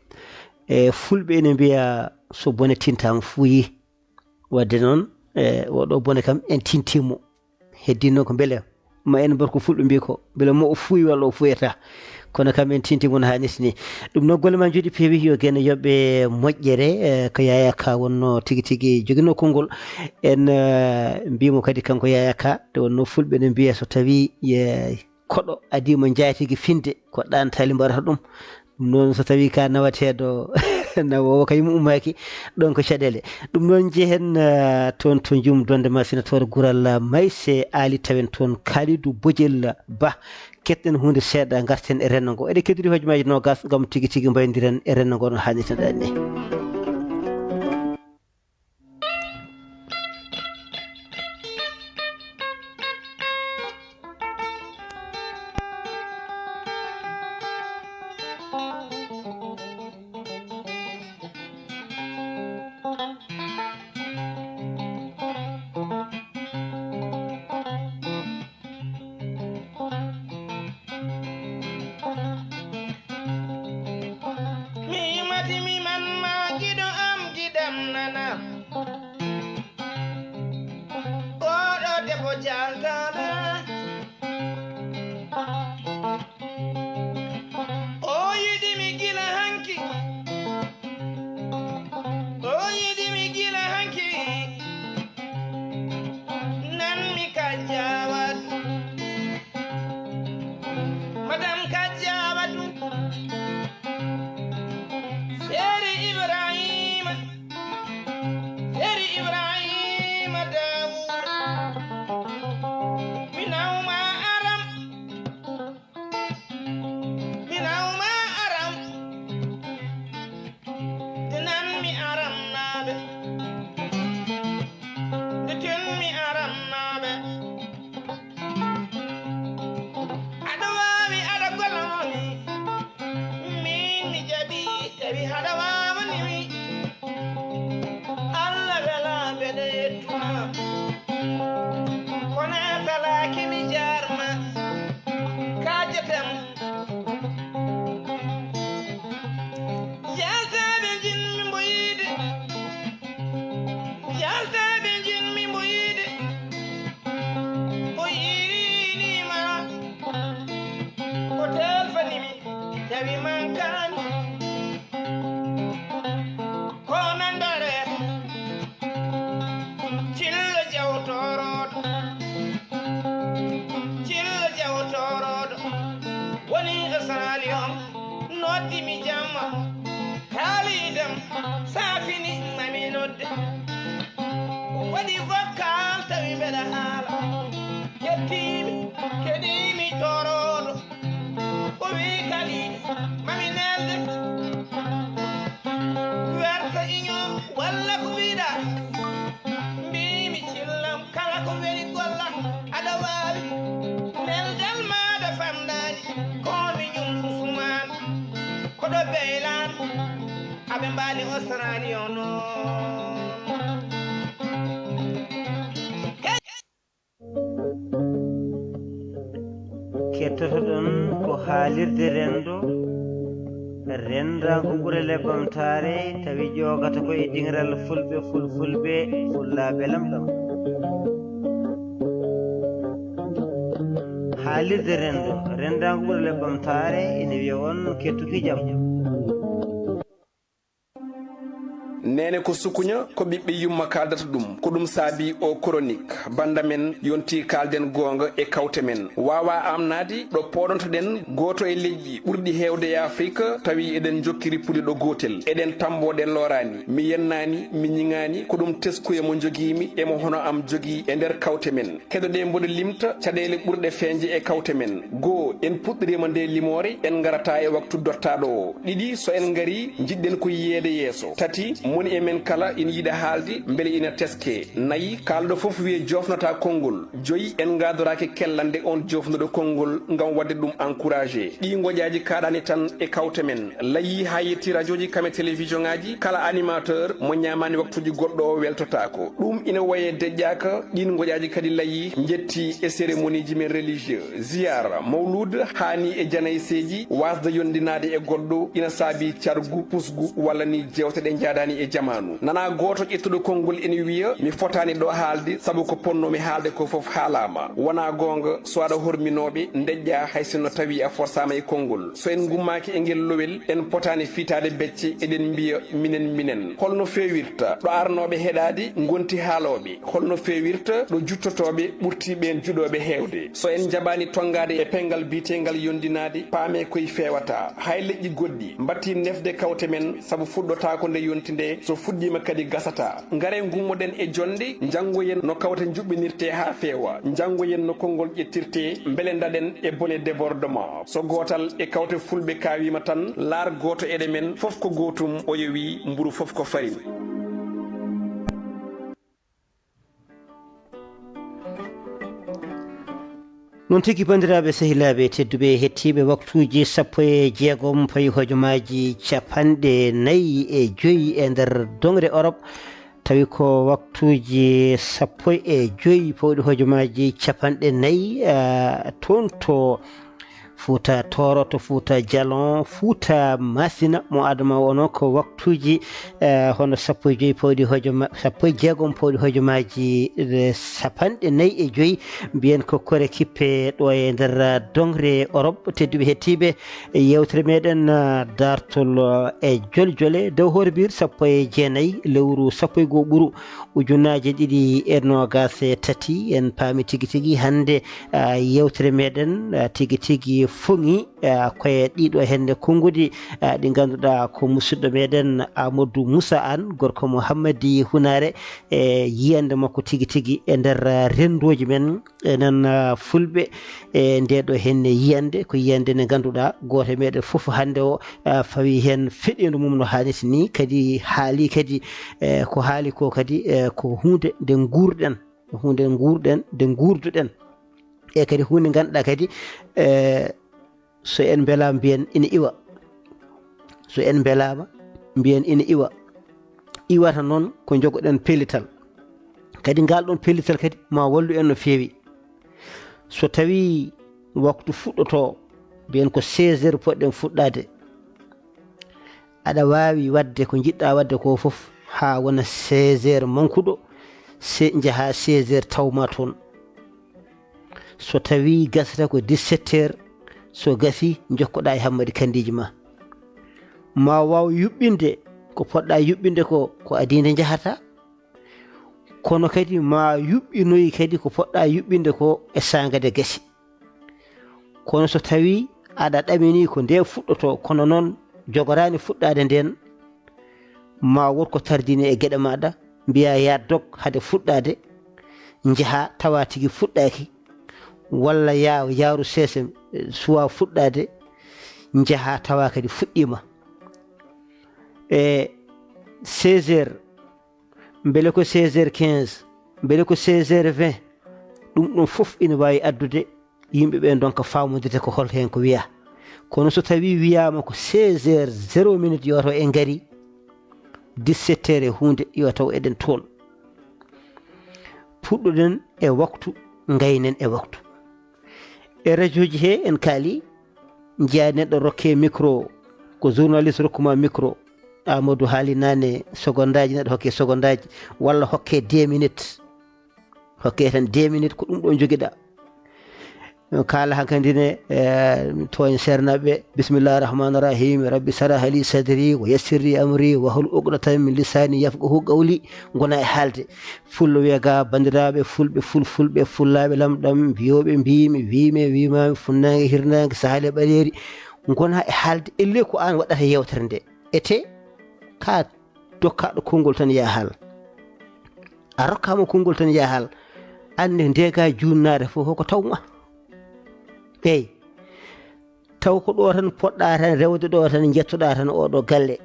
Eh, Fulɓe ene mbiya, "So bone tintaama fuuyi." Waɗde noon, eh, oɗo bone kam en tintii mo. Heddii noon ko mbele ma en mbar ko Fulɓe mbiyi ko, mbele mo o fuuyi walla o fuuyata. Kono kam en tinti mon haa nesi ni. Ɗum noon golle ma njooɗi peewi, yo geno yoɓe moƴƴere, eh, ko Yaya Ka wonno tigi tigi joginoo konngol. En, eh, mbiimo kadi kanko Yaya Ka, nde wonno Fulɓe ne mbiya so tawi ye koɗo adii mo njaatigi finde, ko ɗaantali mbaɗata ɗum. Ɗum noon so tawi ka nawateeɗo, nawa o kay mo ummaaki, ɗon ko caɗeele. Ɗum noon njehen, eh, toon to Njum Donde Masina, toon Gural Mayse Ali, tawen toon Kalidou Bojel Ba. Keɗɗen huunde seeɗa, ngarten e renndo ngo. Eɗen keddori hojomaaji noogas ngam tigi tigi mbayndiren e renndo ngo no haanirta ni. Jaltana. O yiɗi mi gila hanki. O yiɗi mi gila hanki. Nan mi kajjawat. Madam kajjawat. Seri Ibrahima. Seri Ibrahima Dawuda. Mi nawma aram. Mi nawma aram. Dinan mi aram naɓe. Ditin mi aram naɓe. Aɗa waawi aɗa golla woni. Min mi jaɓi tawi haɗa waawani mi. Allah wela mbeɗa yettuma. Kono a salaaki mi jaarma. Kaajetam. Yaltaaɓe njinmi mbo yiide. Yaltaaɓe njinmi mbo yiide. O yiɗinima. O telfanimi. Tawi mankani. Ko nandare. Cillo jawtoroɗo. Cillo jawtoroɗo. Woni Australia. Noddi mi jamma. Kaalidam. Safini mami nodde. Waɗi vocal tawi mbeɗa haala. Yettimi. Keɗimi toroɗo. O wi kadi mami nelde. Werto iño walla ko mbiɗa. Mbimi cillam kala ko weli golla. Aɗa wawi neldal maɗa famɗani. Ko miñum Usman. Koɗo beylan. Aɓe mbali Australia noon. Kettotoɗon ko haalirde renndo, renndaangu ɓure lebbam taare, tawi ƴoogata ko e diŋral fulɓe, fulfulɓe, fullaaɓe lamɗam. Haalirde renndo, renndaangu ɓure lebbam taare, ina wiya on kettuki jam. Neene ko sukuña, ko ɓiɓɓe yumma kaaldata ɗum. Ko ɗum saabi o chronique. Bannda men yonti kaalden goonga e kawte men. Waawa amnaade ɗo pooɗontoɗen gooto e leƴƴi ɓurɗi heewde e Afrik, tawi eɗen njokkiri puliɗo gootel. Eɗen tambo, ɗen looraani. Mi yennaani, mi ñiŋaani, ko ɗum teskuya mo njogiimi e mo hono am jogii e nder kawte men. Keɗoɗee mboɗo limta caɗeele ɓurɗe feeñde e kawte men. Goo, en puɗɗoriima nde limoore, en ngarata e waktu dottaaɗo o. Ɗiɗi, so en ngarii, njiɗɗen ko yiyeede yeeso. Tati, moni e men kala ina yiɗa haalde, mbele ina teske. Nayi, kaalɗo fof wiye joofnata konngol. Joyi, en ngaadoraaki kellande on joofnuɗo konngol ngam waɗde ɗum encouragé. Ɗii ngoƴaaji kaaɗaani tan e kawte men. Layii haa yetti rajooji kam e télévision ŋaaji, kala animateur mo ñaamaani waktuuji goɗɗo o weltotaako. Ɗum ina wayee deƴƴaaka, ɗiin ngoƴaaji kadi layii, njetti e cérémonieji men religieux. Ziyaara, mawluud, haani e janayseeji, waasde yondinaade e goɗɗo, ina saabii cargu, pusgu, walla ni jeewte ɗe njaadaani e jamaanu. Nanaa gooto ƴettuɗo konngol ina wiya, mi fotaani ɗo haalde, sabu ko potnoomi haalde ko fof haalaama. Wonaa goonga, so aɗa horminooɓe, ndeƴƴaa hay sinno tawii a forsaama e konngol. So en ngummaaki e ngel lowel, en potaani fiitaade becce, eɗen mbiya minen, minen. Holno feewirta? Ɗo arnooɓe heɗaade ngonti haalooɓe. Holno feewirta? Ɗo juttotooɓe ɓurti ɓeen juɗooɓe heewde. So en njaɓaani tonngaade e penngal biyeteengal yondinaade, paamee koy feewataa. Hay leƴƴi goɗɗi mbattii nefde kawte men, sabu fuɗɗotaako nde yonti nde, so fuɗɗiima kadi gasataa. Ngaree ngummoɗen e jonnde, njanngoyen no kawte njuɓɓinirtee haa feewa. Njanngoyen no konngol ƴettirtee, mbele ndaɗen e bone débordement. So gootal e kawte fulɓe kaawiima tan, laar gooto eɗe men, fof ko gootum, oya wii, mburu fof ko farine. Noon tigi, banndiraaɓe, sehilaaɓe tedduɓe, hettiiɓe waktuuji sappo e jeegom payi hojomaaji capanɗe nayi e joyi e nder doŋre Orop, tawi ko waktuuji sappo e joyi pawɗi hojomaaji capanɗe nayi, ah, toon to Fuuta Tooro, to Fuuta Jalon, Fuuta Masina, mo adama wono ko waktuuji, eh, hono sappo e joyi pawɗi hojoma-, sappo e jeegom pawɗi hojomaaji, eh, capanɗe nayi e joyi, mbiyen ko kore kippe ɗo e nder, eh, doŋre Orop. Tedduɓe hettiiɓe, e yewtere meɗen, eh, daartol, eh, e joljole dow hoore biir sappo e jeenayi lewru sappo e goo ɓuru ujunaaji ɗiɗi e noogas e tati. En paami tigi tigi hannde, ah, yewtere meɗen, ah, tigi tigi foŋi, ah, koye ɗiɗo hennde konnguɗi, ah, ɗi ngannduɗaa ko musidɗo meɗen Amadou Moussa Anne, gorko mo Hammadi Hunaare, e yiyannde makko tigi tigi e nder, ah, renndooji men, enen, ah, Fulɓe, e nde ɗo henne yiyannde, ko yiyannde nde ngannduɗaa gooto e meɗen fof hannde o, ah, fawi heen feɗeendu mum no haanirta ni, kadi haali kadi, eh, ko haali ko kadi, eh, ko huunde nde nguurɗen, ko huunde nguurɗen, nde nguurduɗen. E kadi huunde ngannduɗaa kadi, eh, so en mbelaama mbiyen ina iwa. So en mbelaama mbiyen ina iwa. Iwata noon ko njogoɗen pellital. Kadi ngal ɗoon pellital kadi ma wallu en no feewi. So tawii waktu fuɗɗotoo, mbiyen ko seize heures poɗɗen fuɗɗaade. Aɗa waawi waɗde ko njiɗɗaa waɗde ko fof haa wona seize heures mankuɗo, se njahaa seize heures tawmaa toon. So tawii gasata ko dix-sept heures, so gasii njokkoɗaa e Hammadi Kanndiiji ma. Ma waaw yuɓɓinde ko poɗɗaa yuɓɓinde ko, ko adii nde njahataa. Kono kadi ma yuɓɓinoy kadi ko poɗɗaa yuɓɓinde ko e saanga nde gasi. Kono so tawii aɗa ɗaminii ko nde fuɗɗotoo, kono noon jogoraani fuɗɗaade ndeen, ma won ko tardini e geɗe maaɗa, mbiyaa yaa dog hade fuɗɗaade, njahaa tawa tigi fuɗɗaaki, walla yaa yaaru seese, suwaa fuɗɗaade, njahaa tawa kadi fuɗɗiima. E seize heures, mbele ko seize heures quinze, mbele ko seize heures vingt, ɗum ɗum fof ina waawi addude yimɓe ɓe ndonka faamondirde ko hol heen ko wiyaa. Kono so tawii wiyaama ko seize heures zéro minute yo taw en ngarii, dix-sept heures e huunde yo taw eɗen toon. Puɗɗoɗen e waktu, ngaynen e waktu. E rajooji he en kaali, njiyaa neɗɗo rokkee micro, ko journaliste rokkuma micro, Amadou haali naane, seconde aji, neɗɗo hokke seconde aji, walla hokke deux minutes, hokke tan deux minutes, ko ɗum ɗo jogiɗa. Kaala hankadi ne, eh, tooñ seernaaɓe. Bismillahi rahmani rahim. Rabbi sarah li sadri wa yassir li amri wa hul uqdatan min lisani yafqahu qawli. Ngona e haalde. Fullo wiya ga, banndiraaɓe fulɓe, fulfulɓe, fullaaɓe lamɗam, mbiyooɓe mbiimi, wiimi, wiimaami, funnaange, hirnaange, sahaali e ɓaleeri. Ngona e haalde, ellee ko aan waɗata yeewtere nde. Ete, ka dokkaaɗo konngol tan yaa haal. A rokkaama konngol tan yaa haal. Aan ne ndeegaa juunnaade fof ko taw ma. Eey. Taw ko ɗo tan poɗɗaa tan rewde, ɗo tan njettoɗaa tan oɗo galle.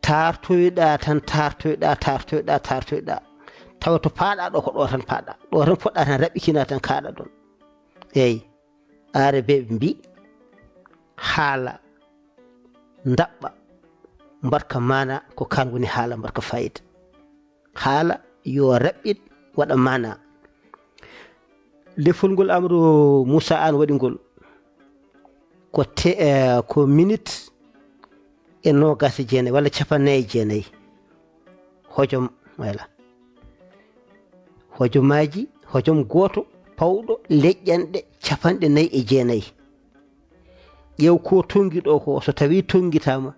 Taartoyɗaa tan, taartoyɗaa, taartoyɗaa, taartoyɗaa. Tawa to paaɗaa ɗo ko ɗo tan paaɗaa. Ɗo tan poɗɗaa tan raɓɓikinaa tan kaaɗa ɗon. Eey. Aarabeeɓe mbii, haala ndaɓɓa, mbaɗka maana, ko kaan woni haala mbaɗka fayida. Haala yo raɓɓiɗ, waɗa maana. Lefol ngol Amadou Moussa Anne waɗi ngol ko te-, eh, ko minute e noogaas e jeenayi walla capanɗe nayi e jeenayi. Hojom, voilà. Hojomaaji, hojom gooto pawɗo leƴƴanɗe capanɗe nayi e jeenayi. Ƴeew ko tonngi ɗo ko, so tawii tonngitaama,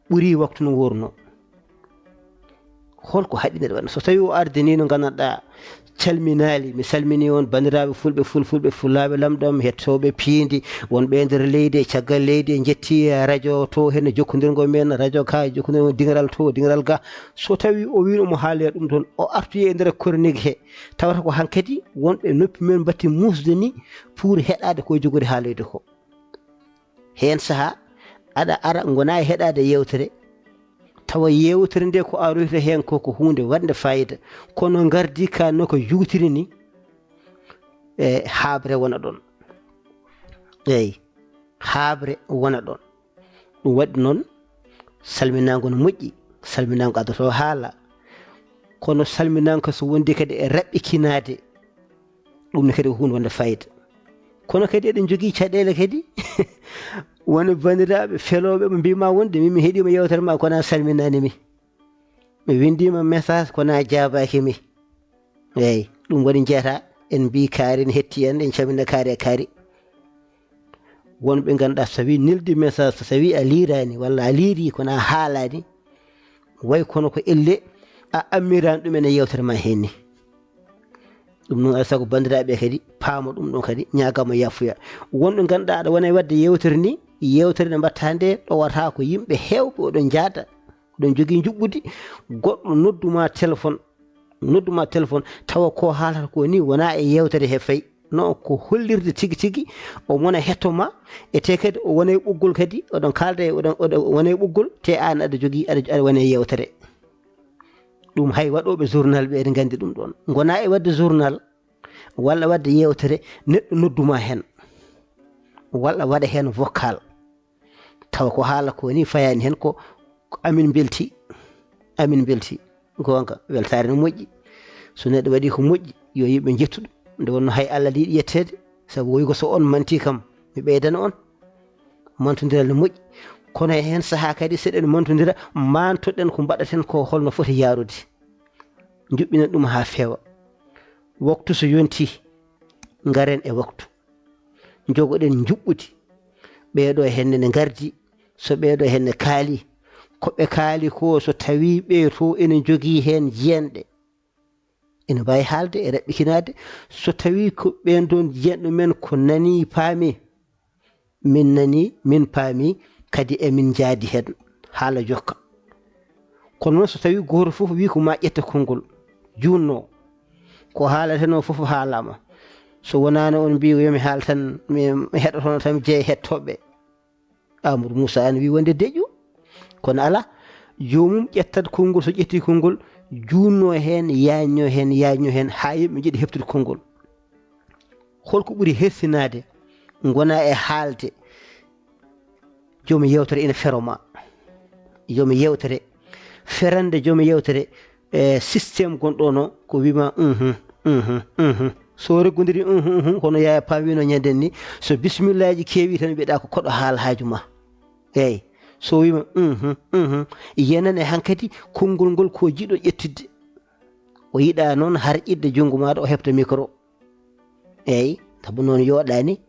ɓurii waktu no worno. Hol ko haɗi neɗɗo waɗna? So tawii o ardinii no nganndanɗaa, calminaali, mi salminii on banndiraaɓe fulɓe, fulfulɓe, fullaaɓe lamɗam, hettooɓe piindi, wonɓe e nder leydi, e caggal leydi, en njettii radio to, heen e jokkondirgol men, radio ka, e jokkondirgol diŋral to, diŋral ga. So tawii o wiino mo haalee ɗum toon, o artoyi e nder chronique he, tawata ko hankadi wonɓe noppi men mbatti muusde ni pour heɗaade ko jogori haaloyde ko. Heen sahaa, aɗa ara ngona e heɗaade yeewtere, tawa yeewtere nde ko aroyta heen ko, ko huunde waɗnde fayida, kono ngardi ka no ko juutiri ni, e haabre wona ɗon. Eey, haabre wona ɗon. Ɗum waɗi noon, salminaango no moƴƴi, salminaango addoto haala, kono salminaango so wondi kadi e raɓɓikinaade, ɗum ne kadi ko huunde wonde fayida. Kono kadi eɗen njogii caɗeele kadi. Won e banndiraaɓe felooɓe ɓe mbiima wonde min mi heɗiima yewtere ma kono a salminaani mi. Mi winndiima message kono a jaabaaki mi. Eeyi, ɗum waɗi njeyata en mbii kaari ne hetti en, en calmina kaari e kaari. Won ɓe ngannduɗaa so tawii neldi message, so tawii a liiraani walla a liirii kono a haalaani, way kono ko elle a ammiraani ɗum ene yewtere ma heen ni. Ɗum noon alaa sago banndiraaɓe kadi paama ɗum ɗon kadi ñaagama yafuya. Won ɓe ngannduɗaa aɗa wona e waɗde yewtere ni, yewtere nde mbaɗtaa nde ɗowata ko yimɓe heewɓe oɗon njaada, oɗon njogii njuɓɓudi, goɗɗo noddu ma téléphone, noddu ma téléphone tawa ko haalata ko ni wona e yewtere he fay. No ko hollirde tigi tigi o mona hetto ma, e te kadi o wona e ɓoggol kadi, oɗon kaalda e oɗon, oɗon wona e ɓoggol, te aan aɗa jogii, aɗa, aɗa wona e yewtere. Ɗum hay waɗooɓe journal ɓe ene nganndi ɗum ɗoon. Ngona e waɗde journal walla waɗde yewtere, neɗɗo noddu ma heen walla waɗa heen vocal. Tawa ko haala ko ni fayaani heen ko, ko amin mbelti, amin mbelti. Goonga, weltaare no moƴƴi. So neɗɗo waɗii ko moƴƴi, yo yimɓe njettu ɗum. Nde wonno hay Allah aɗa yiɗi yetteede, sabu woy ko so on manti kam, mi ɓeydana on. Mantondiral no moƴƴi. Kono e heen sahaa kadi, so eɗen mantondira, mantoɗen ko mbaɗaten ko holno foti yaarude. Njuɓɓinen ɗum haa feewa. Waktu so yonti, ngaren e waktu. Njogoɗen njuɓɓudi. Ɓeeɗo henne ne ngardi, so ɓeeɗo henne kaali, ko ɓe kaali ko so tawii ɓe to ene njogii heen jiyanɗe, ene mbaawi haalde e raɓɓikinaade. So tawii ko ɓeen ɗoon jiyanɗo men ko nanii paami, min nanii, min paami, kadi emin njaadi heen, haala jokka. Kono noon so tawii gooto fof wii ko ma ƴetta konngol, juutnoo, ko haalatenoo fof haalaama. So wonaano on mbii yo mi haal tan, mi, mi heɗotono tan mi jeya hettooɓe. Amadou Moussa ne wii wonde deƴƴo, kono alaa, joomum ƴettat konngol, so ƴettii konngol, juutnoo heen, yaajnoo heen, yaajnoo heen, haa yimɓe njiɗi heɓtude konngol. Holko ɓuri hersinaade, ngona e haalde, joom yewtere ina fero ma. Joom yewtere, ferande joom yewtere, e système gonɗo no, ko wima, uhum, uhum, uhum. So reggodiri, uhum, uhum, kono Yaya Pam wino ñanden ni, so bismillaaji keewi tan, mbiɗa ko koɗo haal haaju ma. Eeyi, so wima, uhum, uhum, yenane hankadi konngol ngol ko jiɗo ƴettidde. O yiɗa noon har ƴidde junngo maaɗa, o heɓta micro. Eeyi, sabu noon yooɗaani.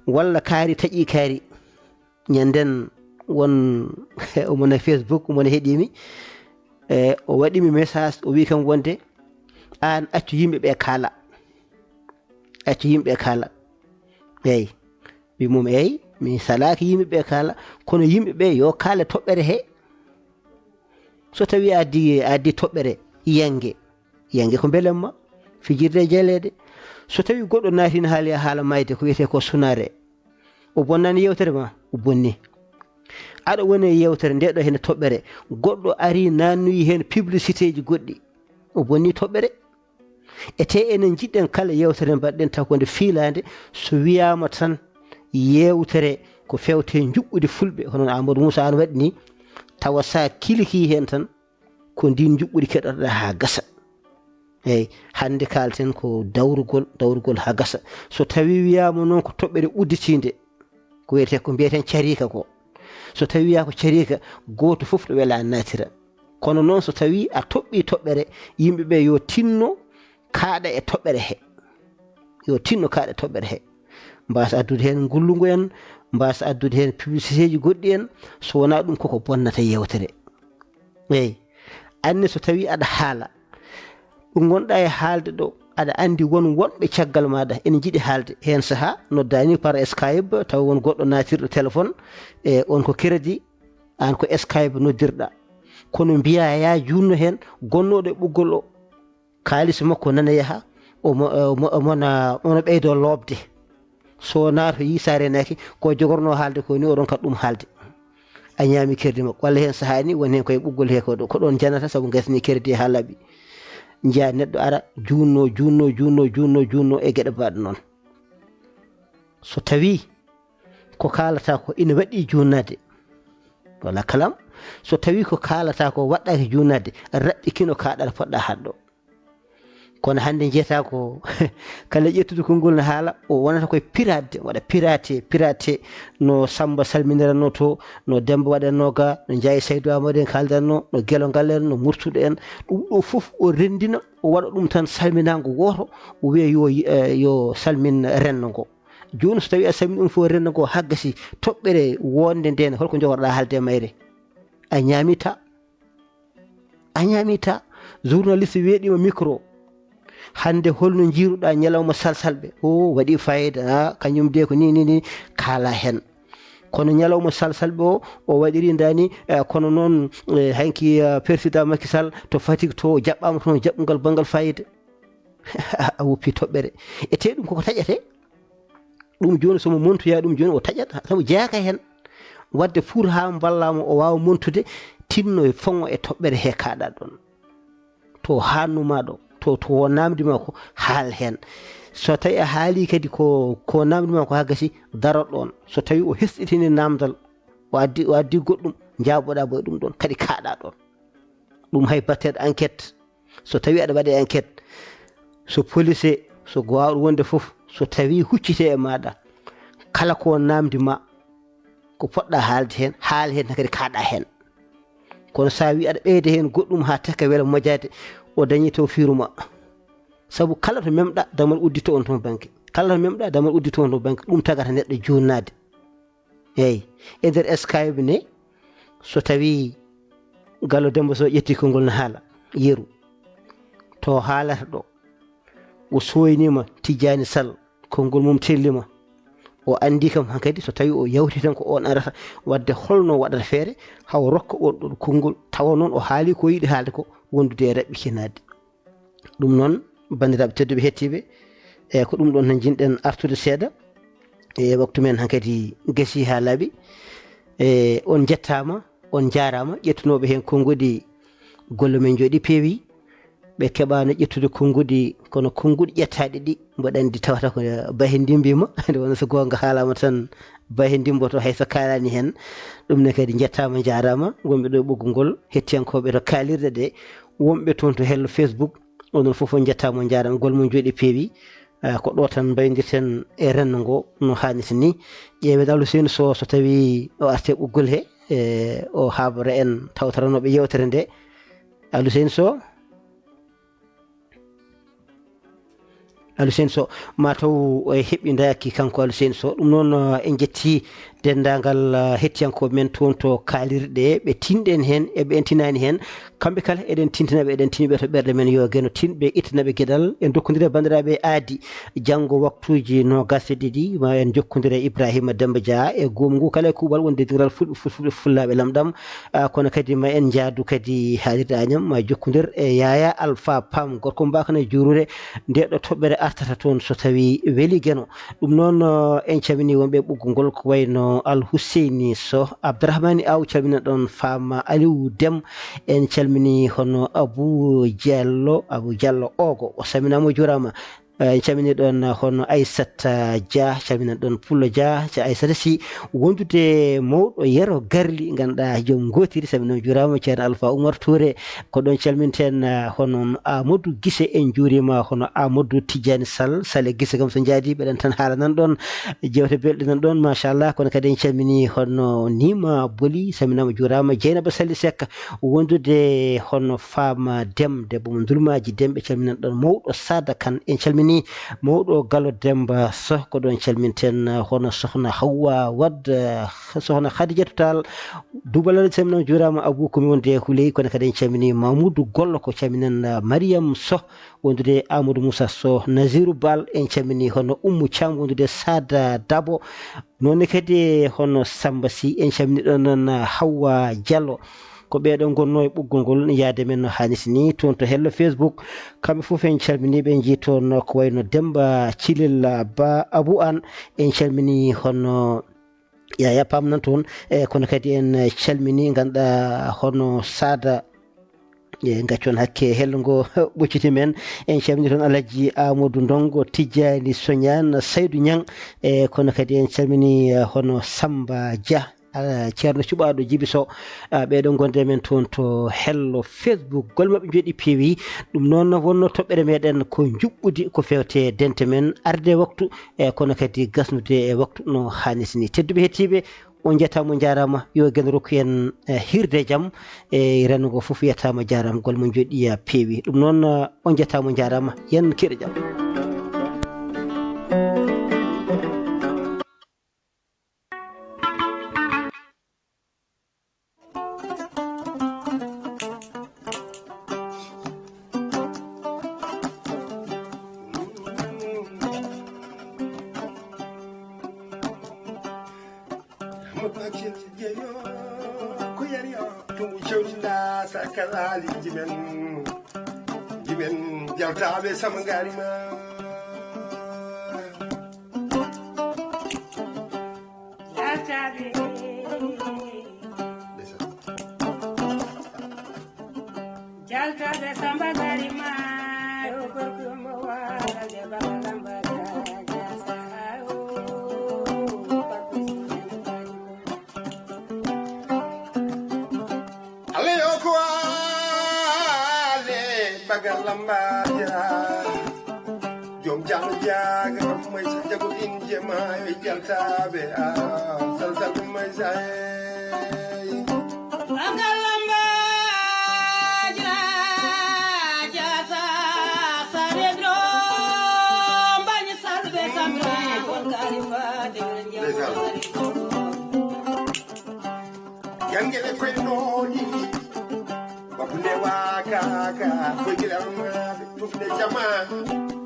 Walla kaari taƴii kaari. Ñanden won omo no Facebook, omo no heɗii mi. E, o waɗi mi message, o wii kam wonde, "Aan accu yimɓe ɓe kaala. Accu yimɓe ɓe kaala." Eeyi. Wi mum, "Eeyi, mi salaaki yimɓe ɓe kaala, kono yimɓe ɓe yo kaale toɓɓere he." So tawii a addi, a addi toɓɓere, yange. Yange ko mbelemma, fijirde e jaleeɗe. So tawii goɗɗo naatino haali e haala mayde, ko wiyetee ko sunaare, o bonnaani yewtere ma, o bonni. Aɗa woni e yewtere nde ɗo hene toɓɓere, goɗɗo ari naannoyi heen publicité ji goɗɗi, o bonni toɓɓere. E te enen njiɗɗen kala yewtere mbaɗɗen taw ko nde fiilaande, so wiyaama tan yewtere ko fewte njuɓɓudi fulɓe, hono no Amadou Moussa an waɗi ni, tawa sa kiliki heen tan, ko ndin njuɓɓudi keɗotoɗaa haa gasa. Eeyi, hannde kaalten ko dawrugol, dawrugol haa gasa. So tawii wiyaama noon ko toɓɓere udditiinde, ko wiyetee, ko mbiyeten cariika ko. So tawii wiyaa ko cariika, gooto fof ɗo welaa naatira. Kono noon so tawii a toɓɓii toɓɓere, yimɓe ɓe yo tinno kaaɗa e toɓɓere he. Yo tinno kaaɗa e toɓɓere he. Mbaasa addude heen ngullungu en, mbaasa addude heen publicité ji goɗɗi en, so wonaa ɗum koko bonnata yewtere. Eeyi, anne so tawii aɗa haala, ɗo ngonɗaa e haalde ɗo, aɗa anndi won woɗɓe caggal maaɗa ene njiɗi haalde. Heen sahaa noddaani par Skype, tawa won goɗɗo naatirɗo téléphone, e on ko crédit, aan ko Skype noddirɗaa. Kono mbiyaa yaa juutno heen, gonnooɗo e ɓoggol o, kaalis makko nana yaha, omo, omo, omo na, omo ɓeydoo looɓde. So naato yii sa reenaaki, ko jogornoo haalde ko ni, o ronkat ɗum haalde. A ñaami crédit makko. Walla heen sahaa ni, won heen koye ɓoggol he ko ɗo, ko ɗoon janata, sabu ngasni crédit haa laaɓi. Njiyaa neɗɗo ara, juutnoo, juutnoo, juutnoo, juutnoo, juutnoo e geɗe mbaɗɗe noon. So tawii ko kaalata ko ina waɗɗii juutnaade, walla kalam, so tawii ko kaalata ko waɗɗaaki juutnaade, raɓɓikino kaaɗal poɗɗa haalde ɗo. Kono hannde njiyataa ko kala ƴettude konngol no haala, o wonata koye piraatde, waɗa piraate, piraate, no Sammba salminiranno to, no Demmba waɗanno ga, no Njaay Saydu Aamadu en kaaldanno, no Gelo Ngal en, no Murtuɗo en. Ɗum ɗo fof o renndina, o waɗa ɗum tan salminaango wooto, o wiya yo, eh, yo salmin renndo ngo. Jooni so tawii a salmini ɗum fof renndo ngo haa gasi, toɓɓere wonde ndeen, holko njogorɗaa haalde e mayre? A ñaamitaa. A ñaamitaa. Journaliste weeɗiima micro. Hannde holno njiiruɗaa ñalawma salsalɓe? O waɗi fayida, a, kañum de ko ni, ni, ni, kaala heen. Kono ñalawma salsalɓe o, o waɗiri ndani, eh, kono noon, eh, hanki, eh, président Macky Sall to Fatick to o jaɓɓaama toon jaɓɓungal banngal fayida. A woppi toɓɓere. E tee ɗum koko taƴate. Ɗum jooni so mo montoyaa ɗum jooni o taƴat, sabu jeyaaka heen. Waɗde pour haa mballaa mo o waawa montude, tinno e foŋo e toɓɓere he kaaɗaa ɗoon. To haannuma ɗo, to, to o naamndi ma ko, haal heen. So tawii a haalii kadi ko, ko naamndi ma ko haa gasi, daro ɗoon. So tawii o hesɗitini naamndal, o addi, o addi goɗɗum, njaaboɗaa mo e ɗum ɗoon, kadi kaaɗaa ɗoon. Ɗum hay batteɗo enquête, so tawii aɗa waɗa enquête, so police, so ko waawɗo wonde fof, so tawii huccitee e maaɗa, kala ko naamndi ma, ko poɗɗaa haalde heen, haal heen, kadi kaaɗaa heen. Kono so a wii aɗa ɓeyda heen goɗɗum haa tekka wela mojaade, o dañii taw fiiru ma. Sabu kala to memɗa, damal udditto on toon bannge. Kala to memɗa, damal udditto on toon bannge. Ɗum tagata neɗɗo juutnaade. Eey, e nder Skype ne, so tawii Gallo Demmba Soh ƴettii konngol no haala, yeru, to haalata ɗo, o sooynii ma Tijjaani Sal, konngol mum telli ma, o anndii kam hankadi so tawii o yawtii tan ko oon arata, waɗde holno o waɗata feere haa o rokka oon ɗoon konngol, tawa noon o haalii ko yiɗi haalde ko, wondude e raɓɓitinaade. Ɗum noon, banndiraaɓe tedduɓe hettiiɓe, e ko ɗum ɗoon tan njiɗ-ɗen artude seeɗa. E waktu men hankadi gasii haa laaɓi. E on njettaama, on njaaraama, ƴettunooɓe heen konnguɗi, golle men njooɗii peewii. Ɓe keɓaano ƴettude konnguɗi, kono konnguɗi ƴettaaɗi ɗi, mboɗo anndi tawata ko Baye Ndimbi ma, nde wonno so goonga haalaama tan, Baye Ndimboto hay so kaalaani heen. Ɗum ne kadi njettaama, njaaraama, wonɓe ɗo e ɓoggol ngol, hettiyankooɓe to kaalirɗe ɗe, wonɓe toon to hello Facebook, onon fof on njettaama, on njaaraama, golle mon njooɗii peewii. Ah, ko ɗo tan mbayndirten e renndo ngo no haanirta ni. Ƴeewen Alhuseynu Soh, so tawii o artii e ɓoggol he, e o haabra en tawtoranooɓe yeewtere nde. Alhuseynu Soh? Alhuseynu Soh, ma taw o heɓindaaki kanko Alhuseynu Soh. Ɗum noon, eh, en njetti denndaangal, eh, hettiyankooɓe men toon to kaalirɗe, ɓe tinɗen heen e ɓe en tinaani heen. Kamɓe kala eɗen tintina ɓe, eɗen tini ɓe to ɓerɗe men yo geno tin, ɓe ittana ɓe geɗal. En ndokkondire banndiraaɓe aadi, janngo waktuuji noogaas e ɗiɗi, ma en njokkondire Ibrahima Demmba Dia e goomu ngu kala e kuuɓal wonde diwral fulɓe, fulfulɓe, fullaaɓe lamɗam. Ah, kono kadi ma en njaadu kadi haalirde Agnam, ma jokkondir e Yaya Alpha Pam, gorko mbaakana juurude nde ɗo toɓɓere artata toon so tawii weli Geno. Ɗum noon, eh, en calminii wonɓe ɓoggol ngol ko wayno Alhuseyni Soh, Abdourahmani Aw, calmina ɗoon Fama Aliou Dem, en calminii hono Abou Diallo, Abou Diallo Ogo, o salminaama, o juuraama. Eh, en calminii ɗoon, eh, hono Aissata Dia, calminan ɗoon Pullo Dia, ca Aissata Sy, wondude mawɗo Yero Garli, ngannduɗaa joom ngootiri, salminaama juuraama, Ceerno Alpha Oumar Touré, ko ɗoon calminten, eh, hono Amadou Gise, en njuuriima, hono Amadou Tidiane Sall, Sale Gise kam so njaadi, ɓeɗen tan haala nan ɗoon, jeewte belɗe nan ɗoon, machallah, kono kadi en calminii hono Nima Boli, salminaama juuraama, Dieynaba Sali Seck, wondude hono Fama Dem, debbo mo Ndulmaaji Dem, ɓe calminan ɗoon mawɗo Sada Kane, en calminii mawɗo Galo Demba Soh, ko ɗoon calminten, eh, hono Sohna Hawwa Wad, eh, Sohna Khadijatu Tall, Dubalal, salminaama juuraama, Abou Komi wonde e Huley, kono kadi en calminii Mamoudou Gollo, ko calminen, eh, Mariam Soh, wondude Amadou Moussa Soh, Nazirou Bal, en calminii hono Oumou Thiam, wondude Sada Dabo, noon ne kadi hono Samba Sy, en calminii ɗoon noon, eh, Hawwa Diallo. Ko ɓeeɗo ngonnoo e ɓoggol ngol, yaade men no haanirta ni, toon to hello Facebook. Kamɓe fof en calminii ɓe, en njii toon ko wayno Demba Cilel Ba Abou An, en calminii hono Yaya Pam nan toon, e kono kadi en calminii, ngannduɗaa hono Sada, e ngaccon hakke hello ngo ɓocciti men. En calminii toon Alhaji Amadou Ndongo, Tijjani Soñan, Saydu Ñang, e kono kadi en calminii, eh, hono Samba Dia. ah, Ceerno Cuɓaaɗo Jibi Sow, ah, ɓeeɗo ngonde men toon to hello Facebook. Golle maɓɓe njooɗi peewi. Ɗum noon wonno toɓɓere meɗen ko njuɓɓudi ko fewte dente men arde waktu, e kono kadi gasnude e waktu no haanirta ni. Tedduɓe hettiiɓe, on njettaama, on njaaraama. Yo geno rokku en, eh, hiirde e jam. E renndo ngo fof yettaama, jaaraama, golle mon njooɗi peewi. Ɗum noon, eh, on njettaama, on njaaraama. Yen keɗo jam. Mo Bakil Jeyo, ko yari o, to mo jawdi nda sakal haaliji men, ji men jaltaaɓe sama ngaari ma. Jaltaaɓe. Ndeysaan. Jaltaaɓe Samba Gari ma, yo gorko mo waalde baba Lamba Gari, ya saha o, Papi Samba Gari. Allah yo ko ale bagal Lamba Gari. Joom jam jaaga kam may sa jago inje ma e jaltaaɓe a salsal may sa ey. Sagal lamba jira jasa sare dro mbani salbe samra kon kalifa de. Ndeysaan. Yangele koye nooni. Babu ndewa kaka, koygel almaaɓe, tufde jama,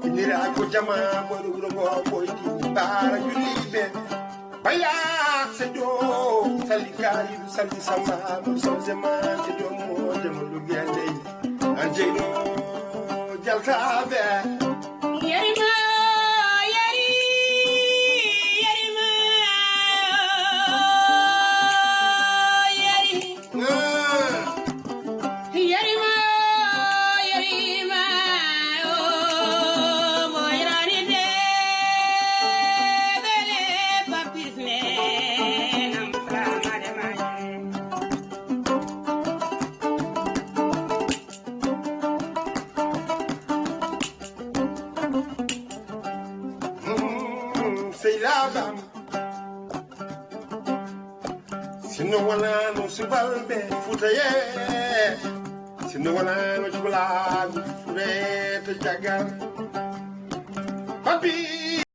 innira ko jama, moɗo wuro ngo, koydi, baara julliɓe. Baya, seɗo, salli kayidu, salli samba, mo sawse ma, seɗo, mo, jama, lugge, ley. An jeyno, jaltaaɓe. Yerima, yeri, yerima, yeri. Yerima, yerima, o moyrani de, bele papis ne, nam sama de manye. Mm, sey labam. Sinno wonano subalɓe Fuutaye, sinno wonano cukalaagu Fuutaye to Jagar. Papi.